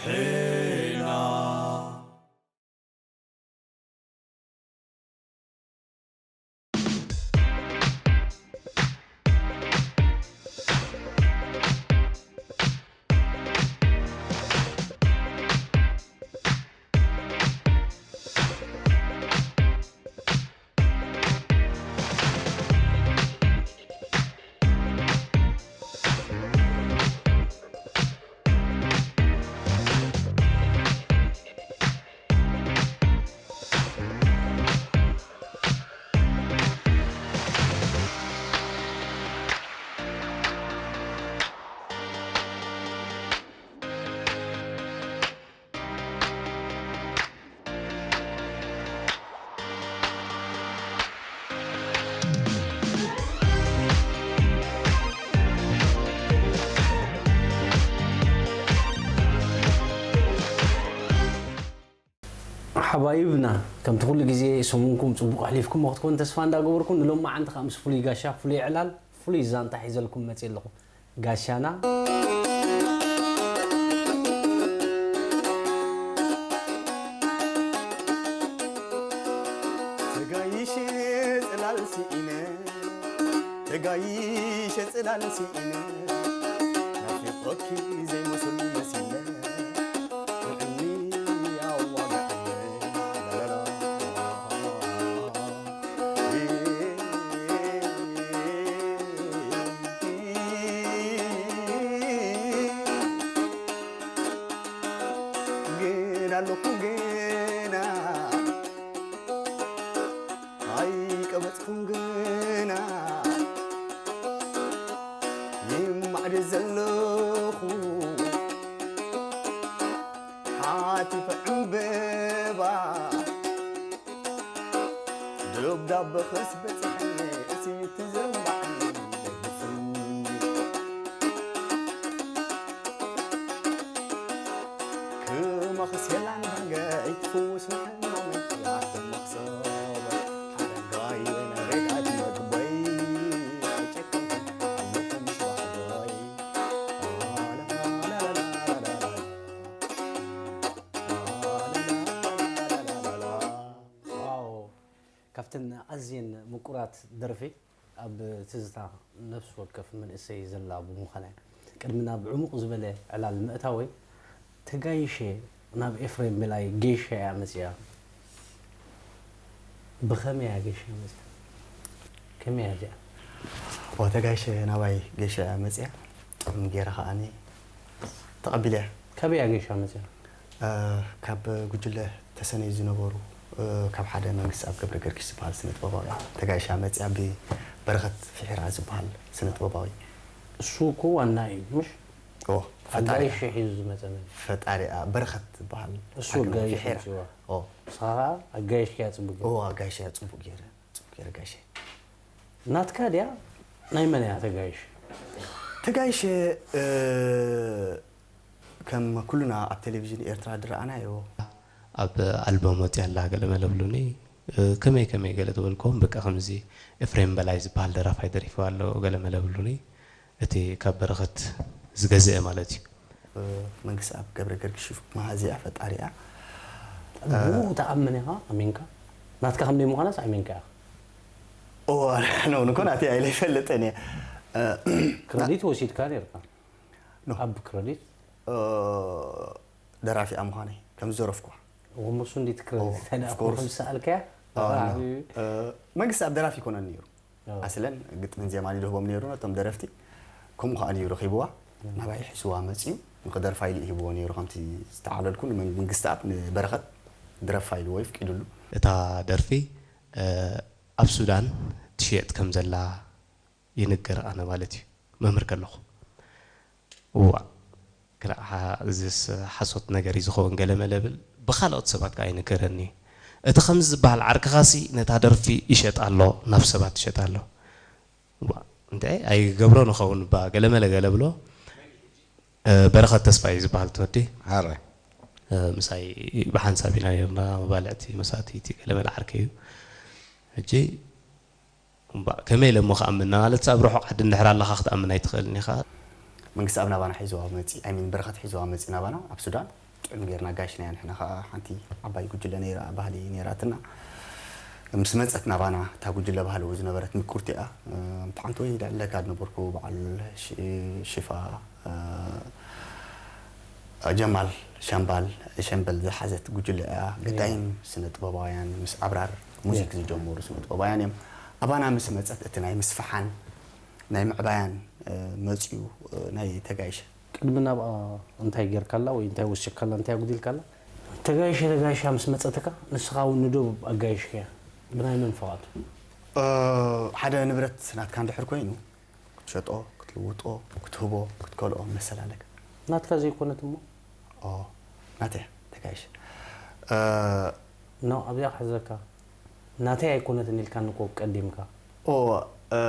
ሄና። ሓባይብና፣ ከምቲ ኩሉ ግዜ ሰሙንኩም ጽቡቕ ኣሕሊፍኩሞ ክትኮን ተስፋ እንዳገበርኩ፣ ንሎማዓንቲ ከኣ ምስ ፍሉይ ጋሻ፣ ፍሉይ ዕላል፣ ፍሉይ ዛንታ ሒዘልኩም መጽየ ኣለኹ። ጋሻና። ተጋይሸ ጽላል ስኢነ፣ ተጋይሸ ጽላል ስኢነ፣ ናፊቆኪ ዘይመስል መሲለ፣ ጥዕኒ ኣዋጋዕለ፣ ላላላ። ግን ኣለኹ ገና ኣይቀበጽኩን ገና ይማዕድ ዘለኹ ሓቲፈ ዕምበባ ደብዳበ ክስ በጽሐኒ እቲ ትዘንባዕኒ ደግፍኒ። ክመኽስ የላን ባገይ ትፍውስ ንሕማመይ ያደመቕ ሰብ ሓረጋይ ናይ ሬድኣት መግበይ ኣይጨከንኩን ኣለኹ ምስ ባህገይ። ዋው! ካብተን ኣዝየን ምቁራት ደርፊ ኣብ ትዝታ ነፍሲ ወከፍ መንእሰይ ዘላ ብምዃና እያ። ቅድሚ ናብ ዕሙቕ ዝበለ ዕላል ምእታወይ፣ ተጋይሸ ናብ ኤፍሬም በላይ ገይሻ እያ መጺኣ። ብኸመይ እያ ገይሻ መጺኣ? ከመይ እያ እዚኣ? ኦ፣ ተጋይሸ ናባይ ገይሻ እያ መጺኣ። ጥዑም ገይረ ከኣኒ ተቐቢለያ። ካበይ እያ ገይሻ መጺኣ? እ፣ ካብ ጉጅለ ተሰነይ ዝነበሩ፣ እ፣ ካብ ሓደ መንግስቲ ኣብ ገብረ ገርጊሽ ዝበሃል ስነ ጥበባዊ እያ ተጋይሻ መጺኣ፣ ብበረኸት ፍሒራ ዝበሃል ስነ ጥበባዊ። እሱ እኮ ዋና እዩ፣ ምሽ? ኦ፣ ፈጣሪ ኣጋይሽ እያ። ሒዙ ዝመጸ መን? ፈጣሪ እያ። በረኸት ዝበሃል እሱ ሓኪም ኣጋይሽ ፍሒራ። ምጽዋ። ኦ። ንስኻ ኸኣ ኣጋይሽ እያ ጽቡቅ ገይሩ። ኦ፣ ኣጋይሽ እያ ጽቡቅ ገይረ። ጽቡቅ ገይረ ጋይሽ። ናትካ ድያ? ናይ መን እያ ተጋይሽ? ተጋይሽ፣ እ፣ ከም ኩልና ኣብ ቴሌቪዥን ኤርትራ ዝረኣናዮ። ኣብ ኣልበም ወጺኣ ኣላ ገለ መለ ብሉኒ። እ፣ ከመይ ከመይ ገለ ዝበልክዎም፣ በቃ ከምዚ ኤፍሬም በላይ ዝበሃል ደራፋይ ደሪፍዋ ኣሎ ገለ መለ ብሉኒ። እቲ ካብ በረኸት ዝገዝአ ማለት እዩ። እ፣ መንግስቲ ኣብ ገብረ ገርግሽ መሃዚኣ ፈጣሪኣ። ብኡ ትኣምን ኢኻ፣ ኣሚንካ? ናትካ ከም ዘይምዃናስ ኣሚንካ ኢኻ? ኦ፣ ኖ፣ ንኮ ናተይ ኣይለ ይፈልጥን እየ። እ፣ ክረዲት ወሲድካ ነርካ? ኖ። ኣብ ክረዲት? እ፣ ደራፊኣ ምዃነይ፣ ከም ዝደረፍኩዋ። እሞ እሱ እንዴት ክረዲት? ኦ፣ እንታይ ደኣ of course። ከም ዝሰኣልካያ? ኦ፣ ኖ። እ፣ መንግስቲ ኣብ ደራፊ ይኮነን ነይሩ። ኦ። ኣስለን ግጥምን ዜማን ይድህቦም ነይሩ ነቶም ደረፍቲ። ከምኡ ከኣ ነይሩ ረኺብዋ። እ። ናባይ ሒዝዋ መጺኡ፣ ንክደርፋ ኢሉ ይህብዎ ነይሩ። ከምቲ ዝተዓለልኩ፣ ንመን-፣ መንግስቲ ኣብ ንበረኸት ድረፋ ኢልዎ ይፍቂድሉ። እታ ደርፊ፣ እ፣ ኣብ ሱዳን ትሽየጥ ከም ዘላ ይንገር ኣነ ማለት እዩ፣ መምህር ከለኹ። እዋእ፣ ግዳ ሓ-፣ እዚስ ሓሶት ነገር እዩ ዝኸውን ገለ መለ ብል፣ ብኻልኦት ሰባት ከኣ ይንገረኒ እዩ። እቲ ከምዚ ዝበሃል ዓርክኻሲ ነታ ደርፊ ይሸጣ ኣሎ፣ ናብ ሰባት ይሸጣ ኣሎ። እዋእ፣ እንታይ ኣይገብሮ ንኸውን እባ፣ ገለ መለ ገለ ብሎ። እ፣ በረኸት ተስፋ እዩ ዝበሃል እቲ ወዲ። ሓራይ። እ፣ ምሳይ ብሓንሳብ ኢና ነርና፣ መባልዕቲ፣ መሳትይቲ፣ ገለ መለ ዓርከይ እዩ። ሕጂ እምባእ፣ ከመይ ኢለ እሞ ክኣምን? ማለት ኣብ ርሑቕ ዓዲ እንድሕር ኣለኻ ክትኣምን ኣይትኽእልን ኢኻ። መንግስቲ ኣብ ናባና ሒዝዋ መጺ-፣ I mean፣ በረኸት ሒዝዋ መጺ ናባና ኣብ ሱዳን። ጥዑም ጌርና ኣጋይሽናያ። ንሕና ኸዓ ሓንቲ ዓባይ ጉጅለ ነይራ፣ ባህሊ ነይራትና። ምስ መጸት ናባና እታ ጉጅለ ባህሊ እውን ዝነበረት ምቁርቲ እያ። እም፣ ሓንቲ ወይ ልዕለካ ዝነበርኩ በዓል ሺ-፣ ሺፋ፣ እ፣ ጀማል ሻምባል፣ ሸምበል ዝሓዘት ጉጅለ እያ። ገጣይም ስነ ጥበባውያን ምስ ኣብራር ሙዚክ ዝጀመሩ ስነ ጥበባውያን እዮም። ኣባና ምስ መጸት እቲ ናይ ምስፍሓን ናይ ምዕባያን፣ እ፣ መጽዩ፣ እ፣ ናይ ተጋይሸ። ቅድሚ ናብኣ እንታይ ጌርካላ ወይ እንታይ ወሲኽካላ፣ እንታይ ኣጉዲልካላ? ተጋይሸ ተጋይሻ ምስ መጸትካ፣ ንስኻ እውን ንዶብ ኣጋይሽካያ። ብናይ መን ፍቓድ? እ፣ ሓደ ንብረት ናትካ እንድሕር ኮይኑ፣ ክትሸጦ፣ ክትልውጦ፣ ክትህቦ፣ ክትከልኦ መሰል ኣለካ። ናትካ ዘይኮነት እሞ? ኦ፣ ናተይ ተጋይሸ። እ፣ ኖ፣ ኣብዚኣ ክሕዘካ። ናተይ ኣይኮነትን ኢልካኒ እኮ ቀዲምካ። ኦ፣ እ፣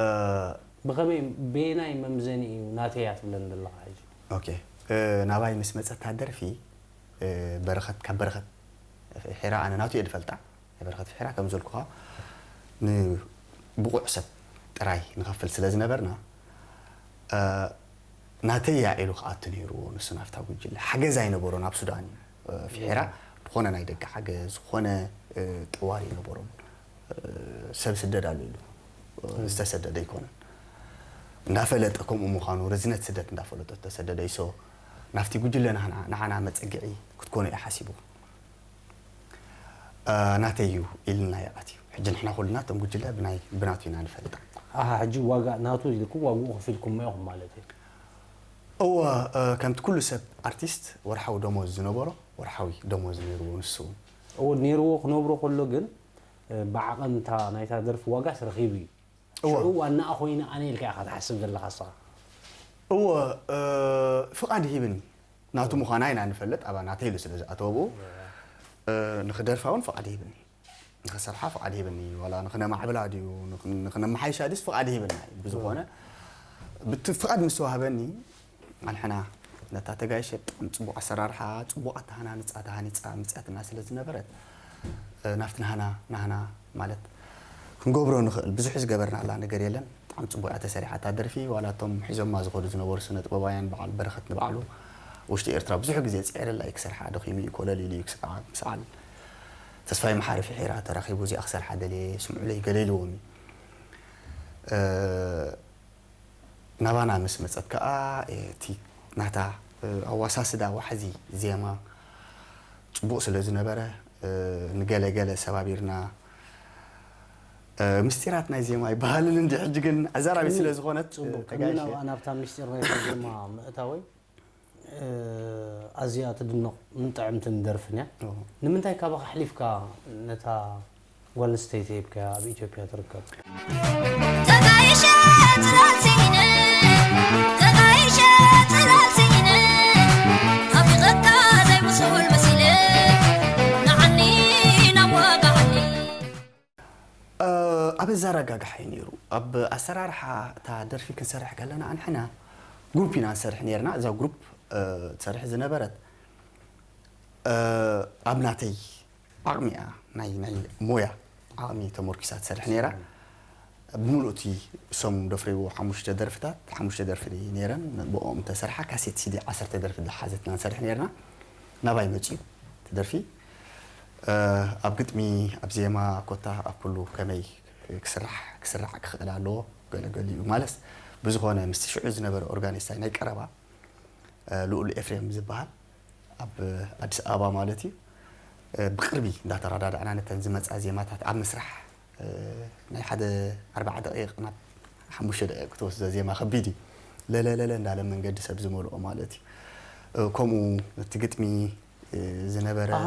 ብኸመይ፣ በየናይ መምዘኒ እዩ ናተይ እያ ትብለኒ ዘለኻ ሕጂ? ኦኬ። እ፣ ናባይ ምስ መጸት እታ ደርፊ፣ እ፣ በረኸት፣ ካብ በረኸት ፊሒራ፣ ኣነ ናቱ እየ ዝፈልጣ። ናይ በረኸት ፊሒራ ከም ዘልኩኻ ንብቑዕ ሰብ ጥራይ ንኸፍል ስለ ዝነበርና፣ እ፣ ናተይ እያ ኢሉ ክኣቱ ነይርዎ። ንሱ ናብታ ጉጅለ ሓገዝ ኣይነበሮን። ኣብ ሱዳን እዩ፣ እ፣ ፊሒራ ዝኾነ ናይ ደገ ሓገዝ፣ ዝኾነ፣ እ፣ ጠዋሪ ኣይነበሮም። እ፣ ሰብ ስደድ ኣሎ ኢሉ፣ እ፣ ዝተሰደደ ኣይኮነን። እንዳፈለጠ ከምኡ ምዃኑ፣ ርዝነት ስደት እንዳፈለጠ ዝተሰደደ እዩ። ሶ፣ ናብቲ ጉጅለ ናህና-፣ ንዓና መጸግዒ ክትኮኑ እየ ሓሲቡ። እ፣ ናተይ እዩ ኢልና ይኣትዩ። ሕጂ ንሕና ኩልና እቶም ጉጅለ ብናይ-፣ ብናቱ ኢና ንፈልጣ። ኣሃ፣ ሕጂ ዋጋ ናቱ ኢልኩም ዋግኡ ከፊልኩሞ ኢኹም ማለት እዩ? እወ፣ እ፣ ከምቲ ኩሉ ሰብ ኣርቲስት ወርሓዊ ደሞዝ ዝነበሮ፣ ወርሓዊ ደሞዝ ነይርዎ ንሱ እውን። እወ፣ ነይርዎ ክነብሮ ከሎ ግን፣ እ፣ ብዓቐን እታ ናይታ ደርፊ ዋጋስ ረኺቡ እዩ። እወ። ሽዑ ዋናኣ ኮይነ ኣነ ኢልካ ኢኻ ትሓስብ ዘለኻ ንስኻ። እወ፣ እ፣ ፍቓድ ሂብኒ። ናቱ ምዃና ኢና ንፈልጥ፣ ኣባ ናተይ ኢሉ ስለ ዝኣተወ ብኡ፣ እ፣ ንኽደርፋ እውን ፍቓድ ሂብኒ። ንኽሰርሓ ፍቓድ ሂብኒ፣ ዋላ ንኽነማዕብላ ድዩ፣ ንኽ-፣ ንኽነመሓይሻ ድዩስ ፍቓድ ሂብና እዩ። ብዝኾነ፣ ብቲ ፍቓድ ምስ ተዋህበኒ፣ ኣንሕና ነታ ተጋይሸ ብጣዕሚ ጽቡቕ ኣሰራርሓ፣ ጽቡቕ ኣተሃናንጻ ተሃኒጻ መጺኣትና ስለ ዝነበረት፣ እ፣ ናብቲ ናህና፣ ናህና ማለት ክንገብሮ ንኽእል ብዙሕ ዝገበርናላ ነገር የለን። ብጣዕሚ ጽቡቕ እያ ተሰሪሓ እታ ደርፊ። ዋላ እቶም ሒዞማ ዝኸዱ ዝነበሩ ስነ ጥበባውያን በዓል በረኸት ንባዕሉ ውሽጢ ኤርትራ ብዙሕ ግዜ ጽዒረላ እዩ ክሰርሓ፣ ደኺሙ እዩ፣ ኮለል ኢሉ እዩ ክስርዓ፣ ምስ በዓል ተስፋይ መሓሪ ፍሒራ ተራኺቡ እዚኣ ክሰርሓ ደልየ ስምዑለይ ገለ ኢልዎም እዩ። እ፣ ናባና ምስ መጸት ከኣ፣ እቲ ናታ፣ እ፣ ኣዋሳስዳ ዋሕዚ ዜማ ጽቡቕ ስለ ዝነበረ፣ እ፣ ንገለ ገለ ሰባቢርና፣ እ፣ ምስጢራት ናይ ዜማ ይበሃልን እንዲ ሕጂ ግን ኣዛራቢ ቅድሚ ስለ ዝኾነት፣ ጽቡቕ፣ እ፣ ቅድሚ ተጋይሸ። ናብኣ ናብታ ምስጢር ናይ ዜማ ምእታወይ፣ እ፣ ኣዝያ ትድነቕ ምን ጥዕምትን ደርፍን እያ። ኦ። ንምንታይ ካባኻ ኣሕሊፍካ ነታ ጓል ኣንስተይቲ ሂብካያ ኣብ ኢትዮጵያ ትርከብ? ተጋይሸ ጽላል ስኢነ፣ ተጋይሸ ጽላል ስኢነ፣ ናፊቐካ ዘይብሱል መሲለ፣ ንዓኒ ናብ ዋጋዓኒ። እ፣ ኣብ ኣዘራጋግሓ እዩ ነይሩ። ኣብ ኣሰራርሓ እታ ደርፊ ክንሰርሕ ከለና ኣንሕና ግሩፕ ኢና ንሰርሕ ነይርና። እዛ ግሩፕ፣ እ፣ ትሰርሕ ዝነበረት፣ እ፣ ኣብ ናተይ ዓቕሚ እያ፣ ናይ፣ ናይ ሞያ ዓቕሚ ተመርኪሳ ትሰርሕ ነይራ። ብምሉእ እቲ እሶም ደፍረይዎ ሓሙሽተ ደርፍታት፣ ሓሙሽተ ደርፊ ነይረን፣ ብኦም ተሰርሓ ካሴት ሲዲ ዓሰርተ ደርፊ ዝሓዘትና ንሰርሕ ነይርና። ናባይ መፅዩ እቲ ደርፊ። እ፣ ኣብ ግጥሚ፣ ኣብ ዜማ፣ ኮታ ኣብ ኩሉ ከመይ ክስራሕ፣ ክስራዕ ክኽእል ኣለዎ፣ ገለ ገሊኡ ማለስ ብዝኾነ ምስቲ ሽዑ ዝነበረ ኦርጋኒስታይ ናይ ቀረባ፣ እ፣ ልኡል ኤፍሬም ዝበሃል ኣብ ኣዲስ ኣበባ ማለት እዩ። እ፣ ብቕርቢ እንዳተረዳዳእና ነተን ዝመጻ ዜማታት ኣብ ምስራሕ፣ እ፣ ናይ ሓደ ኣርባዓ ደቂቕ ናብ ሓሙሽተ ደቂቕ ክትወስዶ ዜማ ከቢድ እዩ። ለለለለ እንዳለ መንገዲ ሰብ ዝመልኦ ማለት እዩ። እ፣ ከምኡ እቲ ግጥሚ፣ እ፣ ዝነበረ ኣሃ፣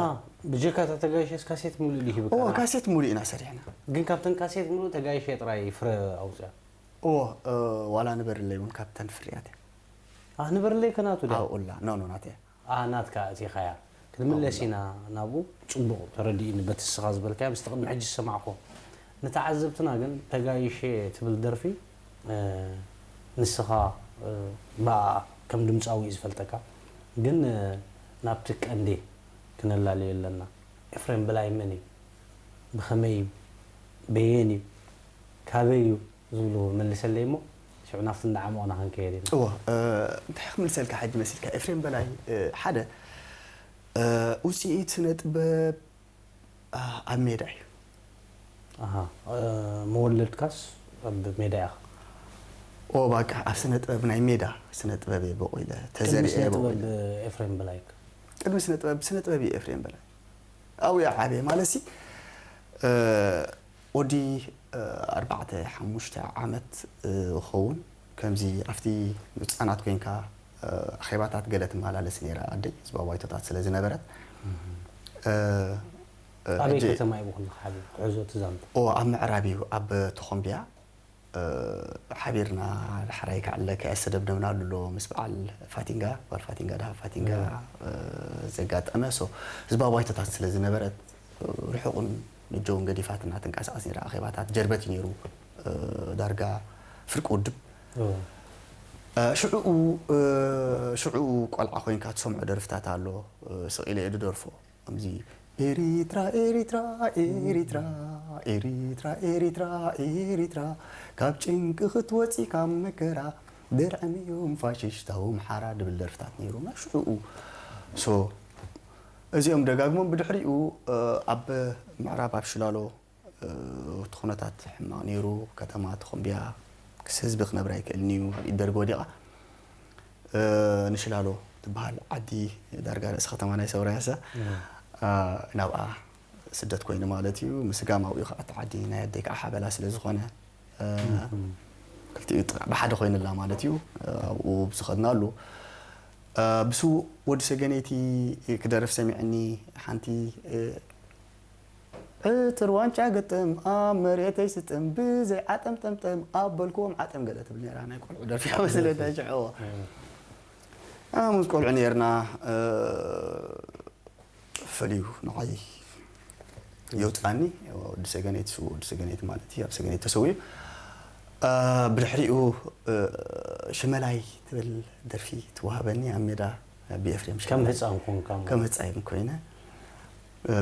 ብጀካ እታ ተጋይሸስ ካሴት ሙሉእ ድዩ ሂብካ? ኦ፣ ካሴት ሙሉእ ኢና ሰሪሕና። ግን ካብተን ካሴት ሙሉእ ተጋይሸ ጥራይ ፍረ ኣውፅያ? ኦ፣ እ፣ ዋላ ንበርለይ እውን ካብተን ፍርያት እያ። ኣህ፣ ንበርለይ ከናቱ ድያ? ኣብኡላ፣ ኖ፣ ኖ፣ ናተይ እያ። ኣህ፣ ናትካ ኣእቲኻያ። ክንምለስ ኢና ናብኡ። ጽቡቕ ተረዲእኒ በቲ ንስኻ ዝበልካዮ፣ ምስቲ ቅድሚ ሕጂ ዝሰማዕኩዎ። ንተዓዘብትና ግን ተጋይሸ ትብል ደርፊ፣ እ፣ ንስኻ፣ እ፣ ብኣ ከም ድምጻዊ እዩ ዝፈልጠካ። ግን፣ እ፣ ናብቲ ቀንዲ ክነላልዮ ኣለና። ኤፍሬም በላይ መን እዩ? ብኸመይ እዩ? በየን እዩ? ካበይ እዩ? ዝብሉ መልሰለይ እሞ፣ ሽዑ ናብቲ እንዳዓሞቕና ክንከይድ ኢና። እወ፣ እ፣ እንታይ ክምልሰልካ ሕጂ መሲልካ? ኤፍሬም በላይ፣ እ፣ ሓደ ውፅኢት ስነ ጥበብ ኣብ ሜዳ እዩ። መወለድካስ ኣብ ሜዳ ኢኻ? ኦ ባቃ ኣብ ስነ ጥበብ ናይ ሜዳ ስነ ጥበብ እየ በቑለ ተዘሪኤ በቑለ። ኤፍሬም በላይ ቅድሚ ስነ ጥበብ ስነ ጥበብ እየ ኤፍሬም በላይ ኣብኡ እየ ዓብየ ማለት ሲ ወዲ ኣርባዕተ ሓሙሽተ ዓመት ክኸውን ከምዚ ኣብቲ ህፃናት ኮይንካ ኣኼባታት ገለ ትመላለስ ነይራ ኣደይ ህዝባዊ ባይቶታት ስለ ዝነበረት ኣበይ ከተማ እዩ ብኩሉ ሓቢር ክሕዞ ትዛምተ ኣብ ምዕራብ እዩ ኣብ ተኾምቢያ ሓቢርና ዳሕራይ ክዕለ ከያሰደብደብና ኣሎ ምስ በዓል ፋቲንጋ ጓል ፋቲንጋ ድሃ ፋቲንጋ ዘጋጠመ ሶ ህዝባዊ ባይቶታት ስለ ዝነበረት ርሑቕን ንጀውን ገዲፋት እናተንቀሳቐስ ነይራ ኣኼባታት ጀርበት እዩ ነይሩ ዳርጋ ፍርቂ ውድብ ሽዑኡ ሽዑኡ ቆልዓ ኮይንካ ትሰምዖ ደርፍታት ኣሎ ስቕ ኢለ እየ ድደርፎ ከምዚ ኤሪትራ ኤሪትራ ኤሪትራ ኤሪትራ ኤሪትራ ኤሪትራ ካብ ጭንቂ ክትወፂ ካብ መከራ ደርዕም እዮም ፋሽሽታዊ ምሓራ ድብል ደርፍታት ነይሩ ሽዑኡ ሶ እዚኦም ደጋግሞም ብድሕሪኡ ኣብ ምዕራብ ኣብ ሽላሎ እቲ ኩነታት ሕማቕ ነይሩ ከተማ ተኾምቢያ ክስ ህዝቢ ክነብር ኣይክእልን እዩ ኣብ ኢድ ደርጊ ወዲቓ ንሽላሎ ትበሃል ዓዲ ዳርጋ ርእሲ ከተማ ናይ ሰውራያሳ ናብኣ ስደት ኮይኑ ማለት እዩ። ምስጋም ኣብኡ ከዓ እቲ ዓዲ ናይ ኣደይ ከዓ ሓበላ ስለ ዝኾነ ክልቲኡ ብሓደ ኮይንላ ማለት እዩ። ኣብኡ ብዝኸድናሉ ብስውእ ወዲ ሰገነይቲ ክደርፍ ሰሚዕኒ ሓንቲ ዕትር ዋንጫ ግጥም ኣብ መሬተይ ስጥም ብዘይ ዓጠም ጠምጠም ኣብ በልክዎም ዓጠም ገለ ትብል ነራ ናይ ቆልዑ ደርፊ መስለና ሽዕዎ ምስ ቆልዑ ነርና ፈልዩ ንዓይ የውፅኣኒ ወዲ ሰገነይቲ ስው ወዲ ሰገነይቲ ማለት እዩ ኣብ ሰገነይቲ ተሰዊኡ ብድሕሪኡ ሽመላይ ትብል ደርፊ ትወሃበኒ ኣብ ሜዳ ብኤፍሬም ከም ህፃን ኮንካ ከም ህፃን ኮይነ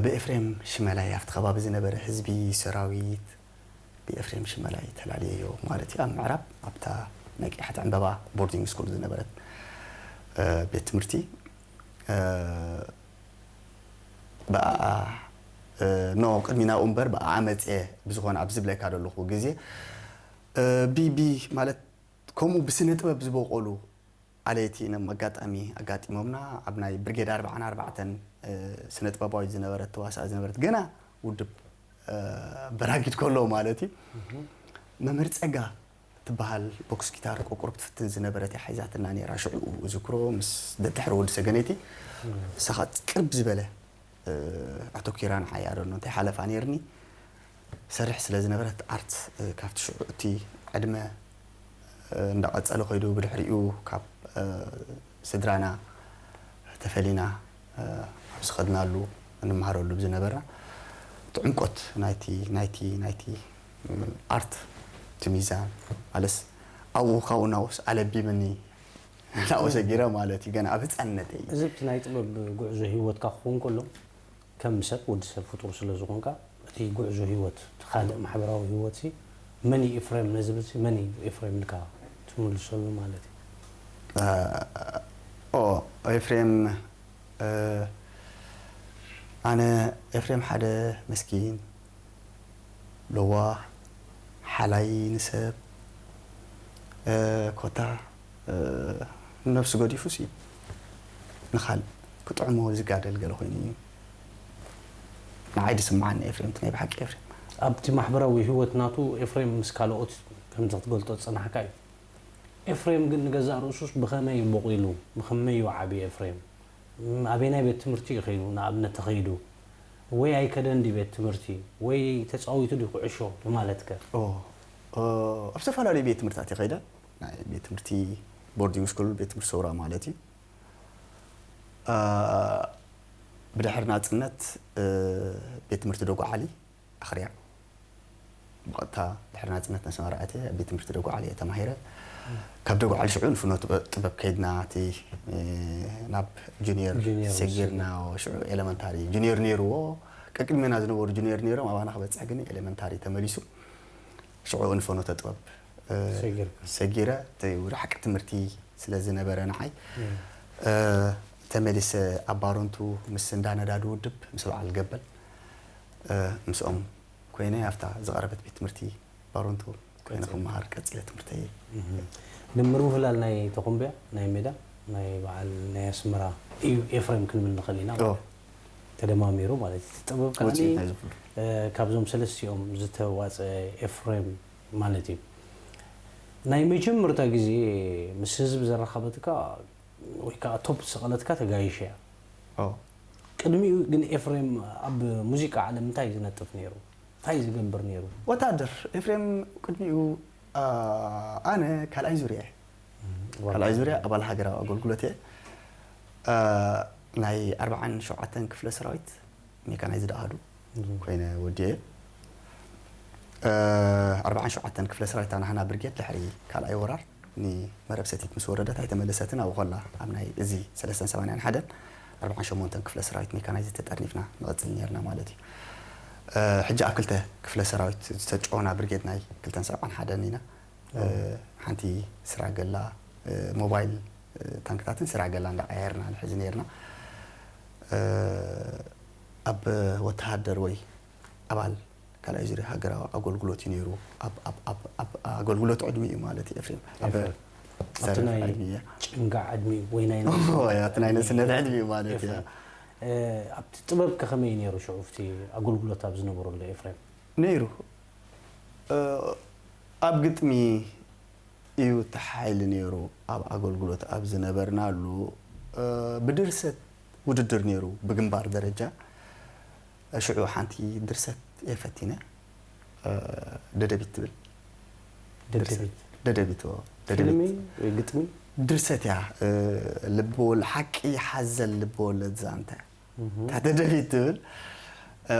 ብኤፍሬም ሽመላይ ኣብቲ ከባቢ ዝነበረ ህዝቢ ሰራዊት ብኤፍሬም ሽመላይ ተላልየዮ ማለት እዩ ኣብ ምዕራብ ኣብታ ነቂሓት ዕንበባ ቦርዲንግ ስኩል ዝነበረት ቤት ትምህርቲ ብኣኣ ኖ ቅድሚ ናብኡ እምበር ብኣኣ መፅየ ብዝኾነ ኣብ ዝብለካ ዘለኹ ግዜ ቢቢ ማለት ከምኡ ብስነ ጥበብ ዝበቆሉ ኣለይቲ ኢኖም ኣጋጣሚ ኣጋጢሞምና ኣብ ናይ ብርጌድ ኣርባዓን ኣርባዕተን ስነ ጥበባዊት ዝነበረት ተዋሳእ ዝነበረት ገና ውድብ በራጊድ ከሎ ማለት እዩ መምህር ፀጋ ትበሃል ቦክስ ጊታር ቆቁር ክትፍትን ዝነበረት እያ ሓይዛትና ነራ ሽዑ ዝክሮ ምስ ደድሕሪ ወዲ ሰገነይቲ ንሳኻ ቅርብ ዝበለ ኣተኪራ ንዓይ ኣደኖ እንታይ ሓለፋ ነርኒ ሰርሕ ስለ ዝነበረት ኣርት ካብቲ ሽዑ እቲ ዕድመ እንዳቐጸለ ኮይዱ ብድሕሪኡ ካብ ስድራና ተፈሊና ኣብ ዝኸድናሉ እንመሃረሉ ብዝነበርና እቲ ዕምቆት ናይቲ ናይቲ ናይቲ ኣርት እቲ ሚዛን ኣለስ ኣብኡ ካብኡ ናውስ ኣለቢምኒ ናብኡ ሰጊረ ማለት እዩ ገና ኣብ ህፃንነተይ እዩ እዚ ብቲ ናይ ጥበብ ጉዕዞ ህይወትካ ክኸውን ከሎ ከም ሰብ ወዲ ሰብ ፍጡር ስለ ዝኾንካ እቲ ጉዕዞ ህይወት እቲ ካልእ ማሕበራዊ ህይወት ሲ መን እዩ ኤፍሬም ነዚ ብል ሲ መን እዩ ኤፍሬም ኢልካ ትምልሰሉ ማለት እዩ ኦ ኤፍሬም ኣነ ኤፍሬም ሓደ መስኪን ለዋህ ሓላይ ንሰብ ኮታ ንነብሱ ገዲፉ ሲ ንኻልእ ክጥዕሞ ዝጋደል ገለ ኮይኑ እዩ ንዓይ ዝስምዓኒ ኤፍሬም እቲ ናይ ብሓቂ ኤፍሬም ኣብቲ ማሕበራዊ ህይወት ናቱ ኤፍሬም ምስ ካልኦት ከምዚ ክትገልጦ ዝጸናሕካ እዩ ኤፍሬም ግን ንገዛእ ርእሱስ ብኸመይ እዩ ቦቒሉ ብኸመይ እዩ ዓብዩ ኤፍሬም ኣበየናይ ቤት ትምህርቲ እዩ ከይዱ ንኣብነት ተኸይዱ ወይ ኣይከደን ድዩ ቤት ትምህርቲ ወይ ተፃዊቱ ድዩ ኩዕሾ ንማለት ከ ኣብ ዝተፈላለዩ ቤት ትምህርትታት ይኸይደ ናይ ቤት ትምህርቲ ቦርዲንግ ስኩል ቤት ትምህርቲ ሰውራ ማለት እዩ ብድሕሪ ናፅነት ቤት ትምህርቲ ደጉ ዓሊ ኣኽርያ ብቐጥታ ድሕሪ ናፅነት ነስመራ ኣትየ ኣብ ቤት ትምህርቲ ደጉ ዓሊ እየ ተማሂረ ካብ ደጉ ዓሊ ሽዑ ንፍኖ ጥበብ ከይድና እቲ ናብ ጁኒየር ሰጊርና ሽዑ ኤለመንታሪ ጁኒየር ነይርዎ ቀቅድሜና ዝነበሩ ጁኒየር ነይሮም ኣባና ክበፅሕ ግን ኤለመንታሪ ተመሊሱ ሽዑ ንፍኖተ ጥበብ ሰጊረ እቲ ወደ ሓቂ ትምህርቲ ስለ ዝነበረ ንዓይ እቲ ተመሊሰ ኣብ ባሮንቱ ምስ እንዳ ነዳዲ ውድብ ምስ በዓል ገበል ምስኦም ኮይነ ኣብታ ዝቐረበት ቤት ትምህርቲ ባሮንቱ ኮይነ ክመሃር ቀፂለ ትምህርተይ። ንምርምፍላል ናይ ተኾምቢያ ናይ ሜዳ ናይ በዓል ናይ ኣስመራ እዩ ኤፍሬም ክንብል ንኽእል ኢና። ተደማሚሩ ማለት እዩ። ጥበብ ከዓኒ ካብዞም ሰለስቲኦም ዝተዋፀ ኤፍሬም ማለት እዩ። ናይ መጀመርታ ግዜ ምስ ህዝቢ ዘራኸበትካ ወይ ከዓ ቶፕ ዝሰቐለትካ ተጋይሽ እያ። ቅድሚኡ ግን ኤፍሬም ኣብ ሙዚቃ ዓለም እንታይ ዝነጥፍ ነይሩ? እንታይ ዝገብር ነይሩ? ወታደር ኤፍሬም ቅድሚኡ ኣነ ካልኣይ ዙርያ እየ። ካልኣይ ዙርያ ኣባል ሃገራዊ ኣገልግሎት እየ። ናይ ኣርብዓን ሸውዓተን ክፍለ ሰራዊት ሜካናይዝድ ኣሃዱ ኮይነ ወዲኤ። ኣርብዓን ሸውዓተን ክፍለ ሰራዊት ናህና ብርጌድ ድሕሪ ካልኣይ ወራር ንመረብ ሰቲት ምስ ወረደት ኣይተመለሰትን። ኣብኡ ከላ ኣብ ናይ እዚ ሰለስተን ሰማንያን ሓደን ኣርብዓን ሸሞንተን ክፍለ ሰራዊት ሜካናይዝድ ተጠርኒፍና ንቐፅል ነርና ማለት እዩ። ሕጂ ኣብ ክልተ ክፍለ ሰራዊት ዝተጨወና ብርጌድ ናይ ክልተን ሰብዓን ሓደን ኢና። ሓንቲ ስራገላ ሞባይል ታንክታትን ስራገላ እንዳቀያየርና ንሕዚ ነርና። ኣብ ወተሃደር ወይ ኣባል ካልኣይ ዙርያ ሃገራዊ ኣገልግሎት እዩ ነይሩ። ኣብ ኣገልግሎት ዕድሚ እዩ ማለት እዩ ኤፍሬም። ኣብ ኣብቲ ናይ ጭንጋዕ ዕድሚ ወይ ናይ ኣብቲ ናይ ንእስነት ዕድሚ እዩ ማለት እዩ። ኣብቲ ጥበብ ከኸመይ ነይሩ ሽዑ ኣብቲ ኣገልግሎት ኣብ ዝነበረሉ ኤፍሬም? ነይሩ ኣብ ግጥሚ እዩ እቲ ሓይሊ ነይሩ። ኣብ ኣገልግሎት ኣብ ዝነበርናሉ ብድርሰት ውድድር ነይሩ ብግንባር ደረጃ። ሽዑ ሓንቲ ድርሰት እየ ፈቲነ ደደቢት ትብል። ደደቢት ደደቢት ዎ፣ ደደቢት። ፊልሚ ወይ ግጥሚ? ድርሰት እያ። ልቦወል ሓቂ ሓዘል ልቦወለድ ዛንተ እታ ደደቢት ትብል።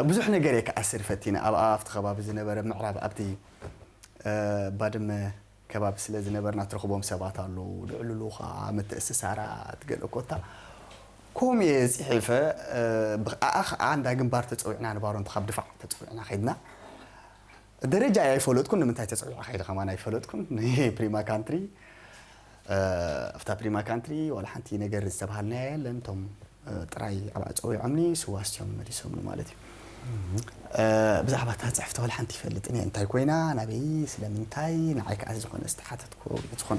ብዙሕ ነገር እየ ክኣስር ፈቲነ ኣብኣ ኣብቲ ከባቢ ዝነበረ ምዕራብ ኣብቲ ባድመ ከባቢ ስለ ዝነበርና ትረኽቦም ሰባት ኣለዉ። ልዕልሉ ከዓ ምትእስሳራት ገለ ኮታ ከምኡ እየ ፅሒፈ። ብኣኣ ከዓ እንዳ ግንባር ተፀዊዕና ንባሮንቱ ካብ ድፋዕ ተፀዊዕና ከይድና። ደረጃ እየ ኣይፈለጥኩን ንምንታይ ተፀዊዐ ከይደ ከማን ኣይፈለጥኩን። ፕሪማ ካንትሪ ኣብታ ፕሪማ ካንትሪ ዋላ ሓንቲ ነገር ዝተባሃልናያ የለን። እቶም ጥራይ ኣብኣ ፀዊዖምኒ ስዋ ኣስትዮም መሊሶምኒ ማለት እዩ። ብዛዕባ እታ ፅሕፍቲ ዋላ ሓንቲ ይፈልጥን እየ እንታይ ኮይና ናበይ ስለምንታይ ንዓይ ከዓ ዝኾነ ዝተሓተትኩ ዝኾነ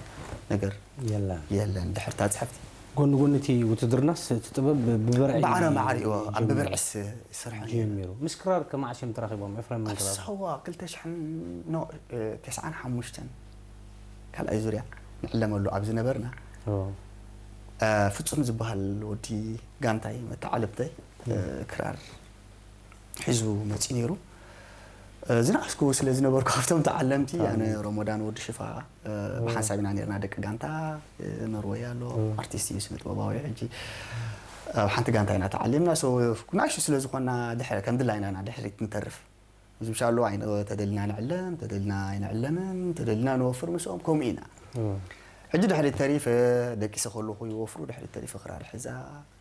ነገር የለን። የለን ድሕር እታ ፅሕፍቲ። ጎኒ ጎኒ እቲ ውትድርናስ እቲ ጥበብ ብበርዒ ብዓረ ማዕሪዎ ኣብ ብብርዕስ ይሰርሐ ነይረ። ጀሚሩ። ምስ ክራር ከማዕሽ እዮም ተራኺቦም ኤፍሬምን ክራር? ኣዲስ ኣበባ ክልተ ሽሕን ኖ ተስዓን ሓሙሽተን ካልኣይ ዙርያ ንዕለመሉ ኣብ ዝነበርና ፍፁም ዝበሃል ወዲ ጋንታይ መተዓለብተይ ክራር ሒዙ መፂኡ ነይሩ። ዝነኣስኩ ስለ ዝነበርኩ ካብቶም ተዓለምቲ ኣነ ሮሞዳን ወዲ ሽፋ ብሓንሳብ ኢና ነርና ደቂ ጋንታ። ኖርወይ ኣሎ ኣርቲስት እዩ ስነ ጥበባዊ ሕጂ ኣብ ሓንቲ ጋንታ ኢና ተዓሊምና። ንኣሽቱ ስለ ዝኾና ከም ድላይና ኢና ድሕሪት ንተርፍ። ዝምሻሉ ተደልና ንዕለም ተደልና ኣይንዕለምን ተደልና ንወፍር ምስኦም ከምኡ ኢና። ሕጂ ድሕሪት ተሪፈ ደቂሰ ከለኹ ይወፍሩ ድሕሪት ተሪፈ ክራር ሕዛ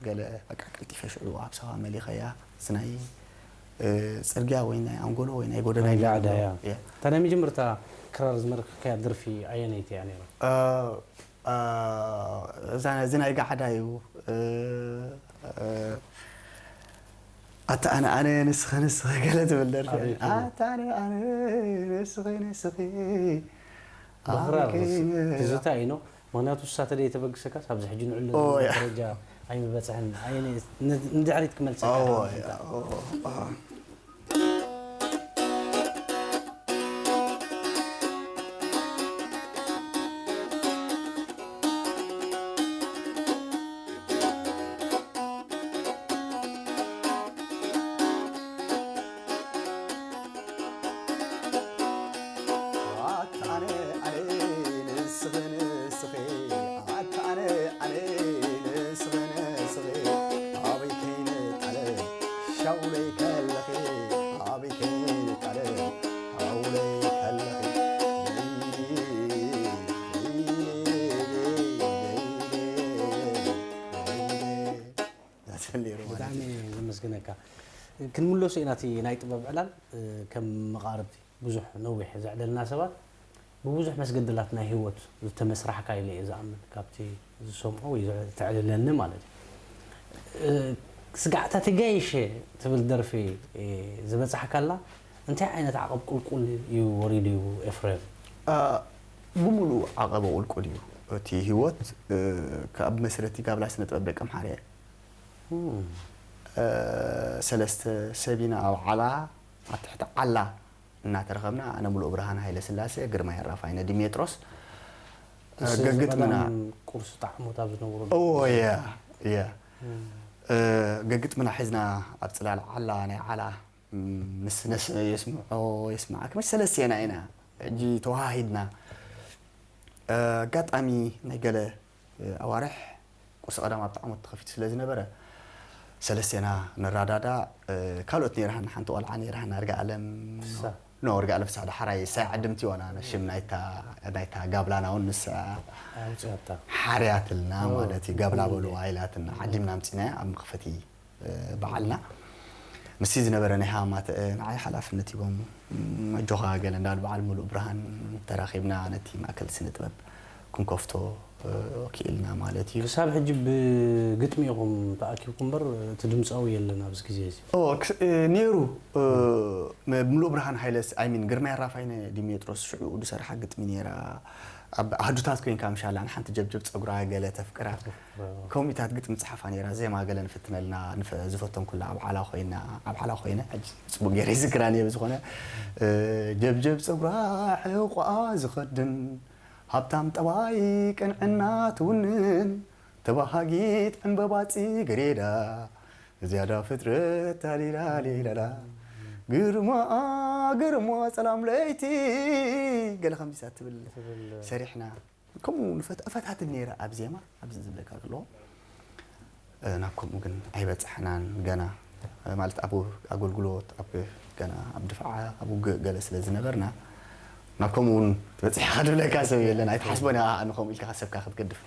ገለ በቃ ቀልጢፈ ሽዑ ኣብ ሳዋ መሊኸያ። እዚ ናይ ፅርግያ ወይ ናይ ኣንጎሎ ወይ ናይ ጎደና ናይ ጋዕዳ እያ። እታ ናይ መጀመርታ ክራር ዝመረከካያ ደርፊ ኣየነይቲ እያ ነይራ? እዛ እዚ ናይ ጋዕዳ እዩ። ኣታ ኣነ ኣነ ንስኸ ንስኸ ገለ ትብል ደርፊ ኣታ ኣነ ኣነ ንስኸ ንስኸ ብኽራር ትዝታ እዩ ነው። ምክንያቱ እሳ ተደይ ተበግሰካስ ኣብዚ ሕጂ ንዕሉ ደረጃ ኣይምበፅሕን። ኣየነ ንድሕሪት ክመልሰካ ነይሩ ማለት እዩ። ዘመስግነካ። ክንምለሶ ኢና እቲ ናይ ጥበብ ዕላል ከም መቓርብቲ ብዙሕ ነዊሕ ዘዕለልና ሰባት ብብዙሕ መስገድላት ናይ ህይወት ዝተመስራሕካ ኢለ እየ ዝኣምን ካብቲ ዝሰምዖ ወይ ተዕልለኒ ማለት እዩ። እ፣ ስጋዕታ ተጋይሸ ትብል ደርፊ፣ እ፣ ዝበጻሕካላ እንታይ ዓይነት ዓቐብ ቁልቁል እዩ ወሪዱ እዩ ኤፍሬም? እ፣ ብምሉእ ዓቐበ ቁልቁል እዩ። እቲ ህይወት፣ እ፣ ካብ መስረቲ ጋብላ ስነ ጥበብ ደቂ ኣምሓርያ እዩ። እም። እ፣ ሰለስተ ሰብ ኢና ኣብ ዓላ፣ ኣብ ትሕቲ ዓላ እናተረኸብና፣ ኣነ ሙሉእ ብርሃን ሃይለ ስላሴ፣ ግርማይ ኣራፋይነ ዲሜጥሮስ፣ እ፣ ምስ ገግጥምና። ዝቐዳም ቁርሲ ጣዕሞታት ዝነብሩ እዎ፣ ያ፣ ያ። እም። እ፣ ገግጥምና ሒዝና ኣብ ጽላል ዓላ፣ ናይ ዓላ፣ እም፣ ምስ ነስ-፣ የስምዖ የስምዓክ፣ ምስ ሰለስቴና ኢና ሕጂ ተዋሃሂድና። እ፣ ኣጋጣሚ ናይ ገለ፣ እ፣ ኣዋርሕ ቁርሲ ቀዳም ኣብ ጣዕሞት ተኸፊቱ ስለ ዝነበረ፣ ሰለስቴና ንራዳዳ፣ እ፣ ካልኦት ነይራሃና፣ ሓንቲ ቆልዓ ነይራሃና፣ እርጋ ኣለም ፍሳ። ኖ፣ እርጋ ኣለም ፍሳ፣ ዳሕራይ ሳይ ዓድምቲ ዋላ ሽም ናይታ፣ ናይታ ጋብላና እውን ንሳ ኣውፅኣታ። ሓርያትልና ኦ። ማለት እዩ። ጋብላ በልዋ ኢላትና፣ ዓዲምና ኣምፂናያ ኣብ መኽፈቲ፣ እ፣ በዓልና። ምስቲ ዝነበረ ናይ ሃማማት፣ እ፣ ንዓይ ሓላፍነት ሂቦም፣ ም፣ ኣጆኻ ገለ እንዳበሉ በዓል ሙሉእ ብርሃን ተራኺብና ነቲ ማእከል ስነ ጥበብ ክንከፍቶ፣ እ፣ ክኢልና ማለት እዩ። ክሳብ ሕጂ ብግጥሚ ኢኹም ተኣኪብኩም እምበር እቲ ድምፃዊ የለን ኣብዚ ግዜ እዚ። ኦ፣ ክስ-፣ እ፣ ነይሩ፣ እ፣ መ-፣ ሙሉእ ብርሃን ሃይለስ፣ ኣይ ሚን፣ ግርማይ ኣራፋይነ ዲሜጥሮስ ሽዑ ዝሰርሓ ግጥሚ ነይራ። ኣብ ኣህዱታት ኮይንካ ምሻላ ንሓንቲ ጀብጀብ ፀጉራ ገለ ተፍቅራ። ከምኡታት ግጥሚ ጽሓፋ ነይራ። ዜማ ገለ ንፍትነልና፣ ንፈ-፣ ዝፈተንኩላ ኣብ ዓላ ኮይና፣ ኣብ ዓላ ኮይነ፣ ሕጂ ጽቡቅ ገይረ ይዝክራን እየ። ብዝኾነ፣ እ፣ ጀብጀብ ጸጉራ ሕቋ ዝኸድን፣ ሃብታም ጠባይ ቅንዕና ትውንን፣ ተባሃጊት ዕምበባ ጽጌሬዳ፣ ዝያዳ ፍጥረት ታሊላሊላላ፣ ግርማ፣ ግርማ ጸላም ለይቲ፣ ገለ ከምዚታት ትብል ትብል። ሰሪሕና። ከምኡ ንፈት-፣ እፈታትን ነይረ ኣብ ዜማ፣ ኣብዚ ዝብለካ ከለኹ፣ እ፣ ናብ ከምኡ ግን ኣይበጻሕናን ገና። እ፣ ማለት ኣብ ኣገልግሎት፣ ኣብ ገና ኣብ ድፋዓ፣ ኣብ ውግእ ገለ ስለ ዝነበርና፣ ናብ ከምኡ እውን በጺሕካ ዝብለካ ሰብ የለን። ኣይትሓስቦን ኢኻ ንኸምኡ ኢልካ ሰብካ ክትገድፍ።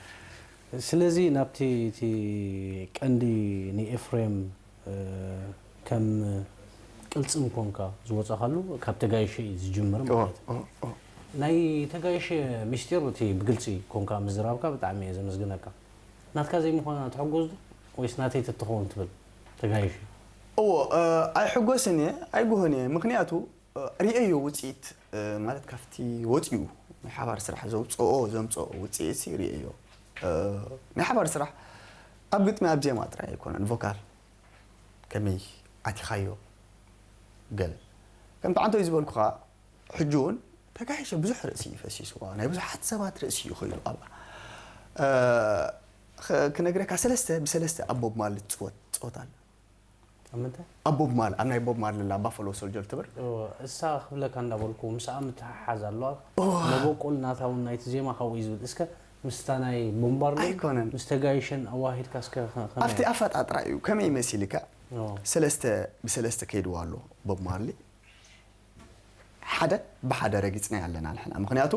ስለዚ ናብቲ እቲ ቀንዲ ንኤፍሬም፣ እ፣ ከም ቅልጽም ኮንካ ዝወጻኻሉ ካብ ተጋይሸ እዩ ዝጅምር ኦ፣ ማለት እዩ። ኦ፣ ኦ። ናይ ተጋይሸ ሚስጢር እቲ ብግልጺ ኮንካ ምዝራብካ ብጣዕሚ እየ ዘመስግነካ። ናትካ ዘይምዃና ትሕጎስ ዶ ወይስ ናተይ ተትኸውን ትብል ተጋይሸ? እዎ፣ እ፣ ኣይሕጎስን እየ፣ ኣይጉህን እየ። ምኽንያቱ፣ እ፣ ርእየዮ ውጽኢት፣ እ፣ ማለት ካብቲ ወጺኡ ናይ ሓባር ስራሕ ዘውጽኦ፣ ዘምጽኦ ውጽኢት ሲ ርእየዮ። እ፣ ናይ ሓባር ስራሕ ኣብ ግጥሚ፣ ኣብ ዜማ ጥራይ ኣይኮነን፣ ቮካል ከመይ ኣቲኻዮ ገለ። ከምቲ ዓንቶይ ዝበልኩኻ፣ ሕጂ እውን ተጋይሸ ብዙሕ ርእሲ እዩ ፈሲስዋ፣ ናይ ብዙሓት ሰባት ርእሲ እዩ ኸይዱ ኣብኣ። እ፣ ኸ-፣ ክነግረካ፣ ሰለስተ ብሰለስተ ኣብ ቦብ ማርሊ ትጽወት፣ ትጽወት ኣላ። ኣብ ምንታይ? ኣብ ቦብ ማርሊ፣ ኣብ ናይ ቦብ ማርሊ ላ ባፈሎ ሶልጀር ትብል። ኦ፣ እሳ ክብለካ እንዳበልኩ፣ ምስኣ ምትሕሓዝ ኣለዋ። ኦ። መበቆል ናታ እውን ናይቲ ዜማ ካብኡ እዩ ዝብል። እስከ ምስታ ናይ ቦብ ማርሊ ኣይኮነን። ምስ ተጋይሸን ኣዋሂድካ እስከ ከ-፣ ከመይ? ኣብቲ ኣፈጣጥራ እዩ። ከመይ መሲልካ? ኦ። ሰለስተ ብሰለስተ ከይድዋ ኣሎ ቦብ ማርሊ። ሓደ ብሓደ ረጊጽናዮ ኣለና ንሕና። ምኽንያቱ፣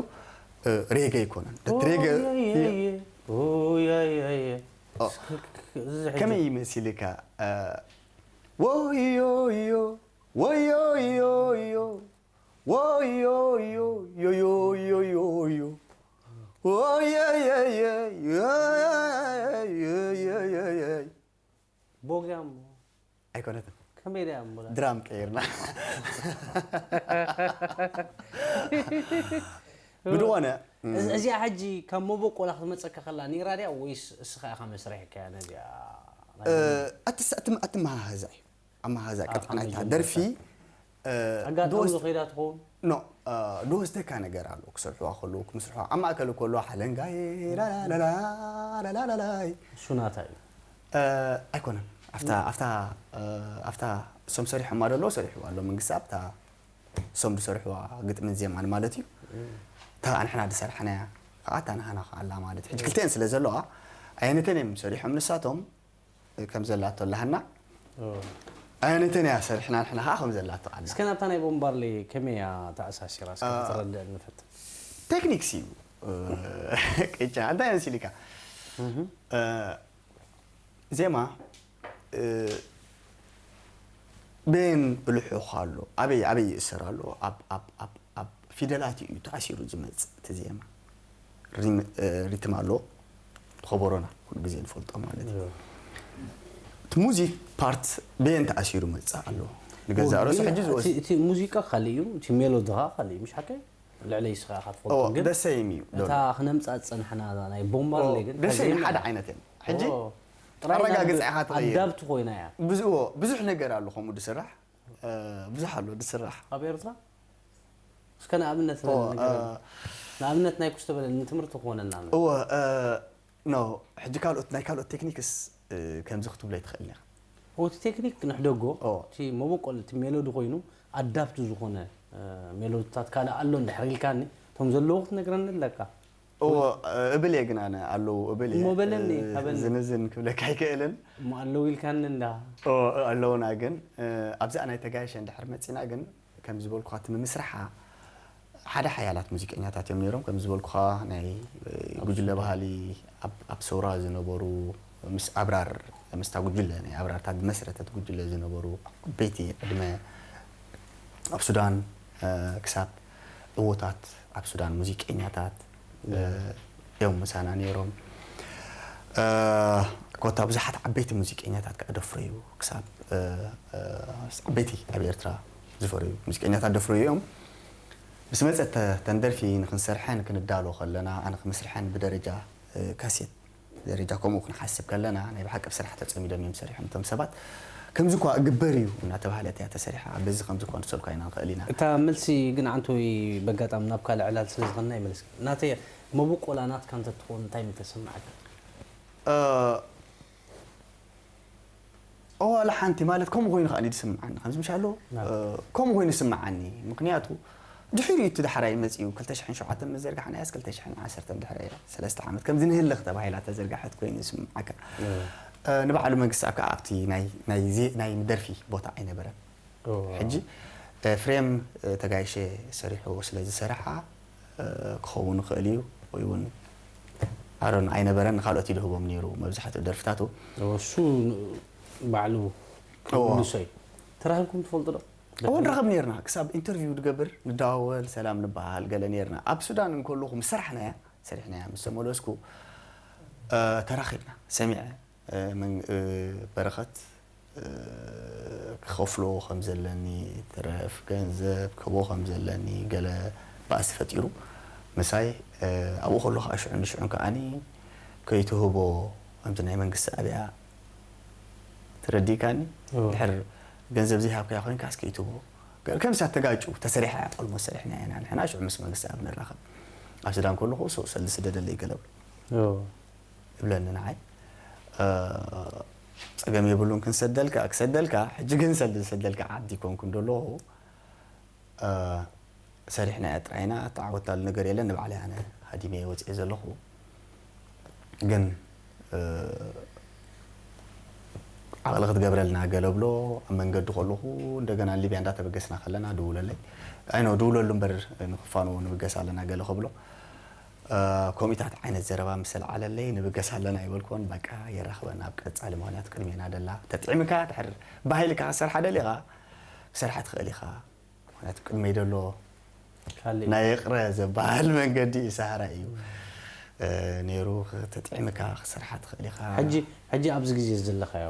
እ፣ ሬገ ኣይኮነን። ኦ፣ ሬገ የ፣ የ፣ የ። ኦ፣ የ፣ የ፣ የ። ኦ። እስከ፣ ክ-፣ ክ-፣ እዚ ሕጂ ከመይ መሲልካ? እ፣ ወዮ፣ ዮ፣ ወዮ፣ ዮ፣ ዮ። ወዮ፣ ዮ፣ ዮ፣ ዮ፣ ዮ፣ ዮ፣ ዮ። ወዮ፣ የ፣ የ፣ የ፣ የ፣ የ፣ የ፣ የ። ቦግ እያ እሞ። ኣይኮነትን። ከመይ ደኣ እሞ? ድራም ቀይርና። ብድኾነ፣ እዚ-፣ እዚኣ ሕጂ ካብ መበቆላ ክትመጸካ ከላ ነይራ ድያ ወይስ እስኻ ኢኻ መስሪሕካያ ነዚኣ? እ፣ ኣትስ-፣ ኣትም-፣ ኣትመሃህዛ እዩ። ኣመሃህዛ ኣፍ ቅጥዕና እታ መጀመርታ። ደርፊ፣ እ፣ ኣጋጣሚ ድወስ-፣ ዶ ከይዳ ትኸውን? ኖ፣ እ፣ ድወስደካ ነገር ኣሎ። ክሰርሕዋ ከለዉ፣ ክምስርሕዋ፣ ኣብ ማእከል ከሎ ሓለንጋይ፣ ላላላላ፣ ላላላላይ። እሱ ናታ እዩ። እ፣ ኣይኮነን። ኣብታ፣ ኣብታ፣ እ፣ ኣብታ እሶም ሰሪሖማ ደሎ፣ ሰሪሕዋ ኣሎ መንግስቲ፣ ኣብታ እሶም ዝሰርሕዋ ግጥምን ዜማን ማለት እዩ። እታ ንሕና ዝሰርሓናያ ከዓ እታ ናህና ከዓ ኣላ ማለት እዩ። ሕጂ ክልተን ስለ ዘለዋ፣ ኣየነተን እዮም ሰሪሖም ንሳቶም ከም ዘላቶ ኣላሃና። ኦ። ኣየነተን እያ ሰሪሕና ንሕና ከዓ ከም ዘላቶ ኣላ። እስከ ናብታ ናይ ቦምባርሊ ከመይ እያ ተኣሳሲራ? እስከ አ፣ ክትረድእ ንፈትን። ቴክኒክስ እዩ። እ፣ ቅጫ፣ እንታይ መሲልካ? እህ። እ፣ ዜማ፣ እ፣ በየን ብልሑ ኣሎ? ኣበይ፣ ኣበይ ይእሰር ኣሎ? ኣብ፣ ኣብ፣ ኣብ፣ ኣብ ፊደላት እዩ ተኣሲሩ ዝመጽእ እቲ ዜማ። ሪም-፣ እ፣ ሪትም ኣሎ። ከበሮና ኩሉ ግዜ ንፈልጦ ማለት እዩ። እዎ። እቲ ሙዚክ ፓርት በየን ተኣሲሩ መጽእ ኣሎ። ንገዛእ ርእሱ ሕጂ ዝወስ- እቲ ሙዚቃ ካልእ እዩ፣ እቲ ሜሎዲ ኸዓ ካልእ እዩ። ምሽ ሓቀ ልዕለይ ስኻ ኢኻ ትፈልጦ። ግን ደሰይም እዩ። እታ ክነምጻ ዝጸናሕና ናይ ቦምባርሌ ግን ደሰይም ሓደ ዓይነት እዮም። ሕጂ ኣረጋግጻ ኢኻ ትቕይር። ኣዳብቲ ኮይና እያ። ብዙሕ ነገር ኣሎ ከምኡ ዝስራሕ፣ ብዙሕ ኣሎ ዝስራሕ ኣብ ኤርትራ። እስከ ንኣብነት ንኣብነት ናይ ኩስተበለ ንትምህርቲ ክኾነና ኖ ሕጂ ካልኦት ናይ ካልኦት ቴክኒክስ ከምዚ ክትብሎ ኣይትኽእልን ኢኻ። እቲ ቴክኒክ ንሕደጎ። እቲ መበቆል እቲ ሜሎዲ ኮይኑ ኣዳፕት ዝኾነ ሜሎድታት ካልእ ኣሎ እንድሕር ኢልካኒ እቶም ዘለዉ ክትነግረኒ ኣለካ። እብል እየ ግን ኣነ ኣለዉ እብል እየ። እሞ በለኒ፣ ሃበኒ። ዝንዝን ክብለካ ኣይክእልን። እሞ ኣለዉ ኢልካኒ እንዳ። ኣለዉና ግን ኣብዚኣ ናይ ተጋይሸ እንድሕር መፂና ግን ከም ዝበልኩኻ እቲ ምምስራሓ ሓደ ሓያላት ሙዚቀኛታት እዮም ነይሮም። ከም ዝበልኩኻ ናይ ጉጅለ ባህሊ ኣብ ሰውራ ዝነበሩ ምስ ኣብራር ምስታ ጉጅለ ናይ ኣብራርታት ዝመስረተት ጉጅለ ዝነበሩ ዓበይቲ ዕድመ ኣብ ሱዳን ክሳብ ዕዉታት ኣብ ሱዳን ሙዚቀኛታት እዮም ምሳና ነይሮም። ኮታ ብዙሓት ዓበይቲ ሙዚቀኛታት ከዓ ደፍረዩ ክሳብ ዓበይቲ ኣብ ኤርትራ ዝፈረዩ ሙዚቀኛታት ደፍረዩ እዮም። ምስ መፀት ተን ደርፊ ንክንሰርሐን ክንዳሎ ከለና ኣነ ክምስርሐን ብደረጃ ካሴት ደረጃ ከምኡ ክንሓስብ ከለና ናይ ብሓቂ ብስራሕ ተፀሚዶም እዮም ሰሪሖም እቶም ሰባት። ከምዚ እኳ እግበር እዩ እናተባህለት እያ ተሰሪሓ። በዚ ከምዚ እኳ ንሰልኳ ኢና ንኽእል ኢና። እታ መልሲ ግን ዓንተወይ በጋጣሚ ናብ ካልእ ዕላል ስለ ዝኸና ይመልስ። ናተይ መበቆላ ናትካ እንተትኸውን እንታይ ምተሰማዓካ? ኦ ዋላ ሓንቲ ማለት ከምኡ ኮይኑ ከኣ ዝስምዓኒ ከምዚ ምሽ ኣሎ ከምኡ ኮይኑ ይስምዓኒ። ምክንያቱ ድሕሪኡ እቲ ዳሕራይ መጺኡ ክልተ ሽሕን ሸውዓተን ምስ ዘርጋሕናያስ ክልተ ሽሕን ዓሰርተን ድሕሪ ሰለስተ ዓመት ከምዚ ንህልኽ ተባሂላ ተዘርጋሐት ኮይኑ ይስምዓካ። ንባዕሉ መንግስቲ ኣብ ኣብቲ ናይ ደርፊ ቦታ ኣይነበረን። ሕጂ ፍሬም ተጋይሸ ሰሪሑ ስለ ዝሰረሓ ክኸውን ይኽእል እዩ ወይ እውን ኣሮን ኣይነበረን ንካልኦት ይድህቦም ነይሩ መብዛሕትኡ ደርፍታቱ። እሱ ባዕሉ ቅዱሰይ ተራኺብኩም ትፈልጡ ዶ? እዎ ንራኸብ ነርና ክሳብ ኢንተርቪው ትገብር ንደዋወል ሰላም ንበሃል ገለ ነርና ኣብ ሱዳን እንከለኹ ምስ ሰራሕናያ ሰሪሕናያ ምስ ተመለስኩ ተራኺብና ሰሚዐ በረኸት ክኸፍሎ ከም ዘለኒ ትረፍ ገንዘብ ክህቦ ከም ዘለኒ ገለ ባእሲ ፈጢሩ ምሳይ ኣብኡ ከሎ ከዓ ሽዑ ንሽዑ ከዓኒ ከይትህቦ ከምቲ ናይ መንግስቲ ኣብያ ተረዲእካኒ ድሕር ገንዘብ ዘይሃብካያ ኮይንካስ ከይትህቦ ከምሳ ተጋጩ ተሰሪሓ እያ ኦልሞስት ሰሪሕና ኢና ንሕና ሽዑ ምስ መንግስቲ ኣብ ንራኸብ ኣብ ሱዳን ከለኹ ሰልዲ ስደደለይ ገለብ ይብለኒ ንዓይ ፀገም የብሉን ክንሰደልካ ክሰደልካ ሕጂ ግን ሰልዲ ዝሰደልካ ዓዲ ኮንኩ እንደለኹ ሰሪሕና እያ ጥራይና ተዓወታሉ ነገር የለን ንባዕለይ ኣነ ሃዲመ ወፅኤ ዘለኹ ግን ዓቕሊ ክትገብረልና ገለ ብሎ ኣብ መንገዲ ከለኹ እንደገና ሊብያ እንዳተበገስና ከለና ድውለለይ ኣይኖ ድውለሉ እምበር ንክፋኑ ንብገስ ኣለና ገለ ከብሎ ከምኡታት ዓይነት ዘረባ ምስ ኣልዓለለይ ንብገስ ኣለና ይበልክዎን በቃ የራኽበና ኣብ ቀፃሊ ምክንያቱ ቅድሜና ደላ ተጥዕምካ ድሕር ባህ ኢልካ ክሰርሓ ደሊኻ ክሰርሓ ትኽእል ኢኻ ምክንያቱ ቅድመይ ደሎ ናይ ይቕረ ዘበሃል መንገዲ እዩ ሰሃራ እዩ ነይሩ ተጥዕምካ ክሰርሓ ትኽእል ኢኻ ሕጂ ኣብዚ ግዜ ዘለኻዮ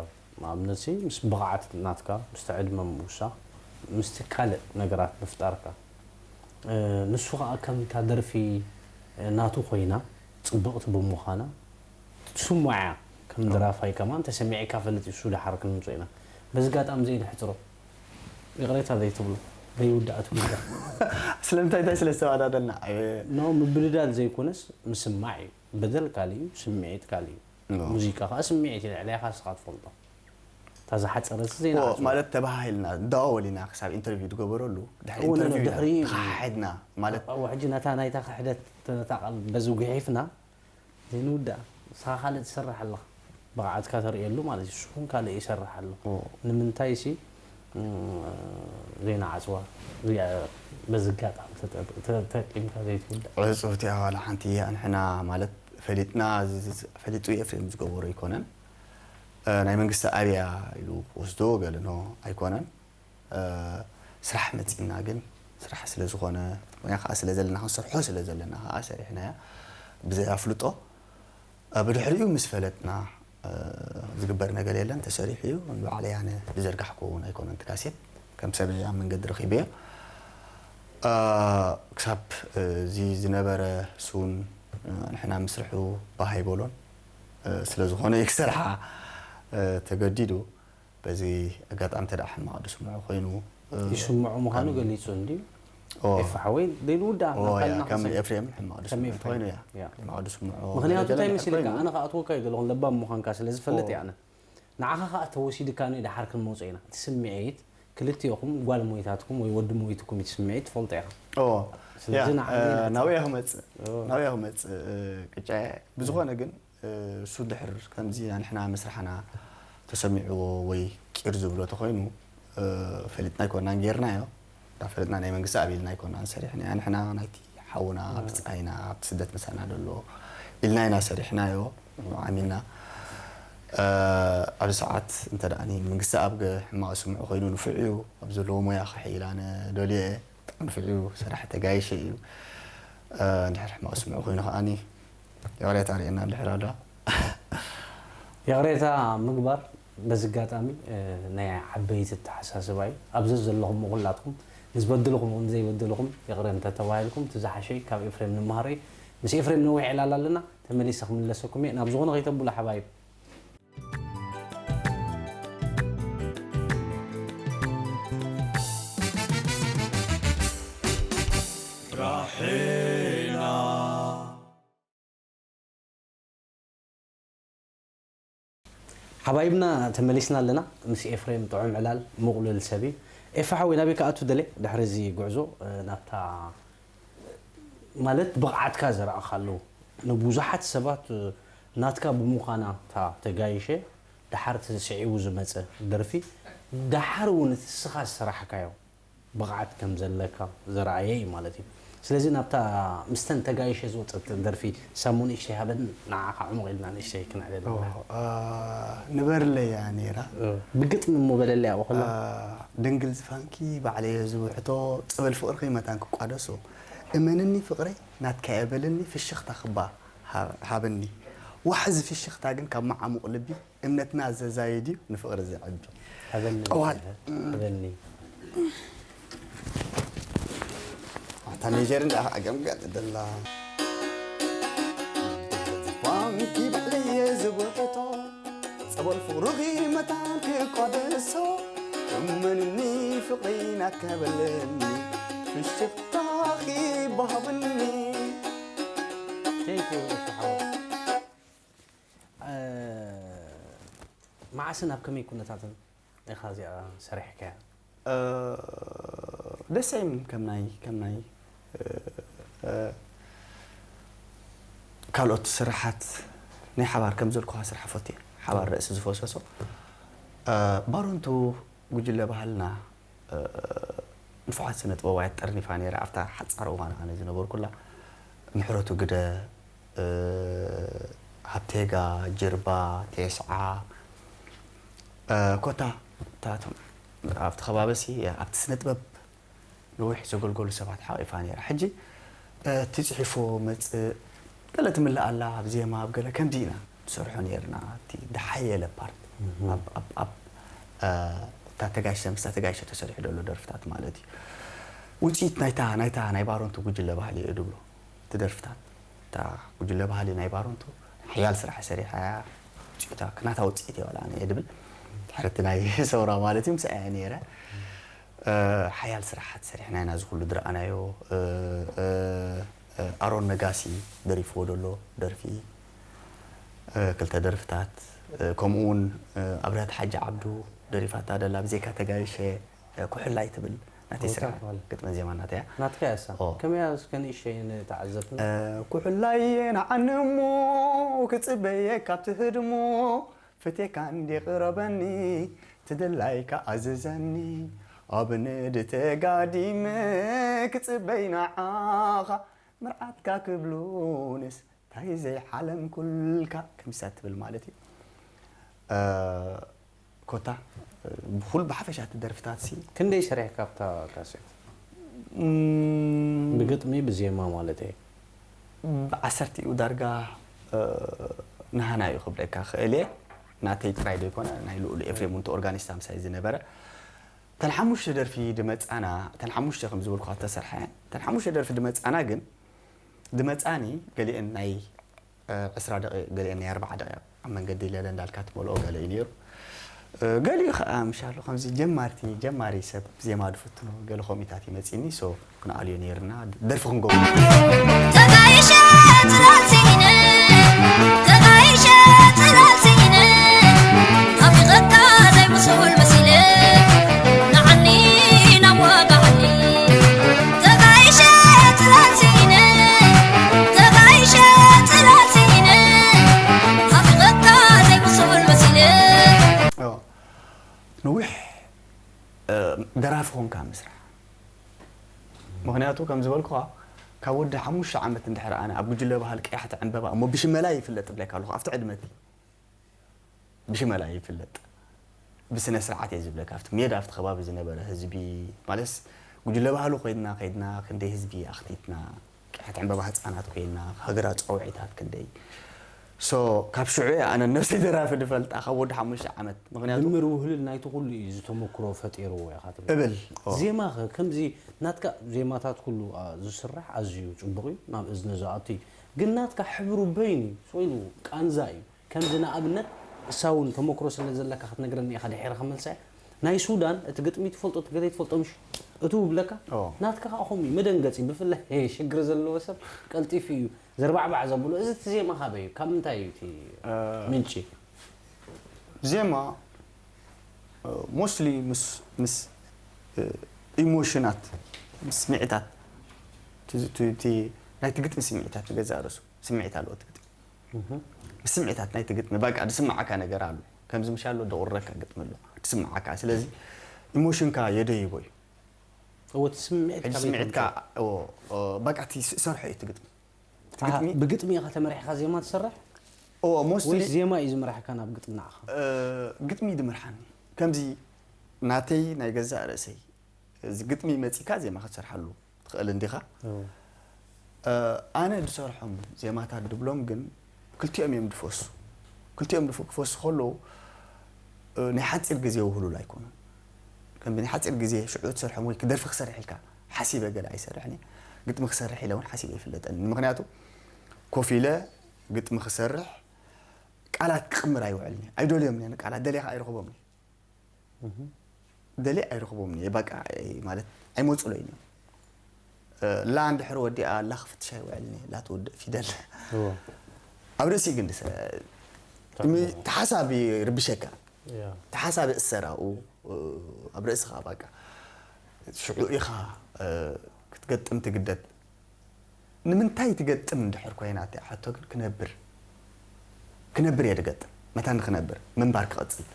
ኣብነት ምስ ብቕዓት ናትካ ምስቲ ዕድመ ምውሳኽ ምስቲ ካልእ ነገራት ምፍጣርካ ንሱ ከዓ ከምታ ደርፊ ናቱ ኮይና ፅብቕቲ ብምዃና ትስሞዓ ከም ደራፋይ ከማን ተሰሚዕካ ፈልጥ እዩ ዳሓር ክንምፆ ኢና በዚ ጋጣሚ ዘይ ንሕፅሮ ይቕሬታ ዘይትብሉ ዘይውዳእ ትብሉ ስለምንታይ እንታይ ስለ ዝተዋዳደልና ኖ ምብድዳል ዘይኮነስ ምስማዕ እዩ በደል ካልእ እዩ ስምዒት ካልእ እዩ ሙዚቃ ከዓ ስምዒት እዩ ልዕለይካ ንስኻ ትፈልጦ እታ ዝሓፀረት ዘይና ማለት ተባሃሂልና እንዳዋወል ኢና ክሳብ ኢንተርቪው ትገበረሉ ድሕሪ ኢንተርቪው ድሕሪ ተሓሕድና ማለት እዎ ሕጂ ነታ ናይታ ክሕደት ነታ ቃል በዚ ጉሒፍና ዘይንውዳእ ንስኻ ካልእ ትሰርሕ ኣለኻ ብቕዓትካ ተርእየሉ ማለት እዩ ንሱ እውን ካልእ ይሰርሕ ኣሎ ንምንታይ ሲ ዘይንዓፅዋ እዚኣ በዚ ኣጋጣሚ ተጠቂምካ ዘይትውዳእ ዕፅውቲ እያ ዋላ ሓንቲ ኣንሕና ማለት ፈሊጥና ፈሊጡ ኤፍሬም ዝገበሮ ኣይኮነን ናይ መንግስቲ ኣብያ ኢሉ ክወስዶ ገለ ኖ ኣይኮነን ስራሕ መፂና ግን ስራሕ ስለ ዝኾነ ሞያ ከዓ ስለ ዘለና ክንሰርሖ ስለ ዘለና ከዓ ሰሪሕናያ ብዘይ ኣፍልጦ ብድሕሪኡ ምስ ፈለጥና ዝግበር ነገር የለን፣ ተሰሪሑ እዩ። ንባዕለይ ኣነ ዝዘርጋሕኩ ኣይኮነን፣ እቲ ካሴት ከም ሰብ ኣብ መንገዲ ረኺበዮ። ክሳብ እዚ ዝነበረ ሱን ንሕና ምስርሑ ባህ ኣይበሎን፣ ስለ ዝኾነ እዩ ክሰርሓ ተገዲዱ። በዚ ኣጋጣሚ እንተ ደኣ ሕማቕ ዝስምዖ ኮይኑ፣ እ፣ ይስምዖ ምዃኑ ከም ገሊጹ እንድዩ። ኦ። ኤፋ ሓወይ፣ ዘይንውዳእ ኦ፣ ናብታ ያ፣ ኢልና ከም ክንሰግር። ኤፍሬም ሕማቕ ከም ዝስምዖ ኤፍሬም። ኮይኑ፣ ያ። ያ። ሕማቕ ዝስምዖ ምኽንያቱ ገለ እንታይ ገለ መሲልካ? ኮይኑ። ኣነ ከኣ ኣትወካ ኣይደለኹን፣ ለባም ምዃንካ ስለ ዝፈልጥ ኦ። እየ ኣነ። ንዓኻ ከኣ ተወሲድካኒ ደሓር ክንመጾ ኢና። እቲ ስምዒት ክልቲኦኹም ጓል ሞይታትኩም ወይ ወዲ ሞይትኩም እቲ ስምዒት ትፈልጦ ኢኻ። ኦ፣ ስለዚ ያ፣ ንዓና እ፣ ኢና ናብያ ክመጽእ፣ ኦ። ናብያ ክመጽእ፣ እ፣ ቅጫ ብዝኾነ ግን እሱ ድሕር ከምዚ ንሕና ምስራሕና ተሰሚዕዎ ወይ ቂር ዝብሎ ተኾይኑ፣ እ፣ ፈሊጥና ኣይኮናን ጌርናዮ። እንዳ ፈለጥና ናይ መንግስቲ ኣብ ኢልና ኣይኮናን ሰሪሕናዮ። ንሕና ናይቲ ሓውና፣ እ። ብጻይና፣ ኣብቲ ስደት ምሳና ዘሎ ኢልና ኢና ሰሪሕናዮ፣ ዓሚልና። እ፣ ኣብዚ ሰዓት እንተ ደኣ መንግስቲ ኣብ ገ-፣ ሕማቕ ዝስምዖ ኮይኑ ንፉዕ እዩ። ኣብ ዘለዎ ሞያ ክሕይል ኣነ ደልዮ እየ። ብጣዕሚ ንፉዕ እዩ፣ ሰራሕ ተጋይሸ እዩ። እ፣ እንድሕር ሕማቕ ዝስምዖ ኮይኑ ከኣኒ ይቕሬታ ርእየና እንድሕር ኣሎ። ይቕሬታ ምግባር በዚ ኣጋጣሚ፣ እ፣ ናይ ዓበይቲ ኣተሓሳስባ እዩ። ኣብዚ ዘለኹም ኩላትኩም ንዝበደልኹም እውን ዘይበደልኹም ይቕረ እንተተባሂልኩም እቲ ዝሓሸ እዩ። ካብ ኤፍሬም ንምሃሮ እዩ። ምስ ኤፍሬም ነዊሕ ዕላል ኣለና፣ ተመሊሰ ክምለሰኩም እየ። ናብ ዝኾነ ከይተብሉ ሓባይብ። ሓባይብና ተመሊስና ኣለና። ምስ ኤፍሬም ጥዑም ዕላል፣ ምቕሉል ሰብ እዩ። ኤፋ ሓወይ፣ ናበይ ክኣቱ ደለ? ድሕሪ እዚ ጉዕዞ፣ እ፣ ናብታ፣ ማለት፣ ብቕዓትካ ዘርኣኻሉ፣ ንብዙሓት ሰባት፣ እ፣ ናትካ ብምዃና እታ ተጋይሸ፣ ደሓር እቲ ስዒቡ ዝመጸ ደርፊ፣ ደሓር እውን እቲ ንስኻ ዝሰራሕካዮ ብቕዓት ከም ዘለካ ዘርኣየ እዩ ማለት እዩ። ስለዚ ናብታ ምስተን ተጋይሸ ዝወጸት ደርፊ ሳሞ ንእሽተይ ሃበን ንዓኻ ዕሙቕ ኢልና ንእሽተይ ክነዕልል ኦ፣ ኣለና። አ፣ ንበርለይ እያ ነይራ። እ፣ ብግጥሚ እሞ በለለይ ኣብኡ ከላ። አ፣ ድንግል ዝፋንኪ ባዕለየ ዝውሕቶ፣ ጸበል ፍቕርኺ መታን ክቋደሶ። እመንኒ ፍቕረይ ናትካ እየ በልኒ፣ ፍሽኽታ ክባ ሃ-፣ ሃበኒ። ዋሕዚ ፍሽኽታ ግን ካብ መዓሙቕ ልቢ እምነትና ዘዛይድ እዩ ንፍቕሪ ዘዕቢ። ሃበኒ ጠዋል። ሃበኒ። ኣታ ሜጀር እንዳ ዓገም ገጥ ደላ። ፋንኪ ባዕለየ ዝውሕቶ፣ ጸበል ፍቕርኺ መታን ክቋደሶ። እመንኒ ፍቕሪ ናትካ በለኒ፣ ፍሽኽታኺ ባሃብኒ። Thank you፣ ኤፍሬም ሓወይ። እ፣ መዓስን ኣብ ከመይ ኩነታትን ኢኻ እዚኣ ሰሪሕካያ? እ፣ ደስ ኣይም ከም ናይ፣ ከም ናይ፣ እ፣ እ፣ ካልኦት ስራሓት ናይ ሓባር ከም ዘልኩኻ ስራሕ ፈትየ፣ ሓባር ርእሲ ዝፈሰሶ። እ፣ ባሮንቱ ጉጅለ ባህልና እ፣ ንፉዓት ስነ ጥበባውያን ጠርኒፋ ነይራ። ኣብታ ሓጻር እዋን ኣነ ዝነበርኩላ፣ ምሕረቱ ግደ፣ እ፣ ሃብቴጋ፣ ጅርባ፣ ቴስዓ፣ እ፣ ኮታ፣ እታቶም ኣብቲ ከባቢሲ ኣብቲ ስነ ጥበብ ነዊሕ ዘገልገሉ ሰባት ሓቒፋ ነይራ። ሕጂ፣ እ፣ እቲ ጽሒፎ መጽእ፣ ገለ ትምልእ ኣላ፣ ኣብ ዜማ፣ ኣብ ገለ ከምዚ ኢና ንሰርሖ ነይርና። እቲ ዝሓየለ ፓርት፣ እህ። ኣብ፣ ኣብ፣ ኣብ፣ እ፣ እታ ተጋይሸ፣ ምስታ ተጋይሸ ተሰሪሑ ዘሎ ደርፍታት ማለት እዩ። ውጽኢት ናይታ፣ ናይታ ናይ ባሮንቱ ጉጅለ ባህሊ እየ ድብሎ። እቲ ደርፍታት፣ እታ ጉጅለ ባህሊ ናይ ባሮንቱ ሓያል ስራሕ ሰሪሓ እያ። ውጽኢታ፣ ናታ ውጽኢት እየ ዋላ ኣነ እየ ድብል። ድሕሪ እቲ ናይ ሰውራ ማለት እዩ፣ ምስኣ እየ ነይረ። እ፣ ሓያል ስራሓት ሰሪሕና ኢና፣ እዚ ኩሉ ዝረኣናዮ። እ፣ እ፣ እ፣ ኣሮን ነጋሲ ደሪፍዎ ዘሎ ደርፊ፣ እ፣ ክልተ ደርፍታት፣ እ፣ ከምኡ እውን፣ እ፣ ኣብርሃት ሓጂ ዓብዱ ደሪፋታ ደላ ብዘይካ ተጋይሸ፣ እ፣ ኩሕላይ ትብል ናተይ ስራሕ፣ ኩሕላ። ግጥምን ዜማን ናተይ እያ። ናትካ እያ እሳ። ኦ። ከመይ እያ እስከ ንእሸይ ንተዓዘብትና? እ፣ ኩሕላይ ንዓኒ እሞ ክጽበየ ካብቲ ህድሞ ፍቴካ እንዲ ቅረበኒ፣ ትድላይካ ኣዘዘኒ፣ ኣብ ንድ ተጋዲመ ክጽበይ ንዓኻ፣ መርዓትካ ክብሉንስ ታይ ዘይሓለምኩልካ፣ ከምሳ ትብል ማለት እዩ። እ፣ ኮታ፣ እ፣ ብኹል ብሓፈሻ እቲ ደርፍታት ሲ ክንደይ ሰሪሕካ ኣብታ ካሴት? እም፣ ብግጥሚ፣ ብዜማ ማለት እየ። ብዓሰርቲኡ ዳርጋ፣ እ፣ ናህና እዩ ክብለካ ክእል እየ። ናተይ ጥራይ ዘይኮነ ናይ ልኡል ኤፍሬም እውን ኦርጋኒስታ ምሳይ ዝነበረ። እተን ሓሙሽተ ደርፊ ድመጻና፣ እተን ሓሙሽተ ከም ዝበልኩኻ ዝተሰርሓ እየን። እተን ሓሙሽተ ደርፊ ድመጻና ግን፣ ድመጻኒ ገሊአን ናይ፣ እ፣ ዕስራ ደቂቕ፣ ገሊአን ናይ ኣርብዓ ደቂቕ ኣብ መንገዲ ለለ እንዳልካ ትመልኦ ገለ እዩ ነይሩ። እ፣ ገሊኡ ኸዓ ምሻሉ ከምዚ ጀማርቲ፣ ጀማሪ ሰብ ዜማ ድፍትኖ ገለ ኮሚታት ይመጺኒ። ሶ ክንኣልዮ ነይርና፣ ደርፊ ክንገብሮ። ተጋይሸ ጽላል ስኢነ፣ ተጋይሸ ጽላል ስኢነ፣ ናፊቐካ ዘይምስል መሲለ፣ ንዓኒ ናብ ዋጋዓኒ። ተጋይሸ ጽላል ስኢነ፣ ተጋይሸ ጽላል ስኢነ፣ ናፊቐካ ዘይምስል መሲለ። ኦ፣ ነዊሕ፣ እ፣ ደራፊ ኾንካ ምስራሕ። ምኽንያቱ ከም ዝበልኩኻ፣ ካብ ወዲ ሓሙሽተ ዓመት እንድሕር ኣነ ኣብ ጉጅለ ባህሊ ቀያሕቲ ዕንበባ እሞ ብሽመላይ ይፍለጥ እብለካ ኣለኹ፣ ኣብቲ ዕድመቲ ብሽመላይ ይፍለጥ። ብስነ ስርዓት እየ ዝብለካ፣ ኣብቲ ሜዳ ኣብቲ ከባቢ ዝነበረ ህዝቢ፣ ማለትስ ጉጅለ ባህሊ ኮይንና ከይድና ክንደይ ህዝቢ ኣኽቲትና፣ ቀያሕቲ ዕንበባ ህፃናት ኮይንና፣ ሃገራዊ ፃውዒታት ክንደይ። ሶ ካብ ሽዑ እየ ኣነ ነብሰይ ደራፊ ድፈልጣ፣ ካብ ወዲ ሓሙሽተ ዓመት። ምኽንያቱ ድምር ውህልል ናይቲ ኩሉ እዩ ዝተመክሮ ፈጢርዎ ኢኻ ትብል። እብል፣ ኦ። ዜማኸ ከምዚ ናትካ ዜማታት ኩሉ፣ ኣ፣ ዝስራሕ ኣዝዩ ጽቡቕ እዩ፣ ናብ እዝኒ ዝኣቱ እዩ። ግን ናትካ ሕብሩ በይኑ እዩ፣ ስቕ ኢሉ ቃንዛ እዩ። ከምዚ ንኣብነት እሳ እውን ተመክሮ ስለ ዘለካ ክትነግረኒ ኢኻ ድሒረ ክመልሳ እየ። ናይ ሱዳን እቲ ግጥሚ ትፈልጦ፣ እቲ ገለ ትፈልጦ ምሽ? እቱ ብለካ? ኦ። ናትካ ከዓ ከምኡ እዩ፣ መደንገጺ፣ ብፍላይ ሽግር ዘለዎ ሰብ ቀልጢፉ እዩ ዘርባዕባዕ ዘብሎ። እዚ እቲ ዜማ ካበይ እዩ? ካብ ምንታይ እዩ እቲ እ፣ ምንጪ? ዜማ፣ እ፣ ሞስትሊ ምስ፣ ምስ፣ እ፣ ኢሞሽናት፣ ምስ ስምዒታት፣ እቲ፣ እቲ፣ እቲ ናይቲ ግጥሚ ስምዒታት ንገዛእ ርእሱ ስምዒት ኣለዎ እቲ ግጥሚ። እህ። ምስ ስምዒታት ናይቲ ግጥሚ፣ በቃ፣ ዝስምዓካ ነገር ኣሎ። ከምዚ ምሽ ኣሎ፣ ደቑረካ ግጥሚ ኣሎ። ዝስምዓካ። ስለዚ፣ ኢሞሽንካ የደይቦ እዩ። እዎ፣ እቲ ስምዒት ሕጂ ካበይ ስምዒትካ፣ ትምጽእ? እዎ፣ እ፣ በቃ፣ እቲ ስ-፣ ሰርሖ እዩ እቲ ግጥሚ። እቲ ኣሃ፣ ግጥሚ ብግጥሚ ኢኻ ተመሪሕካ ዜማ ትሰርሕ? እዎ፣ ሞስትሊ ወይስ ዜማ እዩ ዝምራሕካ ናብ ግጥሚ ንዓኻ? እ፣ ግጥሚ እዩ ዝምርሓኒ። ከምዚ ናተይ ናይ ገዛእ ርእሰይ፣ እዚ ግጥሚ መጺካ ዜማ ክትሰርሓሉ ትኽእል እንዲኻ። እዎ። እ፣ ኣነ ዝሰርሖም ዜማታት ድብሎም ግን ክልቲኦም እዮም ዝፈሱ። ክልቲኦም ዝፈ-፣ ክፈሱ ከለዉ፣ እ፣ ናይ ሓጺር ግዜ ውህሉል ኣይኮኑን። ከም ናይ ሓጺር ግዜ ሽዑ ትሰርሖም ወይ ክደርፊ ክሰርሕ ኢልካ ሓሲበ ገለ ኣይሰርሕን እየ። ግጥሚ ክሰርሕ ኢለ እውን ሓሲበ ኣይፍለጠን። ምኽንያቱ ኮፍ ኢለ ግጥሚ ክሰርሕ ቃላት ክቕምር ኣይውዕልን እየ። ኣይደልዮም እየ ንቃላት፣ ደልየ ከዓ ኣይረኽቦም እየ። እህ። ደልየ ኣይረኽቦም እየ። በቃ፣ እ፣ ማለት ኣይመጹለይን እዮም። እ፣ ላ እንድሕር ወዲኣ ላ ክፍትሽ ኣይውዕልን እየ። ላ ትወድእ ፊደል። እዎ። ኣብ ርእሲ ግን ድሰ-፣ ታዕሞ። ሚ-፣ ተሓሳቢ ይርብሸካ። ያ። ተሓሳቢ እሰራኡ፣ እ፣ ኣብ ርእስኻ በቃ። ሽዑ ኢኻ፣ እ፣ ክትገጥም ትግደድ። ንምንታይ ትገጥም እንድሕር ኮይና እቲኣ ሕቶ ግን ክነብር፣ ክነብር እየ ዝገጥም። መታን ንክነብር፣ ምንባር ክቐጽል።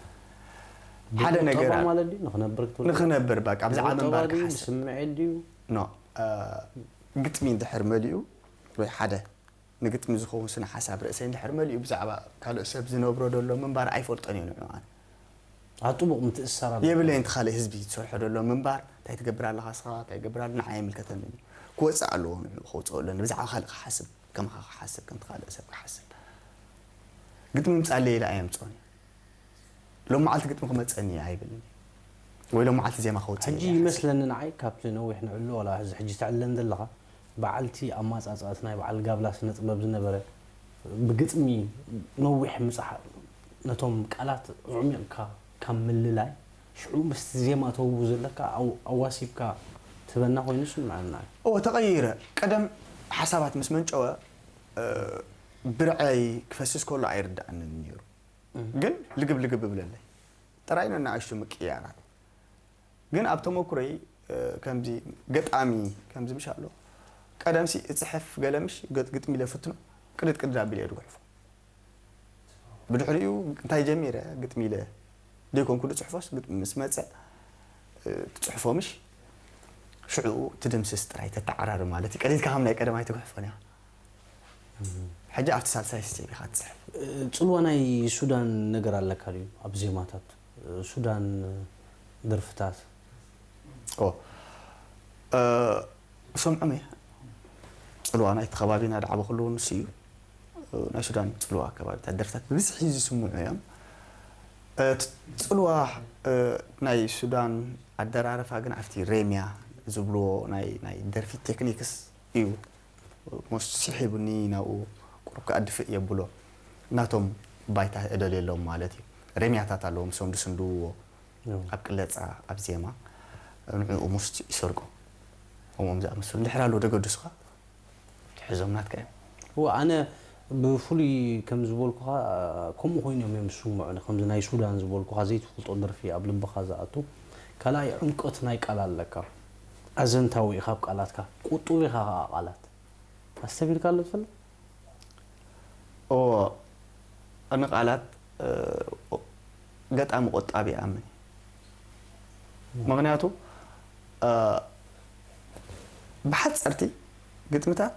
ሓደ ብቁጠባ ነገር ኣለ። ማለት ድዩ? ንክነብር ክትብል? ንክነብር፣ በቃ፣ ብዛዕባ ብቁጠባ ምንባር ድዩ? ክሓስብ። ብስምዒት ድዩ? ኖ፣ እ፣ ግጥሚ እንድሕር መሊኡ፣ ወይ ሓደ ንግጥሚ ዝኸውን ስነ ሓሳብ ርእሰይ እንድሕር መሊኡ፣ ብዛዕባ ካልእ ሰብ ዝነብሮ ዘሎ ምንባር ኣይፈልጦን እየ ንዑ ኣነ። ኣብ ጥቡቕ ምትእስሳር ኣለካ። የብለይን፣ እቲ ካልእ ህዝቢ ዝሰርሖ ዘሎ ምንባር፣ እንታይ ትገብር ኣለኻ እስኻ፣ እንታይ ይገብር ኣሎ፣ ንዓይ ኣይምልከተንን እዩ። ክወጽእ ኣለዎ ንዑ፣ ከውጽኦ ኣለኒ። ብዛዕባ ካልእ ክሓስብ፣ ከማኻ ክሓስብ፣ ከምቲ ካልእ ሰብ ክሓስብ። ግጥሚ ምጻለይ ኢለ ኣየምጽኦን እየ። ሎም መዓልቲ ግጥሚ ክመጸኒ እየ ኣይብልን እየ። ወይ ሎም መዓልቲ ዜማ ከውጽእ ሕጂ እየ ኣይሓስብን። ይመስለኒ ንዓይ፣ ካብቲ ነዊሕ ንዕሎ፣ ዋላ እዚ ሕጂ ተዕልለን ዘለኻ፣ በዓልቲ ኣማጻጽኣት ናይ በዓል ጋብላ ስነ ጥበብ ዝነበረ፣ ብግጥሚ ነዊሕ ምጽሓፍ፣ ነቶም ቃላት ኣዕሚቕካ ካብ ምልላይ፣ ሽዑ ምስቲ ዜማ ተውቡ ዘለካ ኣው-፣ ኣዋሲብካ ትህበና ኮይኑ ይስምዓና። እዎ፣ ተቐይረ። ቀደም ሓሳባት ምስ መንጨወ፣ እ፣ ብርዐይ ክፈስስ ከሎ ኣይርድኣንን ነይሩ። እህ። ግን ልግብ ልግብ እብለለይ። ጥራይ ነናእሽቱ ምቅያራት። ግን ኣብ ተመኩሮይ፣ እ፣ ከምዚ ገጣሚ፣ ከምዚ ምሽ ኣሎ። ቀደምሲ እጽሕፍ ገለ ምሽ ገጥ-፣ ግጥሚ ኢለ ፍትኖ፣ ቅድድ ቅድድ ኣቢለ እየ ዝጉሕፎ። ብድሕሪኡ እንታይ ጀሚረ፣ ግጥሚ ኢለ ደይኮንኩ ዝጽሕፎስ፣ ግጥሚ ምስ መጸ፣ እ፣ ትጽሕፎ ምሽ፣ ሽዑ ትድምስስ ጥራይ፣ ተተዓራሪ ማለት እዩ። ቀዲድካ ከም ናይ ቀደም ኣይትጉሕፎን ኢኻ። እም። ሕጂ ኣብቲ ሳልሳይ ስቴፕ ኢኻ ትጽሕፍ። እ፣ ጽልዋ ናይ ሱዳን ነገር ኣለካ ድዩ ኣብ ዜማታት? እ፣ ሱዳን፣ እ፣ ደርፍታት? ኦ፣ እ፣ እሰምዖም እየ። ጽልዋ ናይቲ ከባቢና ዝዓበኹሉ ንሱ እዩ። እ፣ ናይ ሱዳን ጽልዋ ከባቢታት ደርፍታት ብብዝሒ ዝስምዑ እዮም። እቲ ጽልዋ፣ እ፣ ናይ ሱዳን ኣደራርፋ ግን ኣብቲ ሬምያ ዝብልዎ ናይ፣ ናይ ደርፊ ቴክኒክስ እዩ። ሞስት ስሒቡኒ ናብኡ ቁሩብ ከኣ ድፍእ የብሎ። ናቶም ባይታ እደልየሎም ማለት እዩ። ሬምያታት ኣለዎም፣ ምስኦም ድስንድውዎ። ኣብ ቅለጻ፣ ኣብ ዜማ፣ ንዕኡ ሞስት ይሰርቆ። ከምኦም ዝኣመሰሉ። እንድሕር ኣለዉ ደገዱስኻ፣ ትሕዞም ናትካ እዮም። እወ፣ ኣነ ብፍሉይ ከም ዝበልኩኻ፣ ከምኡ ኮይኖም እዮም ዝስምዑኒ። ከምዚ ናይ ሱዳን ዝበልኩኻ ዘይትፈልጦ ደርፊ ኣብ ልብኻ ዝኣቱ። ካልኣይ ዕምቆት ናይ ቃል ኣለካ። ኣዘንታዊ ኢኻ ኣብ ቃላትካ። ቁጡብ ኢኻ ከኣ ቃላት። ኣስተብሂልካ ኣሎ ትፈልጥ? እዎ፣ ንቃላት፣ እ፣ ገጣሚ ቆጣቢ ይኣምን እዩ። ምኽንያቱ፣ እ፣ ብሓጸርቲ ግጥምታት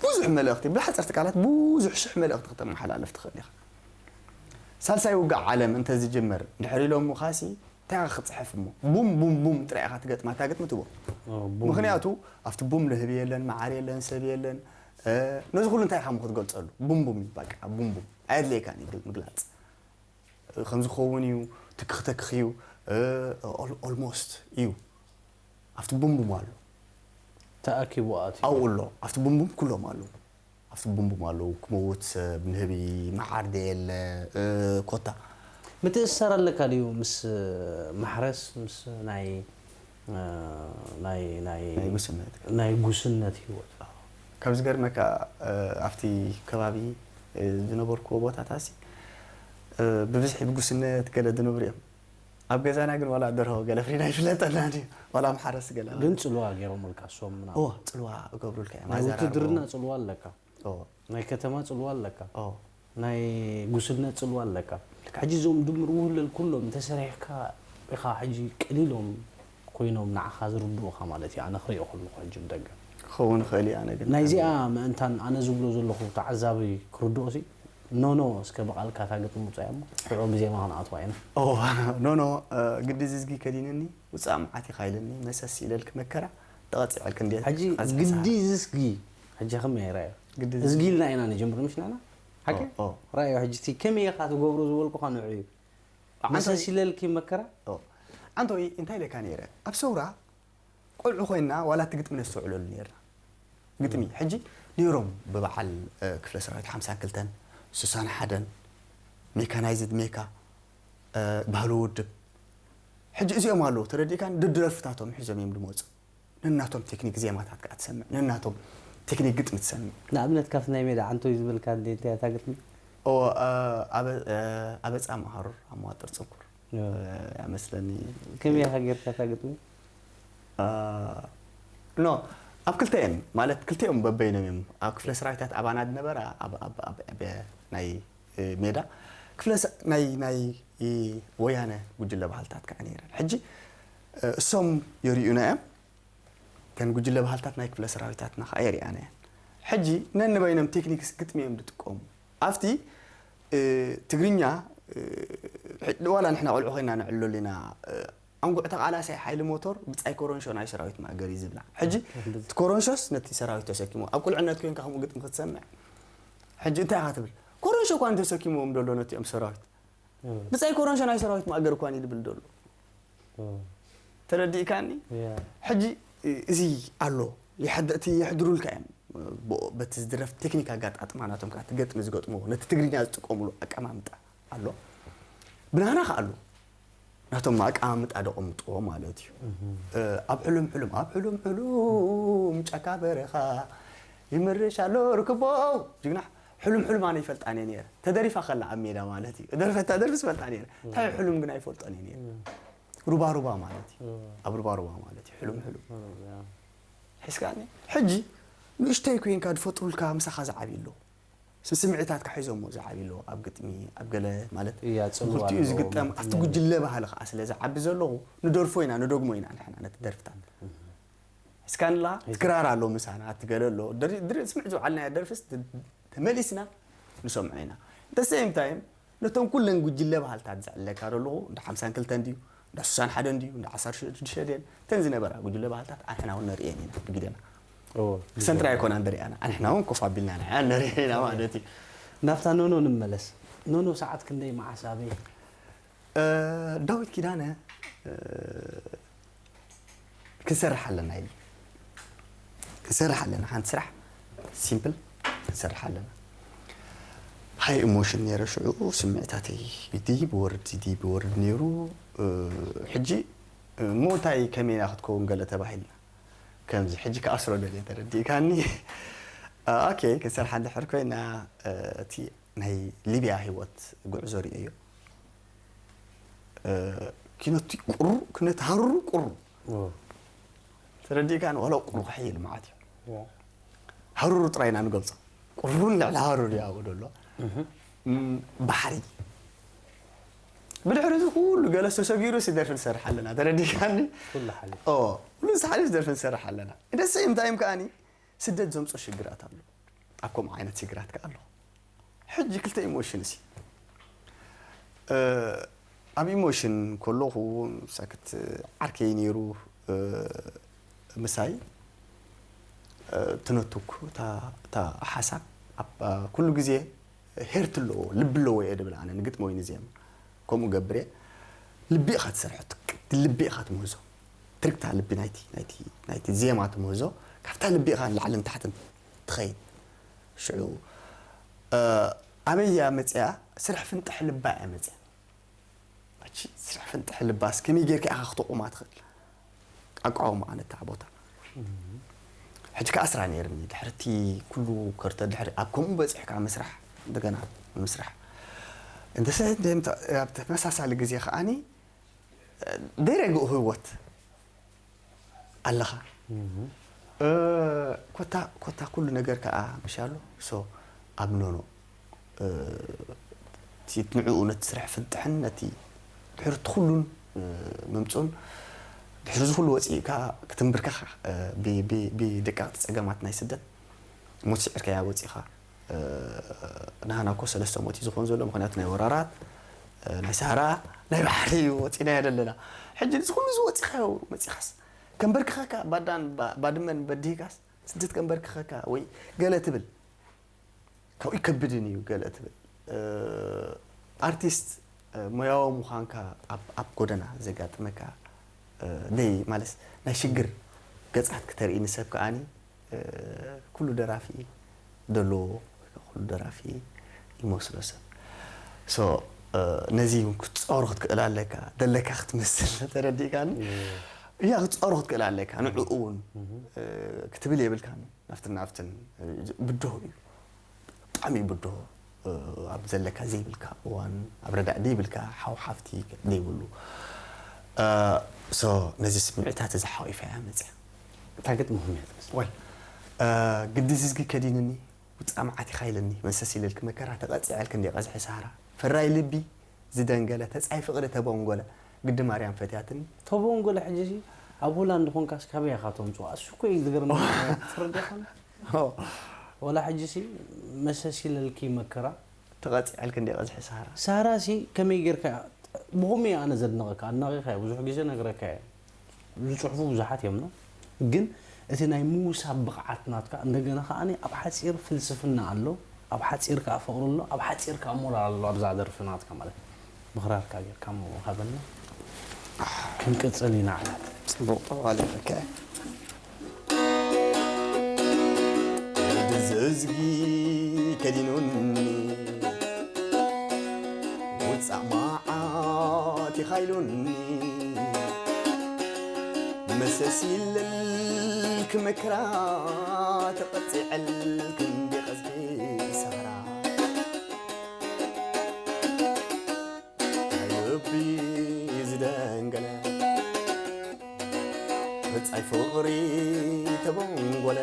ብዙሕ መልእኽቲ፣ ብሓጸርቲ ቃላት ብዙሕ ሽሕ መልእኽቲ ክተመሓላልፍ ትኽእል ኢኻ። ሳልሳይ ውግእ ዓለም እንተዝጅመር እንድሕር ኢሎምኻሲ፣ እንታይ ኢኻ ክጽሕፍ እሞ? ቡም፣ ቡም፣ ቡም ጥራይ ኢኻ ትገጥማ፣ እታ ግጥሚ ትቦ። ኦ፣ ቡም። ምኽንያቱ፣ ኣብቲ ቡም ንህቢ የለን፣ መዓር የለን፣ ሰብ የለን። እ፣ ነዚ ኩሉ እንታይ ኢኻ እሞ ክትገልጸሉ? ቡም፣ ቡም እዩ፣ በቃ፣ ቡም፣ ቡም። ኣየድልየካን እዩ ግል-፣ ምግላጽ። እ፣ ከም ዝኸውን እዩ፣ ትክኽ፣ ተክኽ እዩ፣ እ፣ ኦል-፣ ኦልሞስት እዩ። ኣብቲ ቡም፣ ቡም ኣሎ። ተኣኪቡ ኣትዩ። ኣብኡ ኣሎ። ኣብቲ ቡም፣ ቡም ኩሎም ኣለዉ። ኣብቲ ቡምቡም ኣለዉ፣ ክመውት ሰብ፣ ንህቢ፣ መዓር ደየለ፣ እ፣ ኮታ። ምትእስሳር ኣለካ ድዩ ምስ ማሕረስ፣ ምስ ናይ፣ እ፣ ናይ፣ ናይ ናይ ጉስነት። ናይ ጉስነት ህይወት? ካብ ዝገርመካ፣ እ፣ ኣብቲ ከባቢ፣ እ፣ ዝነበርኩዎ ቦታታሲ፣ እ፣ ብብዝሒ ብጉስነት ገለ ዝነብሩ እዮም። ኣብ ገዛና ግን ዋላ ደርሆ ገለ ፍሪና ይፍለጠና ድዩ? ዋላ ኣምሓረስ ገለ ግን ጽልዋ ገይሮምልካ እሶም ምናምን? እዎ፣ ጽልዋ እገብሩልካ እዮም። ናይ ኣዘራርባኦም። ውትድርና ጽልዋ ኣለካ? እዎ። ናይ ከተማ ጽልዋ ኣለካ? እዎ። ናይ ጉስነት ጽልዋ ኣለካ? ልክዕ። ሕጂ እዞም ድምር ውህለል ኩሎም እንተሰሪሕካ ኢኻ ሕጂ ቀሊሎም ኮይኖም ንዓኻ ዝርድኡኻ ማለት እዩ። ኣነ ክሪኦ ከለኹ ሕጂ ብደገ። ክኸውን ይኽእል እዩ፣ ኣነ ግን ናይዚኣ ኣነ ምእንታን ኣነ ዝብሎ ዘለኹ ተዓዛቢ ክርድኦ ሲ፣ ኖ፣ ኖ፣ እስከ ብቓልካ እታ ግጥሚ ውጻያ እሞ፣ ሽዑ ብዜማ ክንኣትዋ ኢና። ኦ፣ ኖ፣ ኖ፣ እ፣ ግዲ ዝዝጊ ከዲንኒ፣ ውጻእ መዓት ኢኻ ኢልኒ፣ መሰስ ኢለልኪ መከራ፣ ተቐጺዐልኪ እንድየ ሕጂ ተቐጽዐ ግዲ ሰዓት። ዝስጊ፣ ሕጂ ከመይ ራእዮ? ግዲ እዝጊ ዝስጊ። ኢልና ኢና ንጀምር፣ ምሽ ንሕና? ሓቂ? ኦ፣ ኦ። ራእዮ፣ ሕጂ እቲ ከመይ ኢኻ ትገብሮ ዝበልኩኻ ንዑ እዩ። ኣንተ መሰስ ኢለልኪ መከራ? ኦ። ኣንተ ወይ እንታይ ኢለካ ነይረ? ኣብ ሰውራ ቆልዑ ኮይንና ዋላ እቲ ግጥሚ ነስተውዕለሉ ነይርና። ግጥሚ፣ ሕጂ ነይሮም ብበዓል፣ እ፣ ክፍለ ሰራዊት ሓምሳን ክልተን፣ ስሳን ሓደን፣ ሜካናይዝድ ሜካ፣ እ፣ ባህሊ ውድብ። ሕጂ እዚኦም ኣለዉ፣ ተረዲእካን? ደደርፍታቶም ሒዞም እዮም ድመጹ። ነናቶም ቴክኒክ ዜማታት ከኣ ትሰምዕ፣ ነናቶም ቴክኒክ ግጥሚ ትሰምዕ። ንኣብነት ካብቲ ናይ ሜዳ ዓንቶይ ዝበልካ እንደ እንታይ እታ ግጥሚ? ኦ፣ እ፣ ኣበ-፣ እ፣ ኣበጻ መሃሩር፣ ኣብ መዋጥር ጽንኩር፣ ዮ። እ፣ እያ መስለኒ። ከመይ ኢኻ ጌርካ እታ ግጥሚ? እ፣ ኖ፣ ኣብ ክልተ እየን፣ ማለት ክልቲኦም በበይኖም እዮም። ኣብ ክፍለ ሰራዊታት ኣባና ዝነበራ፣ ኣብ፣ ኣብ፣ ኣብ፣ ኣብ ናይ፣ እ፣ ሜዳ፣ ክፍለ ሰ-፣ ናይ፣ ናይ፣ እ፣ ወያነ ጉጅለ ባህልታት ከኣ ነይረን። ሕጂ፣ እ፣ እሶም የርእዩና እዮም። እተን ጉጅለ ባህልታት ናይ ክፍለ ሰራዊታትና ከኣ የርእያና እየን። ሕጂ ነንበይኖም ቴክኒክስ ግጥሚ እዮም ዝጥቀሙ። ኣብቲ፣ እ፣ ትግርኛ፣ እ፣ ሕ-፣ ዋላ ንሕና ቆልዑ ኮይና ነዕልለሉ ኢና፣ እ፣ ኣንጉዕ ተቓላሳይ ሓይሊ ሞቶር ብጻይ ኮረንሾ ናይ ሰራዊት ማእገር እዩ ዝብላ። ሕጂ እቲ ኮረንሾስ ነቲ ሰራዊት ተሰኪሙ። ኣብ ቁልዕነት ኮይንካ ከምኡ ግጥሚ ክትሰምዕ፣ ሕጂ እንታይ ኢኻ ትብል? ኮረንሾ እኳ እንተሰኪምዎም ዘሎ ነቲኦም ሰራዊት። እም። ብጻይ ኮረንሾ ናይ ሰራዊት ማእገር እኳ እዩ ዝብል ዘሎ። እም። ተረዲእካኒ? ያ። ሕጂ፣ እ-፣ እዚ ኣሎ። ይሕድ-፣ እቲ የሕድሩልካ እዮም። ብ-፣ በቲ ዝድረፍ ቴክኒክ ኣጋጣጥማ ናቶም ከኣ እቲ ገጥሚ ዝገጥምዎ፣ ነቲ ትግርኛ ዝጥቀሙሉ ኣቀማምጣ ኣሎ። ብናና ከኣ ኣሎ። ናቶም ኣቀማምጣ ደቐምጥዎ ማለት እዩ። እም። እ፣ ኣብ ሕሉም ሕሉም፣ ኣብ ሕሉም ሕሉም ጫካ በረኻ ይምርሽ ኣሎ ርክቦ ጅግና። ሕሉም ሕሉም ኣነ ይፈልጣን እየ ነይረ። ተደሪፋ ከላ ኣብ ሜዳ ማለት እዩ። እደርፈታ ደርፍስ ይፈልጣ ነይረ። እንታይ ሕሉም ግን ኣይፈልጦን እየ ነይረ። እም። ሩባ ሩባ ማለት እዩ። እም። ኣብ ሩባ ሩባ ማለት እዩ። ሕሉም ሕሉም። እም፣ ያ። ሒዝካኒ? ሕጂ ንእሽተይ ኮይንካ ዝፈጥሩልካ ምሳኻ ዝዓብዩ ኣለዉ። ስ-፣ ስምዒታትካ ሒዞሞ ዝዓብዩ ኣለዉ። ኣብ ግጥሚ፣ ኣብ ገለ ማለት እያ፣ ጽልዋ ንኽልቲኡ ኣለዎ ዝግጠም ማለት ኣብቲ እዩ። ጉጅለ ባህሊ ከኣ ስለ ዝዓቢ ዘለኹ ንደርፎ ኢና፣ ንደግሞ ኢና ንሕና ነቲ ደርፍታት። እም። ሒዝካንላ? ሒዝ- እቲ ክራር ኣሎ ምሳና፣ እቲ ገለ ኣሎ። ደሪ-፣ ድሪ-፣ ስምዒት ዝውዓልናዮ ደርፍስ ት-፣ ተመሊስና ንሰምዖ ኢና። At the same time፣ ነቶም ኩለን ጉጅለ ባህልታት ዘዕልለካ ዘለኹ፣ እንዳ ሓምሳን ክልተን ድዩ፣ እንዳ ስሳን ሓደን ድዩ፣ እንዳ ዓሰርተ ሽዱሽተ ድየን፣ እተን ዝነበራ ጉጅለ ባህልታት ኣንሕና እውን ነርእየን ኢና ብግደና። ኦ፣ ክሰንትራ ኣይኮናን ዝሪኣና፣ ኣንሕና እውን ኮፍ ኣቢልና ንሕና ነርእየን ኢና ማለት እዩ። ናብታ ኖኖ ንመለስ። ኖኖ ሰዓት ክንደይ፣ መዓስ፣ ኣበይ? ዳዊት ኪዳነ፣ ክንሰርሕ ኣለና ኢሉ። ክንሰርሕ ኣለና፣ ሓንቲ ስራሕ ሲምፕል ክንሰርሕ ኣለና። ሃይ ኢሞሽን ነይረ ሽዑ፣ ስምዒታተይ ይድይብ ይወርድ ይድይብ ይወርድ ነይሩ። ሕጂ እሞ እንታይ ከመይ ኢና ክትከውን ገለ ተባሂልና፣ ከምዚ ሕጂ ክኣስሮ ደልየ፣ ተረዲእካኒ። ኦኬ፣ ክንሰርሓ እንድሕር ኮይና፣ እቲ ናይ ሊብያ ህይወት ጉዕዞ ርእየዮ። ኪነቲ ቁሩ፣ ክነት ሃሩሩ ቁሩ። ተረዲእካኒ? ዋላ ቁሩ ክሕይል መዓት እዩ። ሃሩሩ ጥራይ ኢና ንገልጾ። ቁሩን ልዕሊ ሃሩር እዩ ኣብኡ ዘሎ። ባሕሪ። ብድሕሪ እዚ ኩሉ ገለ ተሰጊሩ ሲ ደርፊ ንሰርሕ ኣለና። ተረዲእካኒ? ኩሉ ሓሊፉ። ኦ፣ ኩሉ ሓሊፉ ደርፊ ንሰርሕ ኣለና። ደስ ይም ታይም ከኣኒ ስደት ዘምጾ ሽግራት ኣሎ። ኣብ ከምኡ ዓይነት ሽግራት ከኣ ኣለኹ። ሕጂ ክልተ ኢሞሽን ሲ፣ ኣብ ኢሞሽን ከለኹ ሳክት ዓርከይ ነይሩ፣ ምሳይ፣ ትነቱክ እታ ሓሳብ ኩሉ ግዜ ሄርት ኣለዎ፣ ልቢ ኣለዎ እየ ድብል ኣነ ንግጥሚ ወይ ንዜማ። ከምኡ ገብር እየ። ልቢ ኢኻ ትሰርሖ፣ ልቢ ኢኻ ትምህዞ። ትርግታ ልቢ ናይቲ ናይቲ ናይቲ ዜማ ትምህዞ፣ ካብታ ልቢ ኢኻ ንላዕልን ታሕትን ትኸይድ። ሽዑ ኣበይ እያ መፅያ? ስራሕ ፍንጥሕ ልባ እያ መፅያ። ኣቺ፣ ስራሕ ፍንጥሕ ልባስ ከመይ ጌርካ ኢኻ ክተቑማ ትኽእል? ኣቋውማ ኣነ እታ ቦታ። ሕጂ ከኣ ስራ ነይርኒ። ድሕርቲ ኩሉ ከርተ ድሕሪ ኣብ ከምኡ በጺሕካ ምስራሕ፣ እንደገና ምስራሕ። እንተ ሰ-፣ እንተ ኣብ ተመሳሳሊ ግዜ ከኣኒ ደይረግኡ ህይወት ኣለኻ። እ፣ ኮታ፣ ኮታ ኩሉ ነገር ከኣ ምሻሉ። ሶ ኣብ ኖኖ፣ እ፣ እቲ ንዕኡ ነቲ ስራሕ ፍንጥሕን ነቲ ድሕሪ እቲ ኩሉን፣ እ፣ ምምጹን ድሕሪ እዚ ኩሉ ወጺእካ ክትንብርከኻ፣ እ፣ ብ-፣ ብ-፣ ብደቀቕቲ ጸገማት ናይ ስደት ሞት ስዒርካያ ወጺእኻ። እ፣ ንሃና እኮ ሰለስተ ሞት እዩ ዝኾን ዘሎ፣ ምኽንያቱ ናይ ወራራት፣ እ፣ ናይ ሰሃራ፣ ናይ ባሕሪ እዩ ወጺእናዮ ዘለና። ሕጂ እዚ ኩሉ እዚ ወጺኻዮ መጺኻስ ከንበርክኸካ፣ ባዳን ባ-፣ ባድመን በዲህካስ ስደት ከንበርክኸካ ወይ ገለ ትብል፣ ካብኡ ይከብድን እዩ ገለ ትብል። እ፣ ኣርቲስት፣ እ፣ ሞያዊ ምዃንካ ኣብ፣ ኣብ ጎደና ዘጋጥመካ፣ እ፣ ደይ ማለት ናይ ሽግር ገጻት ክተርኢ ንሰብ ከኣኒ፣ እ፣ ኩሉ ደራፊ ደሎ፣ ኩሉ ደራፊ ይመስሎ ሰብ። ሶ፣ እ፣ ነዚ እውን ክትጻወሮ ክትክእል ኣለካ፣ ደለካ ክትመስል ተረዲእካኒ? እያ፣ ክትጻወሮ ክትክእል ኣለካ። ንዕኡ እውን፣ እ፣ ክትብል የብልካን። ናፍትን ናፍትን፣ እ፣ ብድሆ እዩ። ብጣዕሚ እዩ ብድሆ። እ፣ ኣብ ዘለካ ዘይብልካ እዋን፣ ኣብ ረዳእ ዘይብልካ ሓው ሓፍቲ ዘይብሉ። እ፣ ሶ፣ ነዚ ስምዒታት እዚ ሓቂፋ እያ መፅያ። እንታይ ገጥመኹም እያ ትመስል? ወል፣ እ፣ ግዲ ዝዝጊ ከዲንኒ፣ ውፃእ መዓት ይኻይለኒ፣ መሰስ ኢለልኪ መከራ፣ ተቐፂዐልኪ እንዲ ቀዝሒ ሰሃራ። ፈራይ ልቢ ዝደንገለ፣ ተፃይ ፍቕሪ ተበንጎለ፣ ግዲ ማርያም ፈትያትኒ። ተበንጎለ ሕጂ ሲ ኣብ ሆላንድ ኾንካስ ካበይ ኢኻ ተምፅኦ? እሱ እኮ እዩ ዝገርመኒ። ትረዳእካኒ? ኦ። ወላ ሕጂ ሲ መሰስ ኢለልኪ መከራ። ተቐፂዐልኪ እንዲ ቀዝሒ ሰሃራ። ሰሃራ ሲ ከመይ ጌርካ፣ ብኸመይ እየ ኣነ ዘድንቐካ? ኣድናቒኻ እየ፣ ብዙሕ ግዜ ነግረካ እየ። ዝፅሕፉ ብዙሓት እዮም፣ ግን እቲ ናይ ምውሳብ ብቕዓት ናትካ፣ እንደገና ከኣ ኣብ ሓፂር ፍልስፍና ኣሎ፣ ኣብ ሓፂር ከኣ ፍቕሪ ኣሎ፣ ኣብ ሓፂር ከኣ ሞራል ኣሎ። ኣብዛ ደርፊ ናትካ ማለት ምኽራርካ ጌርካ እሞ ሃበና፣ ክንቅፅል ኢና። ዓላት። ፅቡቕ ጠዋሊዕካ። ዝዝጊ ከዲኑኒ፣ ውፃእ መዓት ይኻይሉኒ፣ መሰስ ኢለልክ መከራ፣ ተቐፂዐልክ እንዲ ቀዝሒ ሰሃራ። ልቢ ዝደንገለ፣ ብጻይ ፍቕሪ ተበንጎለ፣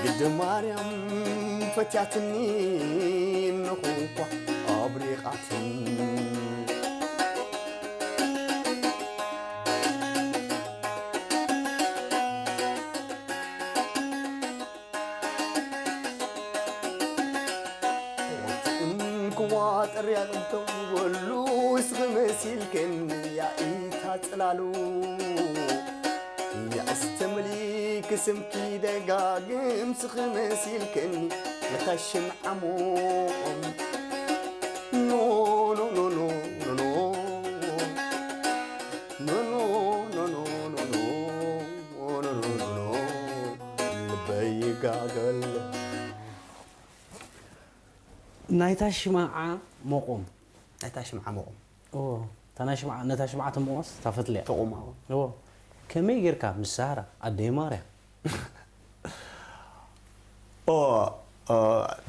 ግዲ ማርያም ፈትያትኒ፣ እንኹ እኳ ኣብሪቓትኒ። እንክዋ ጥርያ ቅንተው በሉ፣ እስኺ መሲልክን ያኢታ ጽላሉ። ያእስተምሊ ክስምኪ ደጋግም፣ እስኺ መሲልክን መታሽም ዓሞም። ኖ፣ ኖ፣ ኖ፣ ይጋገል። ናይታ ሽማዓ መቖም ናይታ ሽምዓ መቖም እዎ እታ ናይ ሽምዓ ነታ ሽምዓ ትምቆስ ታፈትልያ ተቑማዋ እዎ ከመይ ጌርካ ምስ ሳራ ኣደይ ማርያ ኦ ኦ፣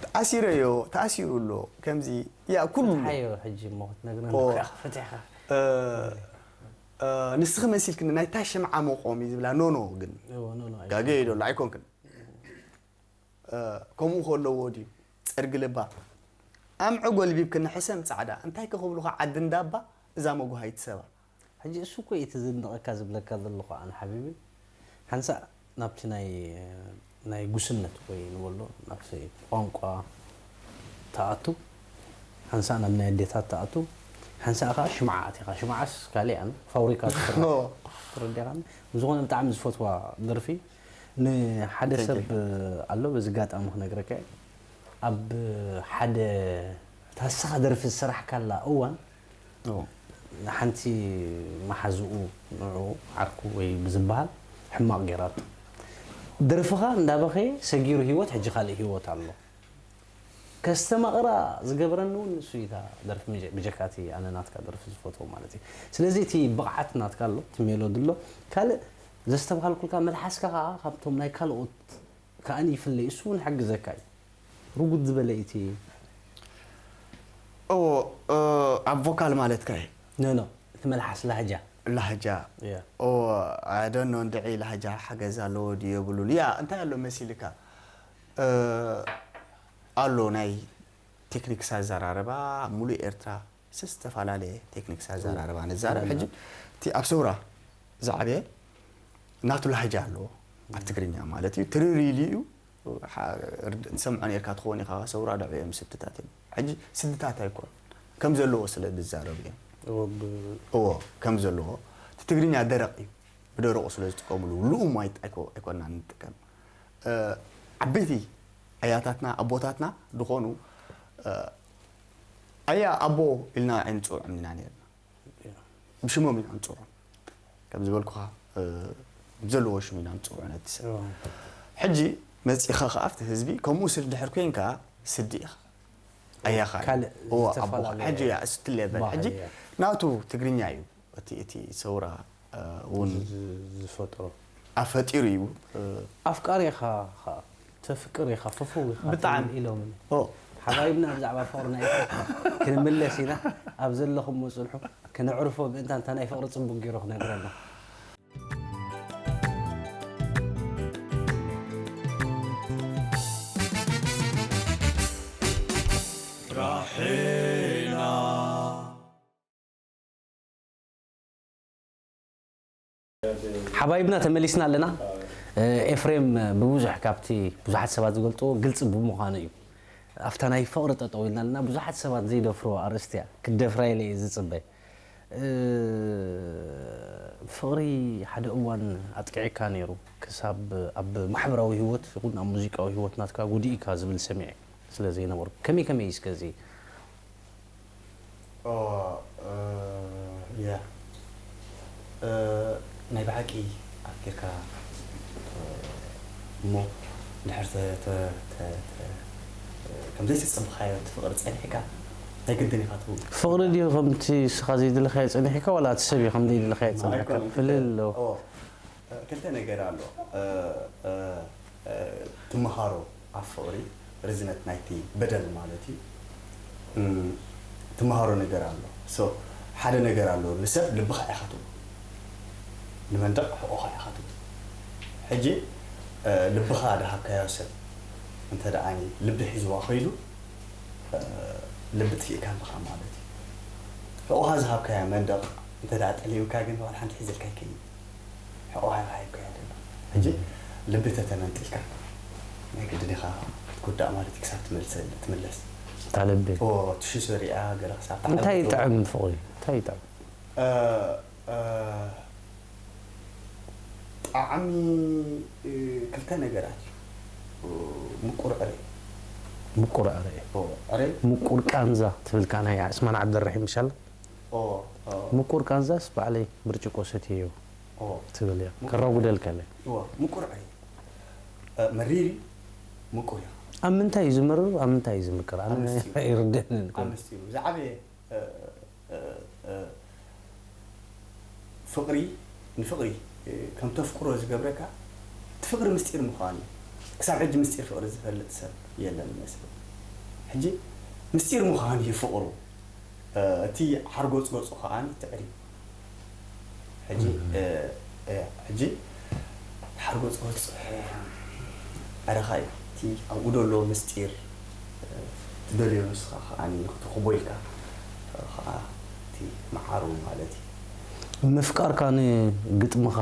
ተኣሲረዮ ተኣሲሩ ኣሎ ከምዚ ያ ኩሉ ሓዮ ሕጂ እሞ ክትነግረና ኦ። ከኣ ፈቲሕካ እ፣ እ፣ ንስኺ መሲልክኒ ናይታ ሽምዓ መቖም እዩ ዝብላ ኖኖ ግን እዎ ኖ ኖ ጋገ ይደሎ ኣይኮንክን እ፣ ከምኡ ከለዎ ድዩ ጸርጊ ልባ ኣምዑ ጎልቢብክኒ ሕሰም ጻዕዳ እንታይ ከኽብሉኻ ዓዲ እንዳባ እዛ መጉሃይቲ ሰባ ሕጂ እሱ እኮ እዩ እቲ ዝድንቐካ ዝብለካ ዘለኹ ኣነ ሓቢቢ ሓንሳእ ናብቲ ናይ ናይ ጉስነት ወይ ንበሎ ናብቲ ቋንቋ ትኣቱ ሓንሳእ ናብ ናይ ኣዴታት ትኣቱ ሓንሳእ ከዓ ሽምዓ ኣቲኻ ሽምዓስ ካሊእ ኣነ ፋብሪካ ትስራሕ ትረዲኻኒ ብዝኾነ ብጣዕሚ ዝፈትዋ ደርፊ ንሓደ ሰብ ኣሎ በዚ ጋጣሚ ክነግረካ እየ ኣብ ሓደ ታስኻ ደርፊ ዝሰራሕካላ እዋን ሓንቲ መሓዝኡ ንዑ ዓርኩ ወይ ብዝበሃል ሕማቕ ገይራቶ ደርፍኻ እንዳበኸየ ሰጊሩ ህይወት ሕጂ ካልእ ህይወት ኣሎ ከስተማቕራ ዝገበረኒ እውን ንሱ እዩ እታ ደርፊ ምጀ- ብጀካቲ ኣነ ናትካ ደርፊ ዝፈትዎ ማለት እዩ ስለዚ እቲ ብቕዓት ናትካ ኣሎ እቲ ሜሎዲ ኣሎ ካልእ ዘስተብሃልኩልካ መልሓስካ ከዓ ካብቶም ናይ ካልኦት ከዓኒ ይፍለ እዩ እሱ እውን ሓግዘካ እዩ ርጉድ ዝበለ እቲ ኦ እ፣ ኣብ ቮካል ማለትካ እዩ ኖ ኖ እቲ መልሓስ ላህጃ ላህጃ ያ ኦ ኣደኖ እንድዒ ላህጃ ሓገዝ ኣለዎ ድዩ የብሉን ያ እንታይ ኣሎ መሲልካ እ፣ ኣሎ ናይ ቴክኒክስ ኣዘራርባ ኣብ ሙሉእ ኤርትራ ዝተፈላለየ ቴክኒክስ ኣዘራርባ ንዛረብ ሕጂ እቲ ኣብ ሰውራ ዝዓበየ ናቱ ላህጃ ኣለዎ ኣብ ትግርኛ ማለት እዩ ትርር ኢሉ እዩ ትሰምዖ ነርካ ትኸውን ኢኻ ሰውራ ድዕዮም ስድታት እዮም ሕጂ ስድታት ኣይኮን ከም ዘለዎ ስለ ዝዛረቡ እዮም እዎ ከም ዘለዎ እቲ ትግርኛ ደረቕ እዩ ብደረቑ ስለ ዝጥቀምሉ ልኡም ኣይኮና ንጥቀም ዓበይቲ ኣያታትና ኣቦታትና ዝኾኑ ኣያ ኣቦ ኢልና ኣይንፅውዖም ኢና ነርና ብሽሞም ኢና ንፅውዖም ከም ዝበልኩኻ ዘለዎ ሽም ኢና ንፅውዖ ነቲ ሰብ ሕጂ መፂእኻ ከኣ ኣብቲ ህዝቢ ከምኡ ስል ድሕር ኮይንካ ስዲ ኢኻ ኣያኻ ሕጂ እስትለበል ሕጂ ናቱ ትግርኛ እዩ እቲ እቲ ሰውራ እውን ዝፈጥሮ ኣፈጢሩ እዩ ኣፍቃሪ ኢኻ ተፍቅር ኢኻ ፍፍው ኢኻ ብጣዕሚ ኢሎምኒ ሓባይብና ብዛዕባ ፍቕሪ ናይ ክንምለስ ኢና ኣብ ዘለኹም መፅልሑ ክነዕርፎ ምእንታ እንታ ናይ ፍቕሪ ፅቡቅ ገይሩ ክነግረና ራሒና ሓባይብና ተመሊስና ኣለና ኤፍሬም ብብዙሕ ካብቲ ብዙሓት ሰባት ዝገልፅዎ ግልፂ ብምዃኑ እዩ ኣብታ ናይ ፍቕሪ ጠጠው ኢልና ኣለና ብዙሓት ሰባት ዘይደፍርዎ ኣርእስቲ እያ ክደፍራ ኢለ እየ ዝፅበ ፍቕሪ ሓደ እዋን ኣጥቂዕካ ነይሩ ክሳብ ኣብ ማሕበራዊ ህይወት ይኹን ኣብ ሙዚቃዊ ህይወት ናትካ ጉዲእካ ዝብል ሰሚዐ ስለ ዘይነበርኩ ከመይ ከመይ እስከ እዚ ያ ናይ ብሓቂ ኣፍኪርካ እሞ ድሕር ከምዘይተፀብኻዮ እቲ ፍቕሪ ፀኒሕካ ናይ ግድን ኢኻ ትብሉ ፍቕሪ ድዩ ከምቲ እስኻ ዘይደለኻዮ ፀኒሕካ ዋላ እቲ ሰብ እዩ ከም ዘይደለኻዮ ፀኒሕካ ፍልል ኣለዎ ክልተ ነገር ኣሎ ትመሃሮ ኣብ ፍቕሪ ርዝነት ናይቲ በደል ማለት እዩ ትመሃሮ ነገር ኣሎ ሓደ ነገር ኣሎ ንሰብ ልብኻ ኢኻ ትብሎ ንመንደቕ ሕቆኻ ኢኻ ትብሎ ሕጂ ልብኻ ድሃብካዮ ሰብ እንተ ደኣ ልቢ ሒዝዋ ኸይዱ ልቢ ጥፊእካ ኣለኻ ማለት እዩ ሕቆኻ ዝሃብካዮ መንደቕ እንተ ደኣ ጠሊምካ ግን ዋላ ሓንቲ ሒዘልካ ይከይድ ሕቆኻ ይሃይብካዮ ደሎ ሕጂ ልቢ ተተመንጢልካ ናይ ግድን ኢኻ ክትጉዳእ ማለት እዩ ክሳብ ትመልሰ ትምለስ እታ ልቢ ትሽሶ ሪኣ ገለ ክሳብ እንታይ ይጥዕም ፍቕሪ እንታይ ይጥዕም ጣዕሚ ክልተ ነገራት እዩ ምቁር ዕረ ምቁር ዕረ ዕረ ምቁር ቃንዛ ትብል ከዓ ናይ ዕስማን ዓብደራሒም ምሻል ምቁር ቃንዛስ ባዕለይ ብርጭቆ ሰትየዮ ትብል እያ ከራጉደልካ ኢለ ምቁር ዕረ መሪር እዩ፣ ምቁር እዩ። ኣብ ምንታይ እዩ ዝመርር፣ ኣብ ምንታይ እዩ ዝምቅር? ኣነ ኣብ ምስጢሩ። ኣይርደንን ኣብ ምስጢሩ ዝዓበየ እ፣ እ፣ እ፣ ፍቕሪ ንፍቕሪ እ፣ ከም ተፍቅሮ ዝገብረካ እቲ ፍቕሪ ምስጢር ምዃኑ እዩ። ክሳብ ሕጂ ምስጢር ፍቕሪ ዝፈልጥ ሰብ የለን ይመስል። ሕጂ ምስጢር ምዃኑ እዩ ፍቕሩ። እ፣ እቲ ሓርጎጽጎጹ ከኣ ትዕሪ ሕጂ እ፣ እ፣ ሕጂ ሓርጎጽጎጽ እ፣ ዕረኻ እዩ። እቲ ኣብኡ ዘሎ ምስጢር እ፣ ትደልዮ ንስኻ ከኣ ንኽትኽቦ ኢልካ እ፣ ከኣ እቲ መዓሩ ማለት እዩ። ምፍቃርካ ንግጥምኻ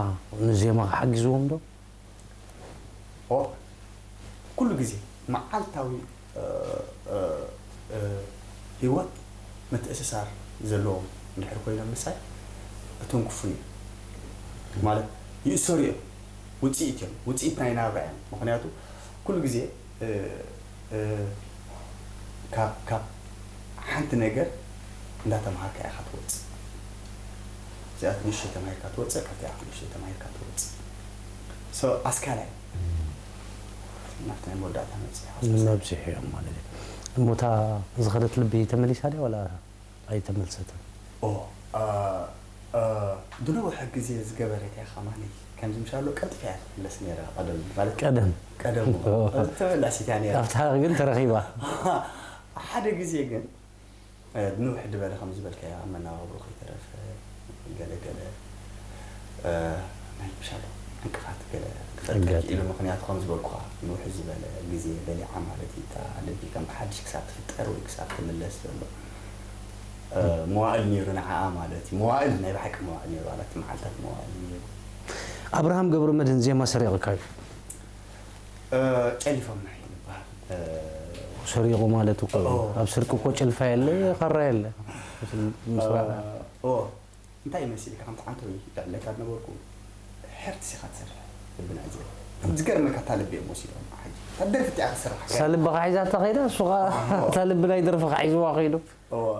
ንዜማኻ ሓጊዝዎም ዶ? ኦ ኩሉ ግዜ መዓልታዊ እ፣ እ፣ እ፣ ህይወት ምትእስሳር ዘለዎም እንድሕር ኮይኖም ምሳይ እቶም ክፉን እዮም ማለት ይእሰሩ እዮም። ውፅኢት እዮም፣ ውፅኢት ናይ ናብራ እዮም። ምክንያቱ ኩሉ ግዜ እ፣ እ፣ ካብ ካብ ሓንቲ ነገር እንዳተምሃርካ ኢኻ ትወፅእ። እዚኣ ንእሽተይ ተማሂርካ ትወፅእ፣ ካብቲኣ ንእሽተይ ተማሂርካ ትወፅእ። ሶ ኣስካላይ ናብቲ ናይ መወዳእታ መብፅሒ መብፅሒ እዮም ማለት እዩ። እሞ እታ ዝኸደት ልቢ ተመሊሳ ድያ ዋላ ኣይተመልሰትን? ኦ አ፣ አ፣ ዝነውሐ ግዜ ዝገበረት እያ ከማኒ ከምዚ ምሻሎ ቀልጥፍ እያ ትምለስ ነይራ ቀደም ማለት ቀደም ቀደም ተመላሲት እያ ነይራ ኣብታ ግን ተረኺባ። ሓደ ግዜ ግን እ፣ ንውሕ ዝበለ ከም ዝበልካዮ ኣብ መነባብሮ ከይተረፈ ገለ ገለ እ፣ ናይ ምሻሎ ዕንቅፋት ገለ ክፈጥር ኣጋጢሙ። ክኢሉ ምክንያቱ ከም ዝበልኩኻ ንውሕ ዝበለ ግዜ በሊዓ ማለት እዩ እታ ልቢ ከም ብሓድሽ ክሳብ ትፍጠር ወይ ክሳብ ትምለስ ዘሎ እ፣ መዋእል ነይሩ ንዓኣ ማለት እዩ መዋእል ናይ ብሓቂ መዋእል ነይሩ ኣላቲ መዓልታት መዋእል ነይሩ ኣብርሃም ገብረ መድህን ዜማ ሰሪቕካ እዩ። እ፣ ጨሊፎምና እዩ ዝበሃል እ፣ ሰሪቑ ማለት እኮ እዩ። ኦ። ኣብ ስርቂ እኮ ጭልፋ የለ፣ ካራ የለ። ምስራ ኦ እንታይ ይመስል ከም ትዓንቶ ይዕለካ ነበርኩ ሕርት ሲኻ ትሰርሕ ልብና እዚ ዝገርመካ እታ ልቢ እዮም ወሲዶም ሕጂ እታ ደርፊ እቲኣ ክትሰርሕ እሳ ልቢ ሒዛታ ከይዳ እሱ ኸዓ እታ ልቢ ናይ ደርፊ ሒዝዋ ከይዱ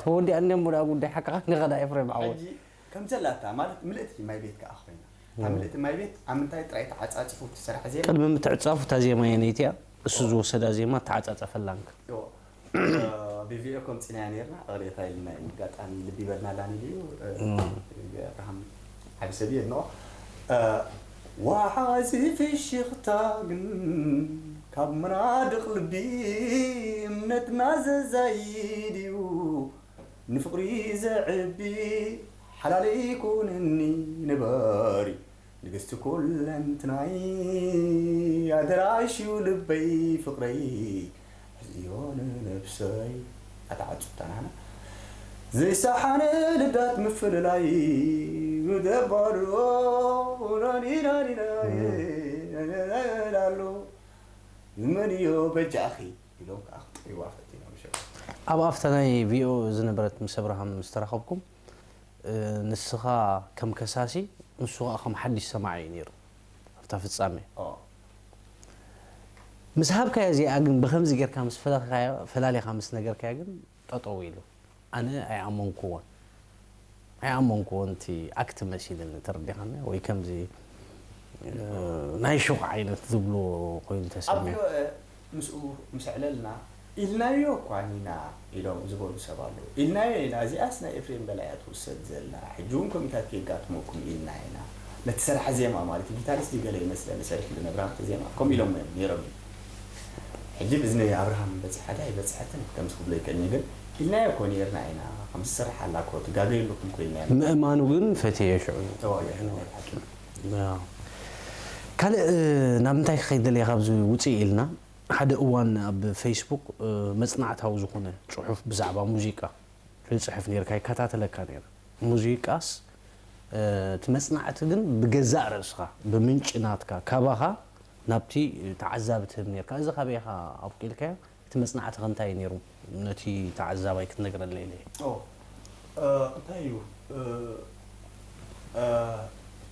ተወዲኣ እሞ ደኣ ጉዳይ ሓቅኻ ንኸዳ ኤፍሬም ዓወት ሕጂ ከም ዘላታ ማለት ምልእቲ ማይ ቤት ከዓ ኮይና እታ ምልእቲ ማይ ቤት ኣብ ምንታይ ጥራይ ተዓፃፂፉ ትሰርሐ ዜማ ቅድሚ ምትዕፃፉ እታ ዜማ የነይቲ እያ እሱ ዝወሰዳ ዜማ ተዓፃፀፈላንካ ብቪኦ ከምፂናያ ነርና ኣቕሬታ ኢልና እዩ ኣጋጣሚ ልቢ ይበልና ኣላኒ ድዩ ኣብርሃም ዓቢ ሰብ የድንቆ ዋሓዚ ፍሽኽታ ግን ካብ መናድቕ ልቢ እምነትና ዘዛይድ እዩ ንፍቕሪ ዘዕቢ ሓላለይ ኩንኒ ንበሪ ንግስቲ ኩለንትናይ ኣደራሽ እዩ ልበይ ፍቕረይ ሕዝዮ ንነብሰይ ኣታ ዓጹ ተናና ዘይሰሓነ ልዳት ምፍልላይ ምደባሉ ናኒናኒናሎ ዝመንዮ በጃኺ ኢሎም ከዓ ክጥሪዋ ፈቲኖም ሸው ኣብ ኣፍታ ናይ ቪኦ ዝነበረት ምስ ኣብርሃም ዝተራኸብኩም ንስኻ ከም ከሳሲ ንሱ ከዓ ከም ሓድሽ ሰማዒ እዩ ነይሩ ኣብታ ፍጻሜ ምስ ሃብካዮ እዚኣ ግን ብከምዚ ጌርካ ምስ ፈለኻዮ ፈላሊኻ ምስ ነገርካዮ ግን ጠጠው ኢሉ ኣነ ኣይኣመንኩዎን ኣይኣመንኩዎን እቲ ኣክት መሲልኒ ተረዲኻኒ ወይ ከምዚ ናይ ሹቕ ዓይነት ዝብልዎ ኮይኑ ተሰሚዑ ምስኡ ምስ ኣዕለልና ኢልናዮ እኳ ኢና ኢሎም ዝበሉ ሰብ ኣለዉ። ኢልናዮ ኢና እዚኣስ ናይ ኤፍሬም በላይ እያ ትውሰድ ዘላ ሕጂ እውን ከምኡታት ከየጋጥመኩም ኢልና ኢና። ነቲ ሰርሐ ዜማ ማለት እዩ ጊታሪስት ገለ ይመስለኒ ሰሪሕሉ ነብራህተ ዜማ ከምኡ ኢሎም እዮም ነይሮም እዩ። ሕጂ ብዝነ ኣብርሃም በፂሓ ድያ ኣይበፅሐትን ከምዚ ክብሎ ይክእልኒ ግን ኢልናዮ እኮ ነይርና ኢና ከምዚ ትሰርሕ ኣላ እኮ ትጋገዩ ኣለኩም እኮ ኢልናዮ። ምእማኑ ግን ፈትየ ሽዑ እዩ። ተዋጊዕና ናይ ብሓቂ ካልእ ናብ ምንታይ ክኸይድ ደልየ ካብዚ ውፅእ ኢልና ሓደ እዋን ኣብ ፌስቡክ መፅናዕታዊ ዝኾነ ፅሑፍ ብዛዕባ ሙዚቃ ክፅሕፍ ነርካ ይከታተለካ ነረ ሙዚቃስ እቲ መፅናዕቲ ግን ብገዛእ ርእስኻ ብምንጭ ናትካ ካባኻ ናብቲ ተዓዛቢ ትህብ ነርካ እዚ ካበይኻ ኣብቂልካዮ እቲ መፅናዕትኸ እንታይ ነይሩ ነቲ ተዓዛባይ ክትነግረለይ ኢለ እንታይ እዩ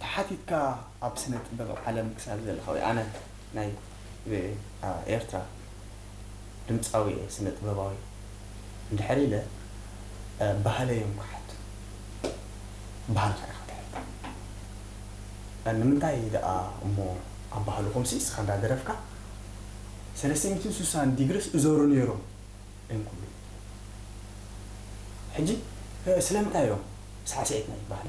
ተሓቲትካ ኣብ ስነ ጥበብ ዓለም ክሳብ ዘለኻ ወይ ኣነ ናይ ኤርትራ ድምፃዊ እየ ስነ ጥበባዊ እንድሕር ኢለ ባህለይ እዮም ክሓቱ ባህልካ ኢኻ ትሕቶ ንምንታይ ደኣ እሞ ኣብ ባህልኹም ሲ ስኻ እንዳደረፍካ ሰለስተ ሚእትን ስሳን ዲግሪስ እዞሩ ነይሮም እዮም ክብሉ። ሕጂ፣ እ፣ ስለምንታይ እዮም ሳዕስዒትና ይበሃል?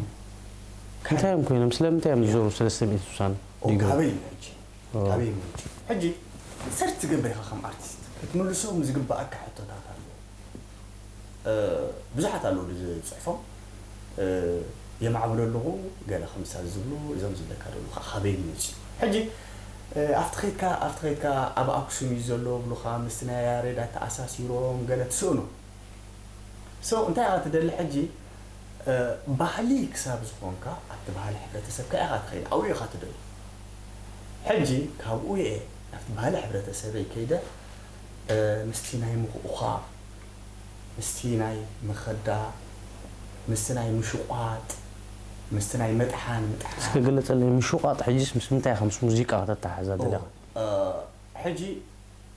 እንታይ እዮም ኮይኖም? ስለምንታይ እዮም ዝዞሩ ሰለስተ ሚእትን ስሳን ኦ፣ ዲግሪ? ካበይ እዩ ሕጂ? ኦ። ካበይ እዩ ሕጂ? ሕጂ ሰርች ትገብር ኢኻ ከም ኣርቲስት። ክትምልሶም ዝግባኣካ ሕቶታት ኣሎ። እ፣ ብዙሓት ኣለዉ ዝጽሕፎም። እ፣ የማዕብሎ ኣለኹ፣ ገለ ከምሳ ዝብሉ፣ እዞም ዝብለካ ዘለዉ ከዓ ካበይ ይመጽኡ? ሕጂ፣ እ፣ ኣብቲ ኸይድካ፣ ኣብቲ ኸይድካ ኣብ ኣክሱም እዩ ዘሎ ብሉኻ፣ ምስቲ ናይ ያሬድ ኣተኣሳሲሮም ገለ ትስእኖ። So፣ እንታይ ኢኻ ትደሊ ሕጂ? እ፣ ባህሊ ክሳብ ዝኾንካ፣ ኣብቲ ባህሊ ሕብረተሰብካ ኢኻ ትኸይድ፣ ኣብኡ ኢኻ ትደሊ። ሕጂ፣ ካብኡ እየ ናብቲ ባህሊ ሕብረተሰበይ ከይደ፣ እ፣ ምስቲ ናይ ምኹእኳ፣ ምስቲ ናይ መኸዳ፣ ምስቲ ናይ ምሽቋጥ፣ ምስቲ ናይ ምጥሓን፣ ምጥሓን። እስኪ ግለጸለይ፣ ምሽቋጥ ሕጂስ ምስ ምንታይ ኢኻ ምስ ሙዚቃ ከተተሓሕዛ ደሊኻ? እ፣ ሕጂ፣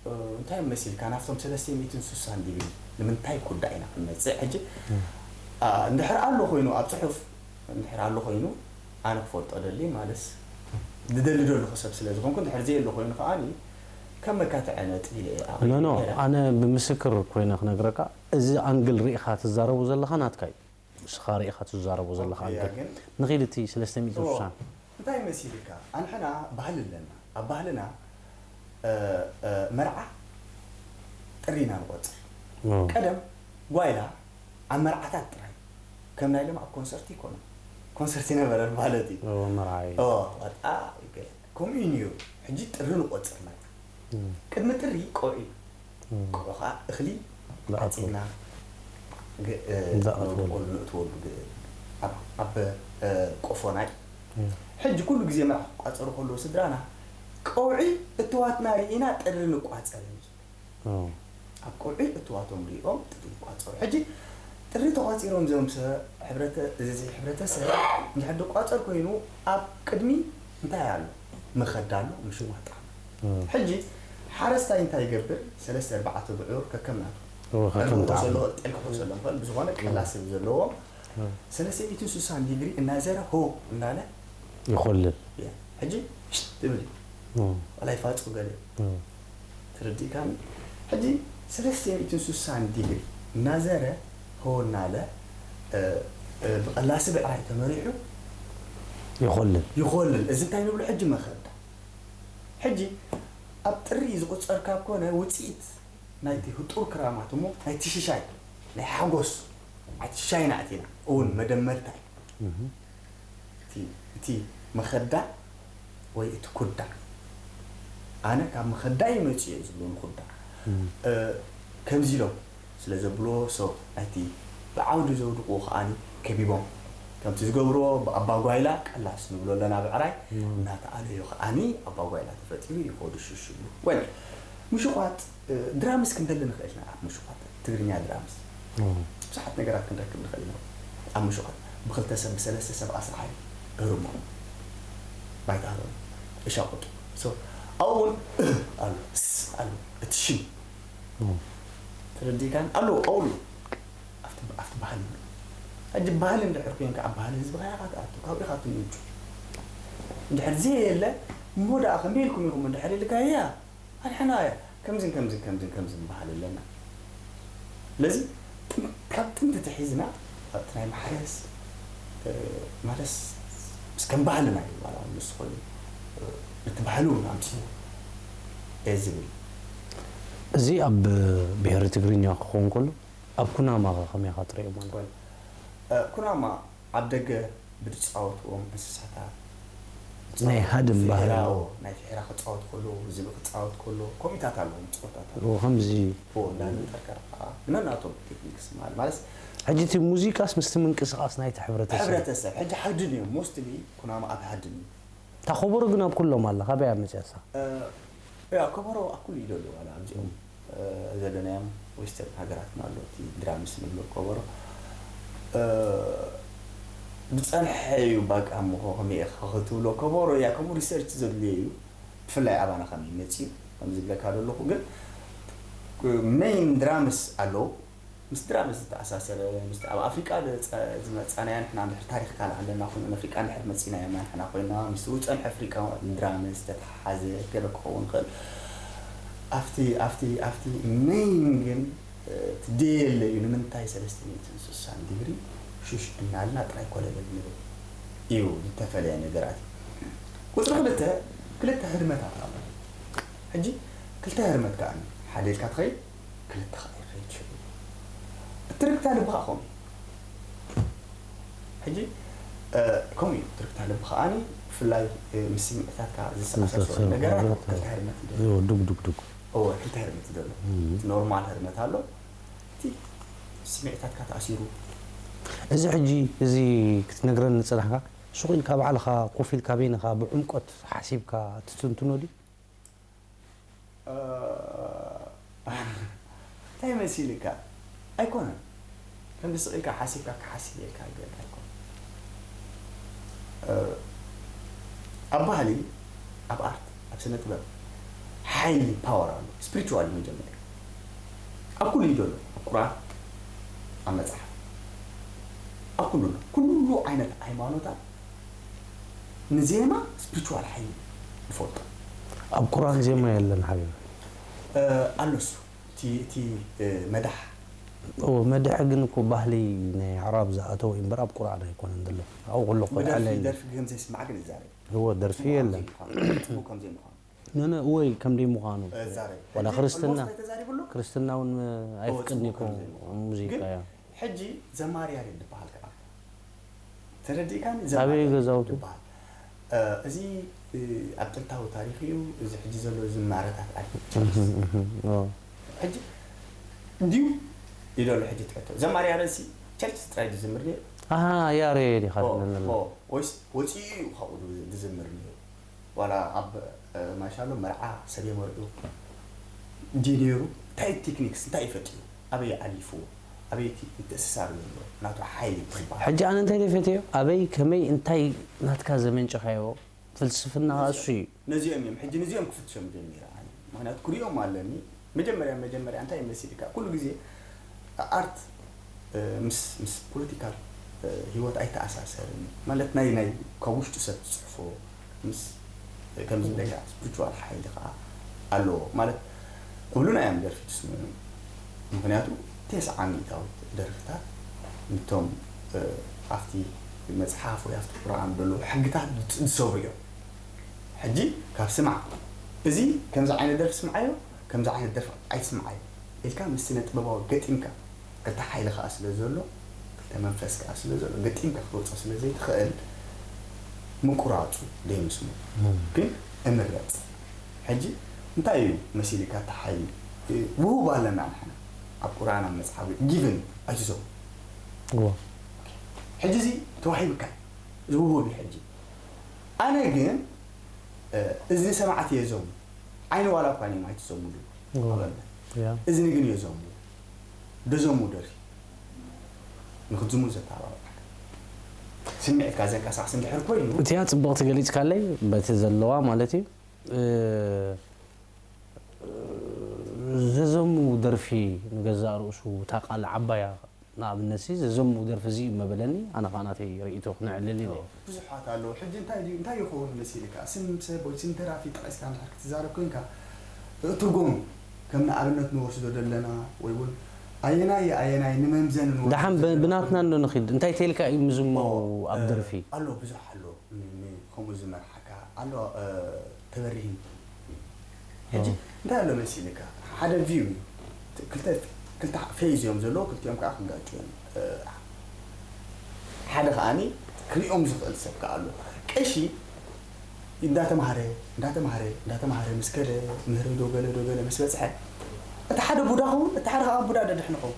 እ፣ እንታይ መሲልካ ናብቶም ሰለስተ ሚእትን ስሳን ዲግሪ ንምንታይ ኩዳ ኢና ክንመጽእ? ሕጂ፣ እ፣ እንድሕር ኣሎ ኮይኑ ኣብ ጽሑፍ፣ እንድሕር ኣሎ ኮይኑ ኣነ ክፈልጦ ደሊ ማለስ ዝደሊ ደለኹ ሰብ ስለ ዝኾንኩ፣ እንድሕር ዘየሎ ኮይኑ ከዓኒ ከም መካትዐ ነጥቢ ኢለ እየ ኣብ ኖ፣ ኖ፣ ገለ ኣነ ብምስክር ኮይነ ክነግረካ፣ እዚ ኣንግል ርኢኻ ትዛረቦ ዘለኻ ናትካ እዩ። ንስኻ ርኢኻ ትዛረቦ ዘለኻ ኦኬ፣ ኣንግል። ግን ንኺድ እቲ ሰለስተ ሚእትን ስሳን። እንታይ መሲልካ? ኣንሕና ባህሊ ኣለና። ኣብ ባህልና፣ እ፣ እ፣ መርዓ ጥሪ ኢና ንቆጽር። ኦ። ቀደም ጓይላ ኣብ መርዓታት ጥራይ፣ ከም ናይ ሎም ኣብ ኮንሰርት ይኮኑ። ኮንሰርት ይነበረ ማለት እዩ። ኦ፣ መርዓይ። ኦ፣ ዋጣ ይገ-፣ ከምኡ እዩ ነይሩ። ሕጂ ጥሪ ንቆጽር መርዓ። እም። ቅድሚ ጥሪ ቆዕ እዩ። እም። ቆዕ ኸዓ እኽሊ ዝኣትወሉ። ዓጺድና ግ-፣ እ፣ ዝኣትወሉ። ነውድቆሉ፣ ንእትወሉ ግ-፣ ኣብ፣ ኣብ፣ እ፣ ቆፎናይ። እም። ሕጂ ኩሉ ግዜ መርዓ ክቋጸሩ ከለዉ ስድራና፣ ቀውዒ እትዋትና ርኢና ጥሪ ንቋጸር እዩ ዝብሉ። ኦ። ኣብ ቀውዒ እትዋቶም ሪኦም ጥሪ ይቋጸሩ። ሕጂ ጥሪ ተቋጺሮም እዞም ሰብ ሕብረተ-፣ እዚ ሕብረተሰብ እንድሕር ድቋጸር ኮይኑ፣ ኣብ ቅድሚ እንታይ ኣሎ? መኸዳ ኣሎ፣ ምሽዋጥ ኣሎ። እ። ሕጂ ሓረስታይ እንታይ ይገብር? ሰለስተ ኣርባዕተ ብዑር ከከም ናቱ። ኦ፣ ከከም ዕርቢ ክኾስ ጣዕሚ። ኣለዎ፣ ጤል ክኾስ ኣለዎ፣ ብዝኾነ ቀላስብ ዘለዎ እ። ሰለስተ ሚእትን ስሳን ዲግሪ እናዘረ ሆ እናለ ይኾልል። እያ። ሕጂ ሽት ትብል እዩ። እ። ዋላ ይፋጹ ገለ። እ። ተረዲእካኒ? ሕጂ ሰለስተ ሚእትን ስሳን ዲግሪ እናዘረ ሆ እናለ፣ እ፣ እ፣ ብቐላሲ ብዕራይ ተመሪሑ ይኾልል። ይኾልል። እዚ እንታይ ንብሎ ሕጂ? መኸዳ። ሕጂ ኣብ ጥሪ ዝቑጸር ካብ ኮነ ውጽኢት ናይቲ ህጡር ክራማት እሞ ናይቲ ሽሻይ፣ ናይ ሓጎስ፣ ናይቲ ሽሻይ ናእቲና እውን መደመርታ እዩ። እህ። እቲ፣ እቲ መኸዳ ወይ እቲ ኩዳ። ኣነ ካብ መኸዳ እዩ መጺኡ ዝብሉ ንኩዳ። እም። እ፣ ከምዚ ኢሎም ስለ ዘብልዎ፣ so፣ ናይቲ ብዓውዲ ዘውድቑ ከኣኒ ከቢቦም። ከምቲ ዝገብርዎ ብኣባጓይላ ቀላስ ንብሎ ኣለና ብዕራይ፣ እም። እናተኣለዩ ከኣኒ ኣባጓይላ ተፈጢሩ ይኸዱ ሽሽ ይብሉ። ወል፣ ምሽቋጥ፣ እ፣ ድራምስ ክንደሊ ንኽእል ኢና ኣብ ምሽቋጥ፣ ትግርኛ ድራምስ። እም። ብዙሓት ነገራት ክንረክብ ንኽእል ኢና ኣብ ምሽቋጥ። ብኽልተ ሰብ፣ ብሰለስተ ሰብ ኣስርሓይ እርሞ። ባይታ እሻቁጡ። So፣ ኣብኡ እውን እ ኣሎ፣ ስ ኣሎ፣ እቲ ሽም። እም። ተረዲእካን? ኣሎ፣ ኣብኡ ኣሎ። ኣብቲ፣ ኣብቲ ባህሊ። ሕጂ ባህሊ እንድሕር ኮይንካ ኣብ ባህሊ ህዝብኻ ኢኻ ትኣቱ፣ ካብኡ ኢኻ ትምንጩ። እንድሕር ዘየለ፣ እሞ ደኣ ከመይ ኢልኩም ኢኹም እንድሕር ኢልካያ፣ ኣንሕና ከምዝን ከምዝን ከምዝን ከምዝን በሃል ኣለና። ስለዚ ጥን-፣ ካብ ጥንቲ ትሒዝና ኣብቲ ናይ ማሕረስ፣ እ፣ ማለስ ምስ ከም ባህልና እዩ፣ ዋላ እውን ንሱ ኮይኑ፣ እ፣ እቲ ባህሊ እውን ኣምፅኡ እየ ዝብል። እዚ ኣብ ብሄረ ትግርኛ ክኸውን ከሎ፣ ኣብ ኩናማ ኸ ከመይ ኢኻ ትርእዮ ማለት? እ፣ ኩናማ ኣብ ደገ ብዝፃወትዎም እንስሳታት ናይ ሃድን ባህሪ ፍሒራ፣ ኣለዎ። ናይ ፍሒራ ክፃወት ከሎ፣ ዝብኢ ክፃወት ከሎ፣ ከምኡታት ኣለዎም ፀወታታት። እዎ፣ ከምዚ ፎ እንዳነጠርካ ከዓ ብነናቶም ቴክኒክስ ማለት፣ ማለት ሕጂ እቲ ሙዚቃስ ምስቲ ምንቅስቓስ ናይቲ ሕብረተሰብ? ሕብረተሰብ፣ ሕጂ ሃድን እዮም፣ ሞስትሊ ኩናማ ኣብ ሃድን እዩ። እታ ከበሮ ግን ኣብ ኩሎም ኣላ፣ ካበይ እያ መፅያሳ? እ፣ ያ፣ ከበሮ ኣብ ኩሉ እዩ ዘሎ፣ ዋላ ኣብዚኦም፣ እ፣ ዘለናዮም ዌስተርን ሃገራትና ኣሎ፣ እቲ ድራምስ ንብሎ ከበሮ። እ፣ ዝፀንሐ እዩ፣ ባቃ እሞ ከመይ ኢኻ ክትብሎ፣ ከበሮ እያ፣ ከምኡ ሪሰርች ዘድልዮ እዩ፣ ብፍላይ ኣባና ከመይ መፅዩ፣ ከም ዝብለካ ዘለኹ፣ ግን ሜይን ድራምስ ኣለዉ፣ ምስ ድራምስ ዝተኣሳሰረ፣ ምስ ኣብ ኣፍሪቃ ዝፀ-፣ ዝመፃናያ ንሕና እንድሕር ታሪኽ ካልእ ኣለና ኮይኑ፣ ንኣፍሪቃ እንድሕር መፂናያ ንሕና ኮይና፣ ምስ ዝፀንሐ ኣፍሪቃ ድራምስ ዝተተሓሓዘ ገለ ክኸውን ይኽእል። ኣብቲ ኣብቲ ኣብቲ ሜይን ግን እቲ ደየለ እዩ። ንምንታይ ሰለስተ ሚእትን ስሳን ዲግሪ ሽሽ እናልና ጥራይ ኮለል ንብል እዩ። ዝተፈለየ ነገራት እዩ። ቁፅሪ ክልተ ክልተ ህርመታት ኣሎ። ሕጂ ክልተ ህርመት ከዓ ሓደ ኢልካ ትኸይድ፣ ክልተ ከዓ ይኸይድ ሽዑ። እትርግታ ልብኻ ከምኡ እዩ። ሕጂ ከምኡ እዩ ትርግታ ልቢ ከዓኒ ብፍላይ ምስ ስምዒታትካ ዝተኣሳሰሩ ነገራት ክልተ ህርመት ይደልዩ። ዱግ ዱግ ዱግ እወ ክልተ ህርመት ይደሎ። ኖርማል ህርመት ኣሎ፣ እቲ ስምዒታትካ ተኣሲሩ። እዚ ሕጂ እዚ ክትነግረኒ ዝጸናሕካ ሱቕ ኢልካ ባዕልኻ ኮፍ ኢልካ በይንኻ ብዕምቆት ሓሲብካ ትትንትኖ ድዩ? እንታይ መሲልካ ኣይኮነን። ከምዚ ስቕ ኢልካ ሓሲብካ ክሓስብ ኢልካ ገርካ ኣይኮነን። ኣብ ባህሊ፣ ኣብ ኣርት፣ ኣብ ስነ ጥበብ ሓይሊ ፓወር ኣሎ። ስፒሪቹዋል መጀመርያ ኣብ ኩሉ እዩ ዘሎ። ኣብ ቁርኣን፣ ኣብ መፅሓፍ፣ ኣብ ኩሉ ኣሎ። ኩሉ ዓይነት ሃይማኖታት ንዜማ ስፒሪቹዋል ሓይሊ ይፈልጦ። ኣብ ቁርኣን ዜማ የለን ሓቢቢ። ኣሎሱ እቲ እቲ መዳሕ ኦ መድሒ ግን እኮ ባህሊ ናይ ኣዕራብ ዝኣተወ እዩ እምበር ኣብ ቁርኣን ኣይኮነን ዘሎ። ኣብኡ ከሎ እኮ ብደርፊ ዕለል ደርፊ ከም ዘይስማዕ ግን ይዛረብ። እዎ ደርፊ የለን። ጽቡቕ ከም ዘይምዃኑ ነነ ወይ ከም ደይምዃኑ እዛረብ። ዋላ ሕጂ ክርስትና almost ኣይተዛሪቡሉ? ክርስትና እውን ኣይፍቅድን ጽቡቕ እኮ ከም ዘይምዃኑ። ሙዚቃ ግን እያ። ሕጂ ዘማሪ ያሬድ ዝበሃል ከኣ ተረዲእካኒ? ኣበይ ዘማሪ ያሬድ ገዛውቱ? ዝበሃል። እ፣ እዚ እ፣ ኣብ ጥንታዊ ታሪኽ እዩ። እዚ ሕጂ ዘሎ ዝማረታት ኣርኪቴክቸርስ እህም፣ እህም፣ ኦ። ሕጂ እንዲዩ ኢሉ ኣሎ። ሕጂ ትሕቶ ዘማሪ ያሬድ ሲ ቸርች ጥራይ ዝዝምር ነይሩ። ኣሃ ያሬድ ኢኻ ኦ፣ ትብለና ኦ፣ ወይስ ወፂኡ እዩ ካብኡ ዝ- ዝዝምር ነይሩ? ዋላ ኣብ እ፣ ማሻሎ መርዓ ሰበይ መርዑ እንዲ ነይሩ እንታይ ቴክኒክስ እንታይ ይፈጥዩ ኣበይ ኣሊፍዎ ኣበይ እቲ ምትእስሳር ዘሎ ናቱ ሓይሊ ትበሃል። ሕጂ ኣነ እንታይ ደፈትዮ ኣበይ ከመይ እንታይ ናትካ ዘመንጨኻዮ ፍልስፍና እሱ እዩ። ነዚኦም እዮም ሕጂ ነዚኦም ክፍትሾም ጀሚረ ኣነ። ምክንያቱ ክሪኦም ኣለኒ። መጀመርያ መጀመርያ እንታይ መሲልካ ኩሉ ግዜ ኣርት እ፣ ምስ ምስ ፖለቲካል እ፣ ህይወት ኣይተኣሳሰርን ማለት ናይ ናይ ካብ ውሽጢ ሰብ ትፅሕፎ ምስ ከምዚ ብለካ ስፒሪቹዋል ሓይሊ ከዓ ኣለዎ ማለት እብሉና እዮም ደርፊ ትስምዑ። ምክንያቱ ተስዓ ሚእታዊት ደርፍታት ንቶም እ፣ ኣብቲ መፅሓፍ ወይ ኣብቲ ቁርኣን ዘለዉ ሕግታት ዝሰብሩ እዮም። ሕጂ ካብ ስማዕ እዚ ከምዚ ዓይነት ደርፊ ስምዓዮ ከምዚ ዓይነት ደርፊ ኣይትስምዓዮ ኢልካ ምስ ስነ ጥበባዊ ገጢምካ ክልተ ሓይሊ ከዓ ስለ ዘሎ ክልተ መንፈስ ከዓ ስለ ዘሎ ገጢምካ ክትወፆ ስለ ዘይትኽእል ምቁራፁ ደይምስሙ ግን እምረፅ። ሕጂ እንታይ እዩ መሲልካ እቲ ሓይሊ ውሁብ ኣለና ንሕና ኣብ ቁርኣን ኣብ መፅሓፍ ጊቭን ኣይትዘው እዎ። ሕጂ እዚ ተዋሂብካ ዝውሁብ እዩ ሕጂ ኣነ ግን እዝኒ ሰማዕት እየ ዘሙ ዓይኒ ዋላ እኳ እዮም ኣይትዘሙ ድብል እዎ። ኣበለ ያ። እዝኒ ግን እየ ዘሙ ደዘሙ ደርፊ ንክትዝሙ ዘተባብዓካ ስምዒትካ ዘንቀሳቅስ እንድሕር ኮይኑ እቲያ ጽቡቕ ትገሊጽካለይ በቲ ዘለዋ ማለት እዩ እ፣ ዘዘሙ ደርፊ ንገዛእ ርእሱ እታ ቃል ዓባያ ንኣብነት ሲ ዘዘሙ ደርፊ እዚ እዩ መበለኒ ኣነ ከዓ ናተይ ርእይቶ ክነዕልል ኢለ ብዙሓት ኣለዉ ሕጂ እንታይ ድዩ እንታይ ይኸውን መሲልካ ስም ሰብ ወይ ስም ደራፊ ጠቒስካ እንድሕር ክትዛረብ ኮንካ ትርጉም ከም ንኣብነት ንወስዶ ዘለና ወይ እውን ኣየናይ ኣየናይ ንመምዘኒ ንወስዶ ደሓን ብ- ዘለና ብናትና እንዶ ንኺድ እንታይ ተልካ እዩ ምዝሞ ኣብ ደርፊ ኣሎ ብዙሕ ኣሎ ን- ን- ከምኡ ዝመርሓካ ኣሎ እ፣ ተበሪህን ሕጂ እንታይ ኣሎ መሲልካ ሓደ ቪው እዩ ክልተ ክልተ ፌዝ እዮም ዘለዎ ክልቲኦም ከዓ ክጋጩ እዮም እ፣ ሓደ ከዓኒ ክሪኦም ዝኽእል ሰብ ከዓ ኣሎ ቀሺ እንዳተማሃረ እንዳተማሃረ እንዳተማሃረ ምስ ከደ ምህሪ ዶ ገለ ዶ ገለ ምስ በፅሐ እቲ ሓደ ቡዳ ኸውን እቲ ሓደ ከዓ ቡዳ ደድሕን ኸውን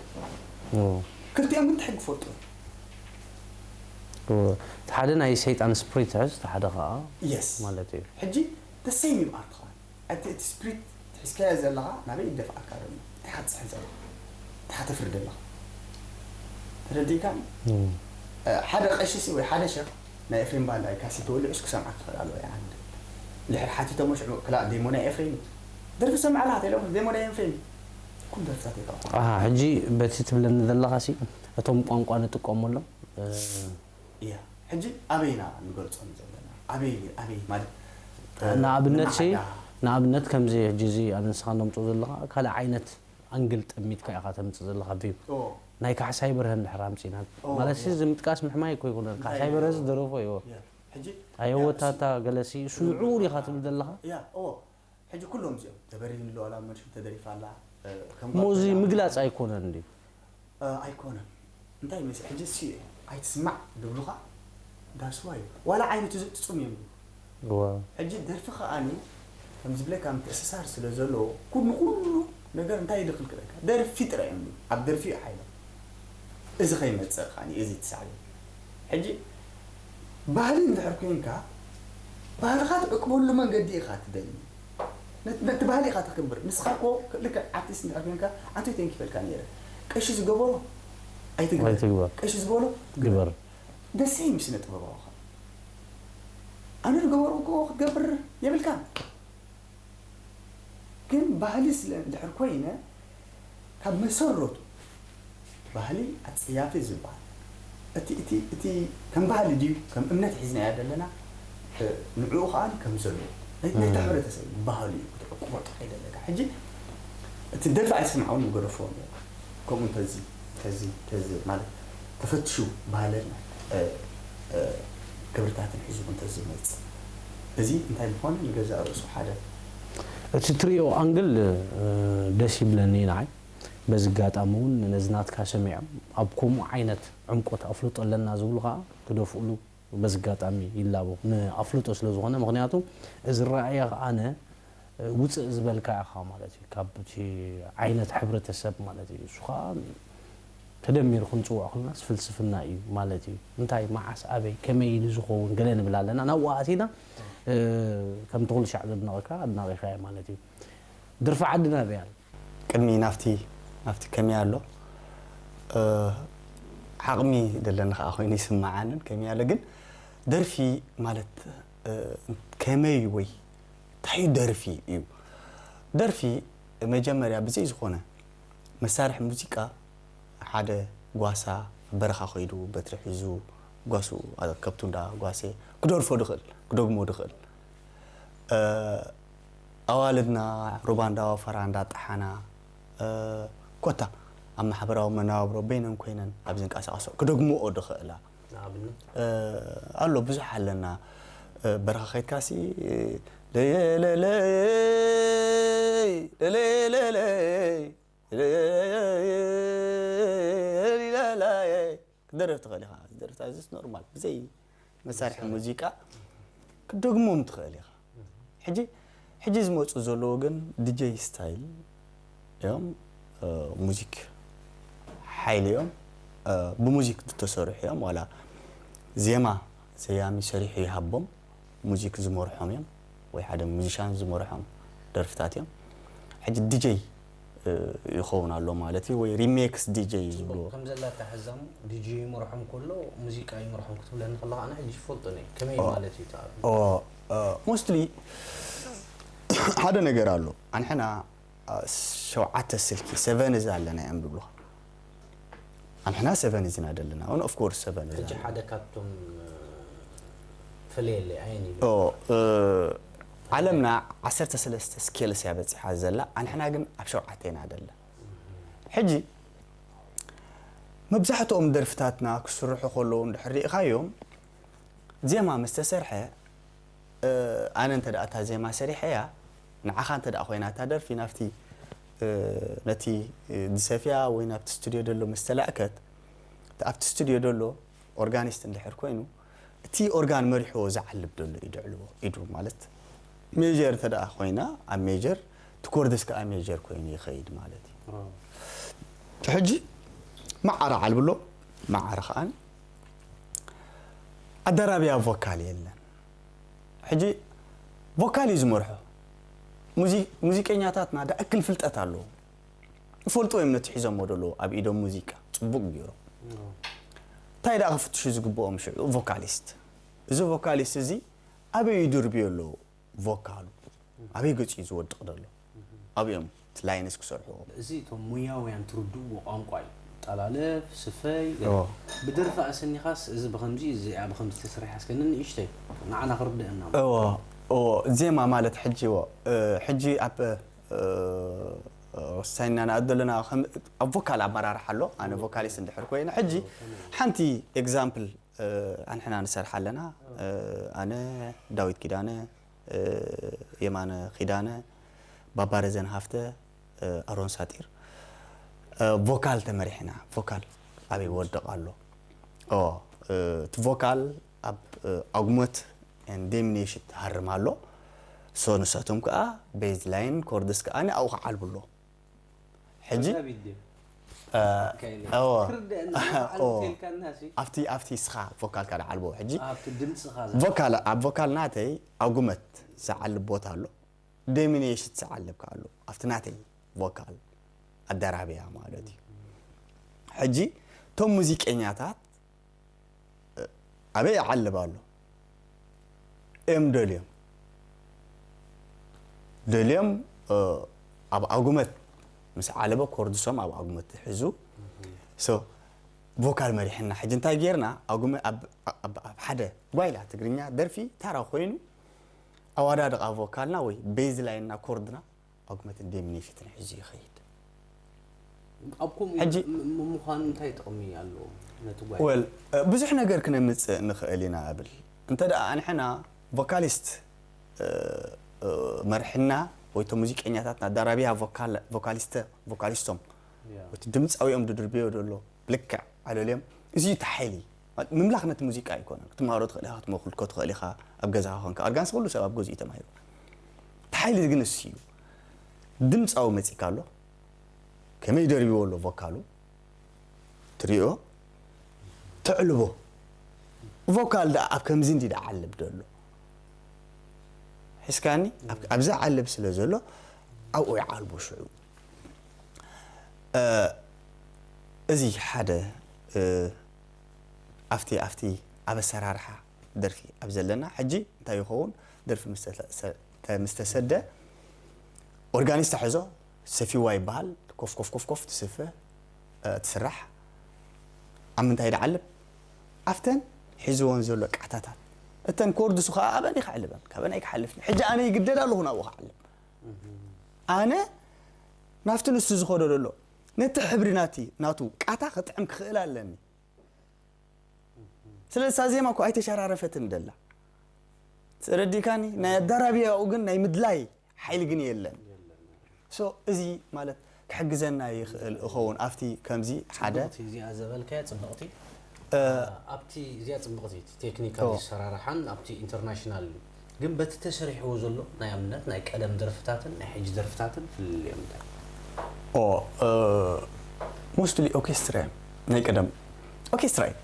ኦ፣ ክልቲኦም ግን ትሕግ ፈልጡ ኦ፣ እቲ ሓደ ናይ ሰይጣን ስፕሪት ትሕዝ እቲ ሓደ ከዓ የስ ማለት እዩ ሕጂ ተሰይም ይብኣር ትኸውን እቲ እቲ ስፕሪት ትሕዝካዮ ዘለኻ ናበይ ይደፍኣካ ደሞ እንታይ ሓትፅሕን ዘለኻ እንታይ ሓተፍሪ ደለኻ ተረዲእካ እም፣ ሓደ ቀሽሲ ወይ ሓደ ሸኽ ናይ ኤፍሬም ባንዳ ካሴት ተወሊዑስ ክሰምዓ ክኽእል ኣለዎ ይዓንድ እንድሕር ሓቲቶሞ ሽዑ ክላእ ደሞ ናይ ኤፍሬም እዩ ደርፊ ሰምዓላ ተኢሎም ደሞ ናይ ኤፍሬም እዩ ኩሉ ደርፍታት የታውካ ኣሃ ሕጂ በቲ ትብለኒ ዘለኻ ሲ እቶም ቋንቋ ንጥቀመሎም እ፣ እያ ሕጂ ኣበይና ንገልፆም ዘለና ኣበይ ኣበይ ማለት ንኣብነት ሲ ንመዓዳ፣ ንኣብነት ከምዚ ሕጂ እዚ ኣነ ንስኻ ነምፅኦ ዘለኻ ካልእ ዓይነት ኣንግል ጠሚትካ ኢኻ ተምፅእ ዘለኻ ቪው ናይ ካሕሳይ በርሀ እንድሕር ኣምፂና ማለት እዚ ምጥቃስ ምሕማይ እኮ ይኮነን ካሕሳይ በርሀ ዝደረፎ ይዎ ኣየወታታ ገለሲ እሱ ንዕኡ ኢኻ ትብል ዘለኻ ሕጂ ኩሎም እዚኦም ተበሪህን ኣለዋላ መርሽም ተደሪፋ ኣላ እሞ እዚ ምግላፅ ኣይኮነን እንዲ ኣይኮነን እንታይ መስ ሕጂ ሲ ኣይትስማዕ ድብሉኻ ዳስዋይ ዋላ ዓይነቱ ትፅም እዮም ሕጂ ደርፊ ከኣኒ ከም ዝብለካ ምትእስሳር ስለ ዘለዎ ኩሉ ኩሉ ነገር እንታይ ይድክልክለካ ደርፊ ጥራይ እዮም ኣብ ደርፊ እዩ ሓይሎም እዚ ከይመፅእ ከኣኒ እዚ ትሳዕብ ሕጂ ባህሊ እንድሕር ኮንካ ባህልኻ ትዕቅበሉ መንገዲ ኢኻ ትደሊ ነቲ ባህሊ ኢኻ ተክብር ንስኻ ኮ ልክዕ ኣርቲስት እንድሕር ኮንካ ኣንቶይ ቴንክ ይፈልካ ነይረ ቀሺ ዝገበሮ ኣይትግበር ቀሺ ዝበሎ ግበር ደሰይ ምስ ስነ ጥበባዊ ኻ ኣነ ዝገበሮ ኮ ክትገብር የብልካ ግን ባህሊ ስለ እንድሕር ኮይነ ካብ መሰረቱ ባህሊ ኣፀያፊ ዝበሃል እቲ እቲ እቲ ከም ባህሊ ድዩ ከም እምነት ሒዝናዮ ዘለና ንዕኡ ከዓ ከም ዘሎ ናይቲ ሕብረተሰብ ባህሉ እዩ ክትዕቅቦ ጥራይ ደለካ ሕጂ እቲ ደርፊ ኣይሰማዕውን ምገደፍዎም እዮም ከምኡ እንተዚ ተዚ ተዚ ማለት ተፈትሹ ባህልን ክብርታትን ሒዙ እንተዝመፅእ እዚ እንታይ ምኾነ ንገዛእ ርእሱ ሓደ እቲ ትሪኦ ኣንግል ደስ ይብለኒ ንዓይ በዚ ኣጋጣሚ እውን ነዚ ናትካ ሰሚዖም ኣብ ከምኡ ዓይነት ዕምቆት ኣፍልጦ ኣለና ዝብሉ ከዓ ክደፍእሉ በዚ ኣጋጣሚ ይላቦ ንኣፍልጦ ስለ ዝኾነ ምክንያቱ እዚ ረኣየ ከዓ ኣነ ውፅእ ዝበልካ ኢኻ ማለት እዩ ካብቲ ዓይነት ሕብረተሰብ ማለት እዩ እሱ ከዓ ተደሚሩ ክንፅውዖ ከለናስ ፍልስፍና እዩ ማለት እዩ እንታይ መዓስ ኣበይ ከመይ ኢሉ ዝኸውን ገለ ንብል ኣለና ናብኡ ኣቲና ከምቲ ኩሉ ሻዕ ዘድነቐካ ኣድናቒኻዮ ማለት እዩ ደርፊ ዓድና ኣበይ ኣሎ ቅድሚ ናፍቲ ናፍቲ ከመይ ኣሎ ዓቕሚ ደለኒ ከዓ ኮይኑ ይስምዓንን ከመይ ኣሎ ግን ደርፊ ማለት ከመይ ወይ እንታይ ደርፊ እዩ ደርፊ መጀመርያ ብዘይ ዝኾነ መሳርሒ ሙዚቃ ሓደ ጓሳ በረኻ ከይዱ በትሪ ሒዙ ጓሱ ከብቱ እንዳ ጓሴ ክደርፎ ድኽእል ክደግሞ ድኽእል ኣዋልድና ሩባ እንዳወፈራ እንዳጠሓና ኮታ ኣብ ማሕበራዊ መነባብሮ በይነን ኮይነን ኣብ ዝንቀሳቀስኦ ክደግምኦ ድኽእላ ንኣብነት ኣሎ ብዙሕ ኣለና በረኻ ከይድካሲ ለየለለይ ለለለለይ ክደርፍ ትኽእል ኢኻ ደርፍታ እዚ ኖርማል ብዘይ መሳርሒ ሙዚቃ ክትደግሞም ትኽእል ኢኻ ሕጂ ሕጂ ዝመፁ ዘለዉ ግን ዲጀይ ስታይል እዮም ሙዚክ ሓይሊ እዮም ብሙዚክ ዝተሰርሑ እዮም ዋላ ዜማ ሰያሚ ሰሪሑ ይሃቦም ሙዚክ ዝመርሖም እዮም ወይ ሓደ ሙዚሻን ዝመርሖም ደርፍታት እዮም ሕጂ ዲጀይ ይኸውን ኣሎ ማለት እዩ ወይ ሪሜክስ ዲጀይ እዩ ዝብልዎ ከም ዘላታ ሕዛሙ ዲጂ ይመርሖም ከሎ ሙዚቃ ይመርሖም ክትብለኒ ከለካ ኣነ ሕጂ ይፈልጦ ነይ ከመይ ማለት እዩ ተኣሉ ሞስትሊ ሓደ ነገር ኣሎ ኣንሕና ሸውዓተ ስልኪ ሰቨን እዚ ኣለና እዮም ዝብሉኻ ኣንሕና ሰቨን እዚና ደለና ን ኦፍ ኮርስ ሰቨን እዚ ሕጂ ሓደ ካብቶም ፈለየለይ ኣየን እዩ ዓለምና ዓሰርተ ሰለስተ ስኬልስ እያ በፂሓ ዘላ ኣንሕና ግን ኣብ ሸውዓተ ኢና ደለ ሕጂ መብዛሕትኦም ደርፍታትና ክስርሑ ከለዉ እንድሕር ሪኢኻዮም ዜማ ምስ ተሰርሐ ኣነ እንተ ደኣ እታ ዜማ ሰሪሐያ ንዓኻ እንተ ደኣ ኮይና እታ ደርፊ ናብቲ ነቲ ዝሰፍያ ወይ ናብቲ ስቱድዮ ደሎ ምስ ተላእከት ኣብቲ ስቱድዮ ደሎ ኦርጋኒስት እንድሕር ኮይኑ እቲ ኦርጋን መሪሕዎ ዝዓልብ ደሎ እዩ ድዕልዎ ኢዱ ማለት ሜጀር እንተ ደኣ ኮይና ኣብ ሜጀር እቲ ኮርድስ ከዓ ሜጀር ኮይኑ ይኸይድ ማለት እዩ ሕጂ መዓረ ዓልብሎ መዓረ ከዓን ኣደራብያ ቮካል የለን ሕጂ ቮካል እዩ ዝመርሖ ሙዚቀኛታትና ዳእክል ፍልጠት ኣለዎ ይፈልጡ እዮም ነቲ ሒዞሞ ደለዉ ኣብ ኢዶም ሙዚቃ ፅቡቅ ገይሮም እንታይ ደኣ ክፍትሹ ዝግብኦም ሽዑ ቮካሊስት እዚ ቮካሊስት እዚ ኣበይ ይድርብዮ ኣለዉ ቮካሉ ኣበይ ገፂ እዩ ዝወድቕ ዘሎ ኣብኦም እቲ ላይንስ ክሰርሕዎ እዚ እቶም ሙያውያን ትርድእዎ ቋንቋ እዩ ጠላለፍ ስፈይ ብደርፊ ኣሰኒኻስ እዚ ብከምዚ እዚኣ ብከምዚ ተሰሪሓ እስከ ንንእሽተይ ንዓና ክርድእና እዎ ኦ ዜማ ማለት ሕጂ ዎ እ፣ ሕጂ ኣብ እ፣ እ፣ ወሳኝና ንኣት ዘለና ከም ኣብ ቮካል ኣመራርሓ ኣሎ። ኣነ ቮካሊስት እንድሕር ኮይነ ሕጂ ሓንቲ ኤግዛምፕል፣ እ፣ ኣንሕና ንሰርሓ ኣለና። እ፣ ኣነ፣ ዳዊት ኪዳነ፣ እ፣ የማነ ኪዳነ፣ ባባረዘን ሃፍተ፣ እ፣ ኣሮን ሳጢር፣ እ፣ ቮካል ተመሪሕና። ቮካል ኣበይ ወድቕ ኣሎ? ኦ እ፣ እቲ ቮካል ኣብ እ፣ ኣጉመት ን ዴሚኔሽት ሃርም ኣሎ። ሶ ንሳቶም ከዓ ቤዝ ላይን ኮርድስ ከዓ ንኣኡ ክዓልቡ ኣሎ። ሕጂ ዳዊት ድዩ? እ፣ ካይለ እዎ። ክርደአና ኦ፣ ተልካናሲ ኣብቲ ኣብቲ ስኻ ቮካልካ ንዓልቦ። ሕጂ ኣብቲ ድምፅኻ ቮካል ኣብ ቮካል ናተይ ኣጉመት ዝዓልብ ቦታ ኣሎ፣ ዴሚኔሽት ዝዓልብ ከዓ ኣሎ ኣብቲ ናተይ ቮካል ኣደራብያ ማለት እዩ። ሕጂ እቶም ሙዚቀኛታት እ፣ ኣበይ ይዓልብ ኣሎ? እዮም ደልዮም ደልዮም እ፣ ኣብ ኣጉመት ምስ ዓለበ ኮርድሶም ኣብ ኣጉመት ሒዙ። ሶ ቮካል መሪሕና ሕጂ እንታይ ጌርና? ኣጉመ ኣብ ኣብ- ኣብ ሓደ ጓይላ ትግርኛ ደርፊ ታራ ኮይኑ ኣዋዳድቓ ቮካልና ወይ ቤዝ ላይንና ኮርድና ኣጉመትን ዴሚኔሽትን ሒዙ ይኸይድ። ኣብ ከምኡ ሕጂ ም- ም- ምዃኑ እንታይ ጥቕሚ ኣለዎ ነቲ ጓይ? ወል እ፣ ብዙሕ ነገር ክነምፅእ ንኽእል ኢና እብል። እንተ ደኣ ኣንሕና ቮካሊስት እ፣ እ፣ መርሕና ወይ እቶም ሙዚቀኛታትና ኣዳራቢያ ቮካል- ቮካሊስተ ቮካሊስቶም ያ። እቲ ድምፃዊኦም ድድርብዮ ዘሎ ብልክዕ ኣለልዮም። እዚ እቲ ሓይሊ ምምላኽ ነቲ ሙዚቃ ኣይኮነን። ክትመሃሮ ትኽእል ኢኻ፣ ክትመክልኮ ትኽእል ኢኻ። ኣብ ገዛኻ ኮንካ ኣርጋንስ ኩሉ ሰብ ኣብ ገዝኡ እዩ ተማሂሩ። እቲ ሓይሊ ግን እሱ እዩ። ድምፃዊ መፂካ ኣሎ፣ ከመይ ደርብዎ ኣሎ ቮካሉ ትሪኦ፣ ተዕልቦ። ቮካል ደኣ ኣብ ከምዚ እንዲ ደዓልብ ደሎ ሒዝካኒ ኣብ- ኣብዚ ዓልብ ስለ ዘሎ ኣብኡ ይዓልቦ ሽዑ። እ፣ እዚ ሓደ እ፣ ኣብቲ ኣብቲ ኣብ ኣሰራርሓ ደርፊ ኣብ ዘለና ሕጂ እንታይ ይኸውን? ደርፊ ምስ ተተ- ሰ- ተ- ምስ ተሰደ ኦርጋኒስታ ሕዞ ሰፊዋ ይበሃል። ኮፍ ኮፍ ኮፍ ኮፍ ትስፈ እ፣ ትስራሕ። ኣብ ምንታይ ድዓልብ? ኣብተን ሒዝዎን ዘሎ ቃታታት። እተን ኮርድሱ ከዓ ኣበን ይክዕልበን ካበን ኣይክሓልፍን። ሕጂ ኣነ ይግደድ ኣለኹ ናብኡ ክዓልብ። ኣነ ናብቲ ንሱ ዝኸዶ ዘሎ ነቲ ሕብሪ ናቲ ናቱ ቃታ ክጥዕም ክኽእል ኣለኒ። ስለዚ እሳ ዜማ እኮ ኣይተሸራረፈትን ደላ። ተረዲካኒ? ናይ ኣዳራቢያኡ ግን ናይ ምድላይ ሓይሊ ግን የለን። ሶ እዚ ማለት ክሕግዘና ይኽእል እኸውን ኣብቲ ከምዚ ሓደ ጽብቕቲ እዚኣ ዘበልካያ ጽብቕቲ። እ፣ ኣብቲ እዚኣ ጽብቕቲ ቴክኒካል ኦ። ኣሰራርሓን ኣብቲ ኢንተርናሽናል ግን በቲ ተሰሪሕዎ ዘሎ ናይ ኣብነት ናይ ቀደም ደርፍታትን ናይ ሕጂ ደርፍታትን ፍልልዮም እንታይ? ኦ ሞስትሊ ኦርኬስትራ እዮም ናይ ቀደም ኦርኬስትራ እዩ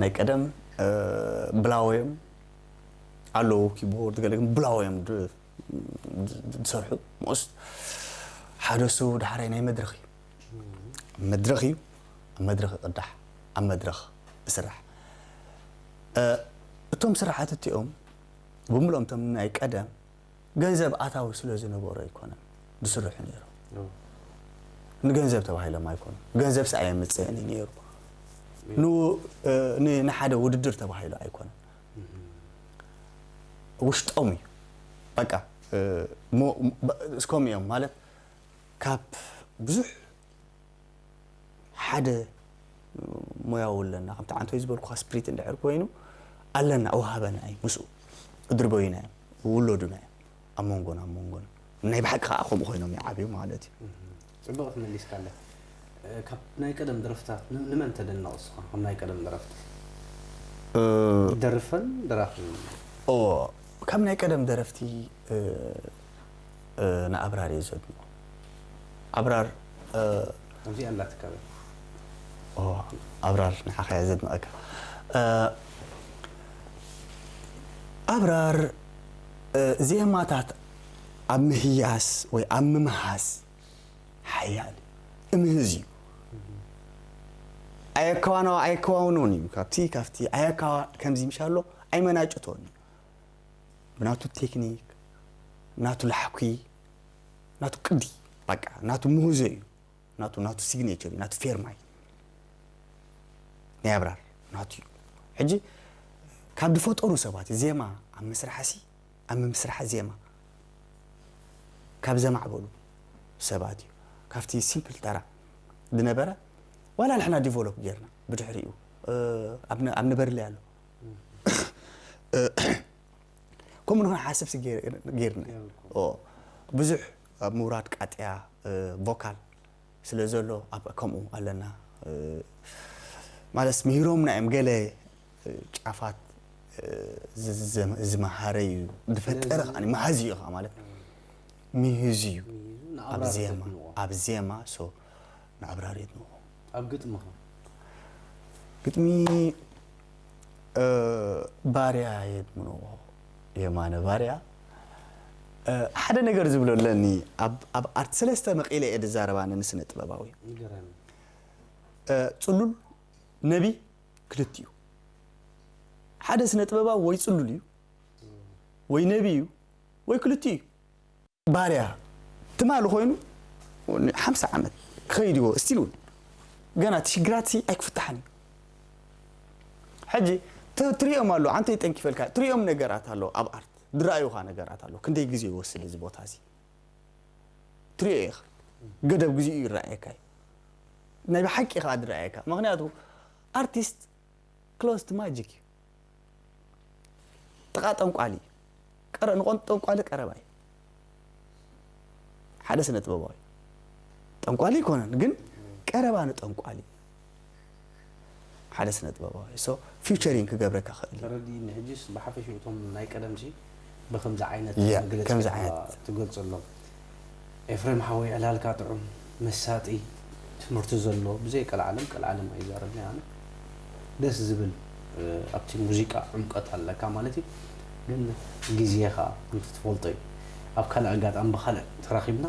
ናይ ቀደም እ፣ ብላው እዮም ኣለዉ ኪቦርድ ገለ ግን ብላው እዮም ድ- ድ- ዝሰርሑ ሞስት ሓደ እሱ ዳሕራይ ናይ መድረኽ እዩ መድረኽ እዩ ኣብ መድረኽ ይቕዳሕ ኣብ መድረኽ ይስራሕ እ፣ እቶም ስራሓት እቲኦም ብምልኦም እቶም ናይ ቀደም ገንዘብ ኣታዊ ስለ ዝነበሮ ኣይኮነን ዝስርሑ ነይሮም። ንገንዘብ ተባሂሎም ኣይኮኑን። ገንዘብ ሰ ኣየምፅእን እዩ ነይሩ። ን- እ፣ ን- ንሓደ ውድድር ተባሂሉ ኣይኮነን። ውሽጦም እዩ። በቃ እ፣ ሞ- በ- እስኮም እዮም ማለት ካብ ብዙሕ ሓደ ሞያዊ ኣለና ከምቲ ዓንቶይ ዝበልኩኻ ስፕሪት እንድሕር ኮይኑ ኣለና እውሃበና እዩ ምስኡ እድርበዩና እዮም ውለዱና እዮም ኣብ መንጎን ኣብ መንጎን ናይ ብሓቂ ከዓ ከምኡ ኮይኖም ይዓብዩ ማለት እዩ ጽቡቕ ትመሊስካ ኣለ። ካብ ናይ ቀደም ደረፍታት ን- ንመን ተደንቕ እስኻ? ካብ ናይ ቀደም ደረፍቲ እ፣ ደርፈን ደራፍን ኦ ካብ ናይ ቀደም ደረፍቲ እ፣ እ፣ ንኣብራር እየ ዘድንቆ ኣብራር እ፣ እዚኣ ኣላትካ በል። ኦ ኣብራር ንዓኻ እየ ዘድንቐካ እ፣ ኣብራር እ፣ ዜማታት ኣብ ምህያስ ወይ ኣብ ምምሃስ ሓያል እምህዝ እዩ ኣየከዋኖ ኣየከዋውኖን እዩ ካብቲ ካብቲ ኣየካዋ ከምዚ ምሻሎ ኣይመናጭቶን እዩ ብናቱ ቴክኒክ ናቱ ላሕኩ ናቱ ቅዲ በቃ ናቱ ምህዞ እዩ ናቱ ናቱ ሲግኔቸር እዩ ናቱ ፌርማ እዩ ናይ ኣብራር ናቱ እዩ ሕጂ ካብ ዝፈጠሩ ሰባት ዜማ ኣብ መስራሕሲ ኣብ ምምስራሕ ዜማ ካብ ዘማዕበሉ ሰባት እዩ። ካብቲ ሲምፕል ተራ ዝነበረ ዋላ ንሕና ዲቨሎፕ ጌርና ብድሕሪኡ ኣብ ነበርለይ ኣሎ ከምኡ ንክንሓስብ ጌርና። ብዙሕ ኣብ ምውራድ ቃጥያ ቮካል ስለ ዘሎ ኣብ ከምኡ ኣለና ማለት ምሂሮምና እዮም። ገለ ጫፋት ዝመሃረ እዩ ዝፈጠረ ከዓ መሃዚ እዩ ከዓ ማለት ምሂዙ እዩ ኣብ ዜማ። ኣብ ዜማ ሶ ንኣብራር የድንቑ። ኣብ ግጥሚ ኸ? ግጥሚ ባርያ የድምንቑ። የማነ ባርያ ሓደ ነገር ዝብሎ ኣለኒ። ኣብ ኣርት ሰለስተ መቒለ እየ ዝዛረብ ኣነ ንስነ ጥበባዊ። ጽሉል ነቢ ክልቲኡ ሓደ ስነ ጥበባዊ ወይ ጽሉል እዩ ወይ ነቢ እዩ ወይ ክልቲኡ እዩ። ባርያ ትማሊ ኮይኑ ሓምሳ ዓመት ክኸይድ ይዎ ስቲል እውን ገና እቲ ሽግራት ሲ ኣይክፍታሕን እዩ። ሕጂ ትሪኦም ኣሎ ኣንተ ይጠንኪፈልካ ትሪኦም ነገራት ኣሎ ኣብ ኣርት ድረኣዩኻ ነገራት ኣሎ ክንደይ ግዜ ይወስድ እዚ ቦታ እዚ ትሪኦ ኢኻ ገደብ ግዜኡ ይረኣየካ እዩ ናይ ብሓቂ ከዓ ድረኣየካ ምክንያቱ ኣርቲስት close to magic እዩ። ጥቓ ጠንቋሊ ቀረ ንቆን ጠንቋሊ ቀረባ እዩ። ሓደ ስነ ጥበባዊ ጠንቋሊ ይኮነን ግን ቀረባ ንጠንቋሊ ሓደ ስነ ጥበባዊ so featuring ክገብረካ ክእል እዩ። ተረዲእኒ። ሕጂስ ብሓፈሽኡ እቶም ናይ ቀደምሲ ብከምዚ ዓይነት መግለፂ ትገልፀሎም። ኤፍሬም ሓወይ ዕላልካ ጥዑም መሳጢ ትምህርቲ ዘሎ ብዘይ ቀልዓለም ቀልዓለም ኣይዛረብን ኣነ ደስ ዝብል ኣብቲ ሙዚቃ ዕምቀት ኣለካ ማለት እዩ ግን ግዜኻ ከምቲ ትፈልጦ እዩ ኣብ ካልእ ኣጋጣሚ ብካልእ ተራኺብና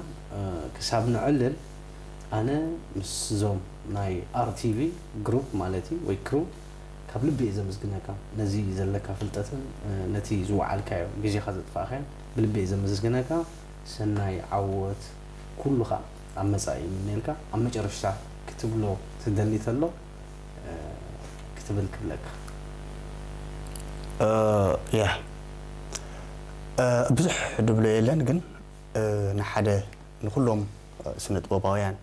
ክሳብ ንዕልል ኣነ ምስዞም ናይ ኣርቲቪ ግሩፕ ማለት እዩ ወይ ክሩ ካብ ልቢ እየ ዘመስግነካ ነዚ ዘለካ ፍልጠትን ነቲ ዝወዓልካዮ ግዜኻ ዘጥፋእካዮ ብልቢ እየ ዘመስግነካ ሰናይ ዓወት ኩሉ ኸኣ ኣብ መጻኢ ይምነየልካ ኣብ መጨረሽታ ክትብሎ ትደሊ ተሎ ክትብል ክብለካ ያ ብዙሕ ድብሎ የለን ግን ንሓደ ንኩሎም ስነ ጥበባውያን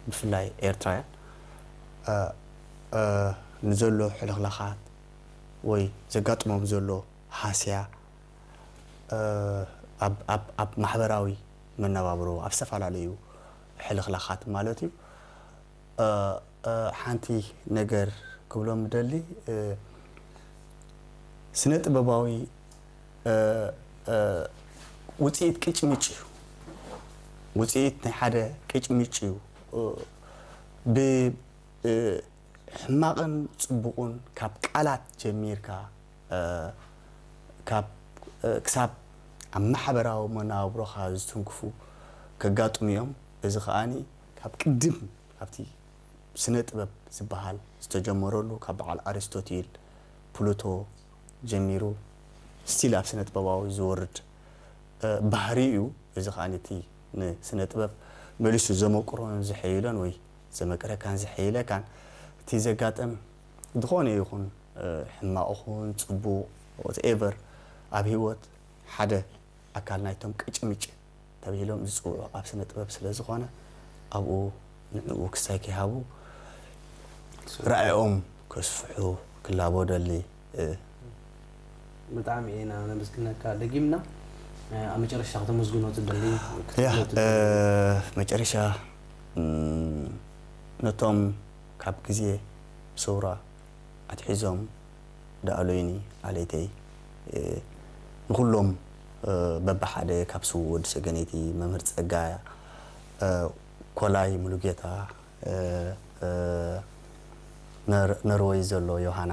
ብፍላይ ኤርትራውያን ንዘሎ ሕልኽላኻት ወይ ዘጋጥሞም ዘሎ ሃስያ ኣብ ማሕበራዊ መነባብሮ ኣብ ዝተፈላለዩ ሕልኽላኻት ማለት እዩ ሓንቲ ነገር ክብሎም ምደሊ ስነ ጥበባዊ ውፅኢት ቅጭምጭ እዩ ውፅኢት ናይ ሓደ ቅጭምጭ እዩ ብሕማቕን ፅቡቕን ካብ ቃላት ጀሚርካ ካብ ክሳብ ኣብ ማሕበራዊ መነባብሮኻ ዝትንክፉ ከጋጥሙ እዮም። እዚ ከኣ ካብ ቅድም ካብቲ ስነ ጥበብ ዝበሃል ዝተጀመረሉ ካብ በዓል ኣሪስቶቲል፣ ፕሉቶ ጀሚሩ ስቲል ኣብ ስነ ጥበባዊ ዝወርድ ባህሪ እዩ። እዚ ከኣ እቲ ንስነ ጥበብ መሊሱ ዘመቅሮን ዝሐይሎን ወይ ዘመቅረካን ዝሐይለካን እቲ ዘጋጠም ዝኾነ ይኹን ሕማቕ ኹን ጽቡቕ whatever ኣብ ህይወት ሓደ ኣካል ናይቶም ቅጭምጭ ተባሂሎም ዝጽውዑ ኣብ ስነ ጥበብ ስለ ዝኾነ ኣብኡ ንዕኡ ክሳይ ከይሃቡ ራእዮም ከስፍሑ ክላቦ ደሊ። ብጣዕሚ ኢና ነመስግነካ ደጊምና። ኣብ መጨረሻ ከተመስግኖ ትደሊ ክትብሎ ትደሊ? መጨረሻ ነቶም ካብ ግዜ ሰውራ ኣትሒዞም ደኣሎይኒ ኣለይተይ ንኹሎም በብሓደ ካብ ስዉእ ወዲ ሰገነይቲ መምህር ጸጋ ኮላይ ሙሉጌታ ነርወይ ዘሎ ዮሃና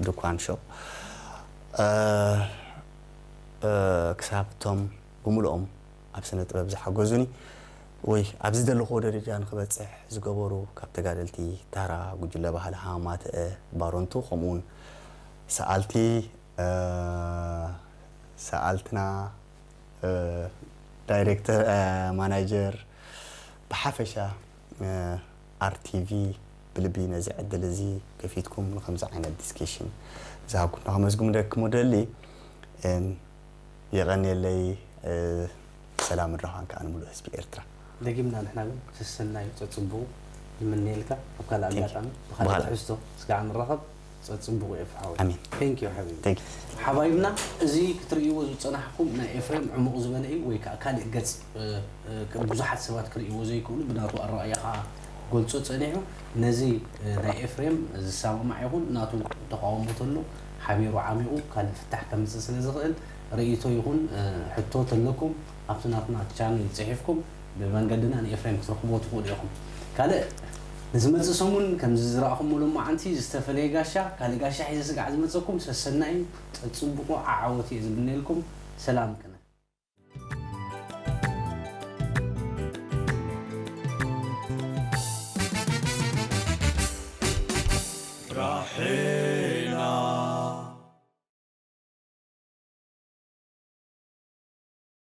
ድኳን ሾፕ ክሳብ እቶም ብምልኦም ኣብ ስነ ጥበብ ዝሓገዙኒ ወይ ኣብዚ ዘለኹዎ ደረጃ ንክበፅሕ ዝገበሩ ካብ ተጋደልቲ ታራ፣ ጉጅለ ባህሊ ሃማማተአ፣ ባሮንቱ ከምኡውን ሰኣልቲ ሰኣልትና ዳይሬክተር ማናጀር ብሓፈሻ ኣርቲቪ ብልቢ ነዚ ዕድል እዚ ከፊትኩም ንከምዚ ዓይነት ዲስኬሽን ዝሃብኩምና ከመዝግቡ ደክሙ ደሊ። የቐንየለይ። ሰላም ራኻን ከኣ ንምሉእ ህዝቢ ኤርትራ። ደጊምና ንሕና እውን ሰሰናዩ ጸጽቡቑ ይምነየልካ። ኣብ ካልእ ኣጋጣሚ ብኻልእ ትሕዝቶ ስጋዕ ንራኸብ። ጸጽቡቑ ኤፍሓዊ። ኣሜን። Thank you ሓቢቢ። ሓባይብና፣ እዚ ክትርእይዎ ዝጸናሕኩም ናይ ኤፍሬም ዕሙቕ ዝበለ እዩ፣ ወይ ከዓ ካልእ ገጽ ብዙሓት ሰባት ክርእይዎ ዘይክእሉ ብናቱ ኣረኣእያ ከዓ ክገልጾ ጸኒሑ። ነዚ ናይ ኤፍሬም ዝሰማማዕ ይኹን ናቱ ተቃውሞ ተሎ ሓቢሩ ዓሚቑ ካልእ ፍታሕ ከምጽእ ስለ ዝኽእል ርእይቶ ይኹን ሕቶ ተለኩም ኣብቲ ናትና ቻነል ጽሒፍኩም ብመንገድና ንኤፍሬም ክትረኽብዎ ትኽእሉ ኢኹም። ካልእ ንዝመጽእ ሰሙን ከምዚ ዝረኣኹሞ ሎማዓንቲ ዝተፈለየ ጋሻ ካልእ ጋሻ ሒዘ ስጋዕ ዝመጸኩም ሰሰናዩ ጸጽቡቑ ዓዓወት እየ ዝምነየልኩም። ሰላም ቅነ። ራሕል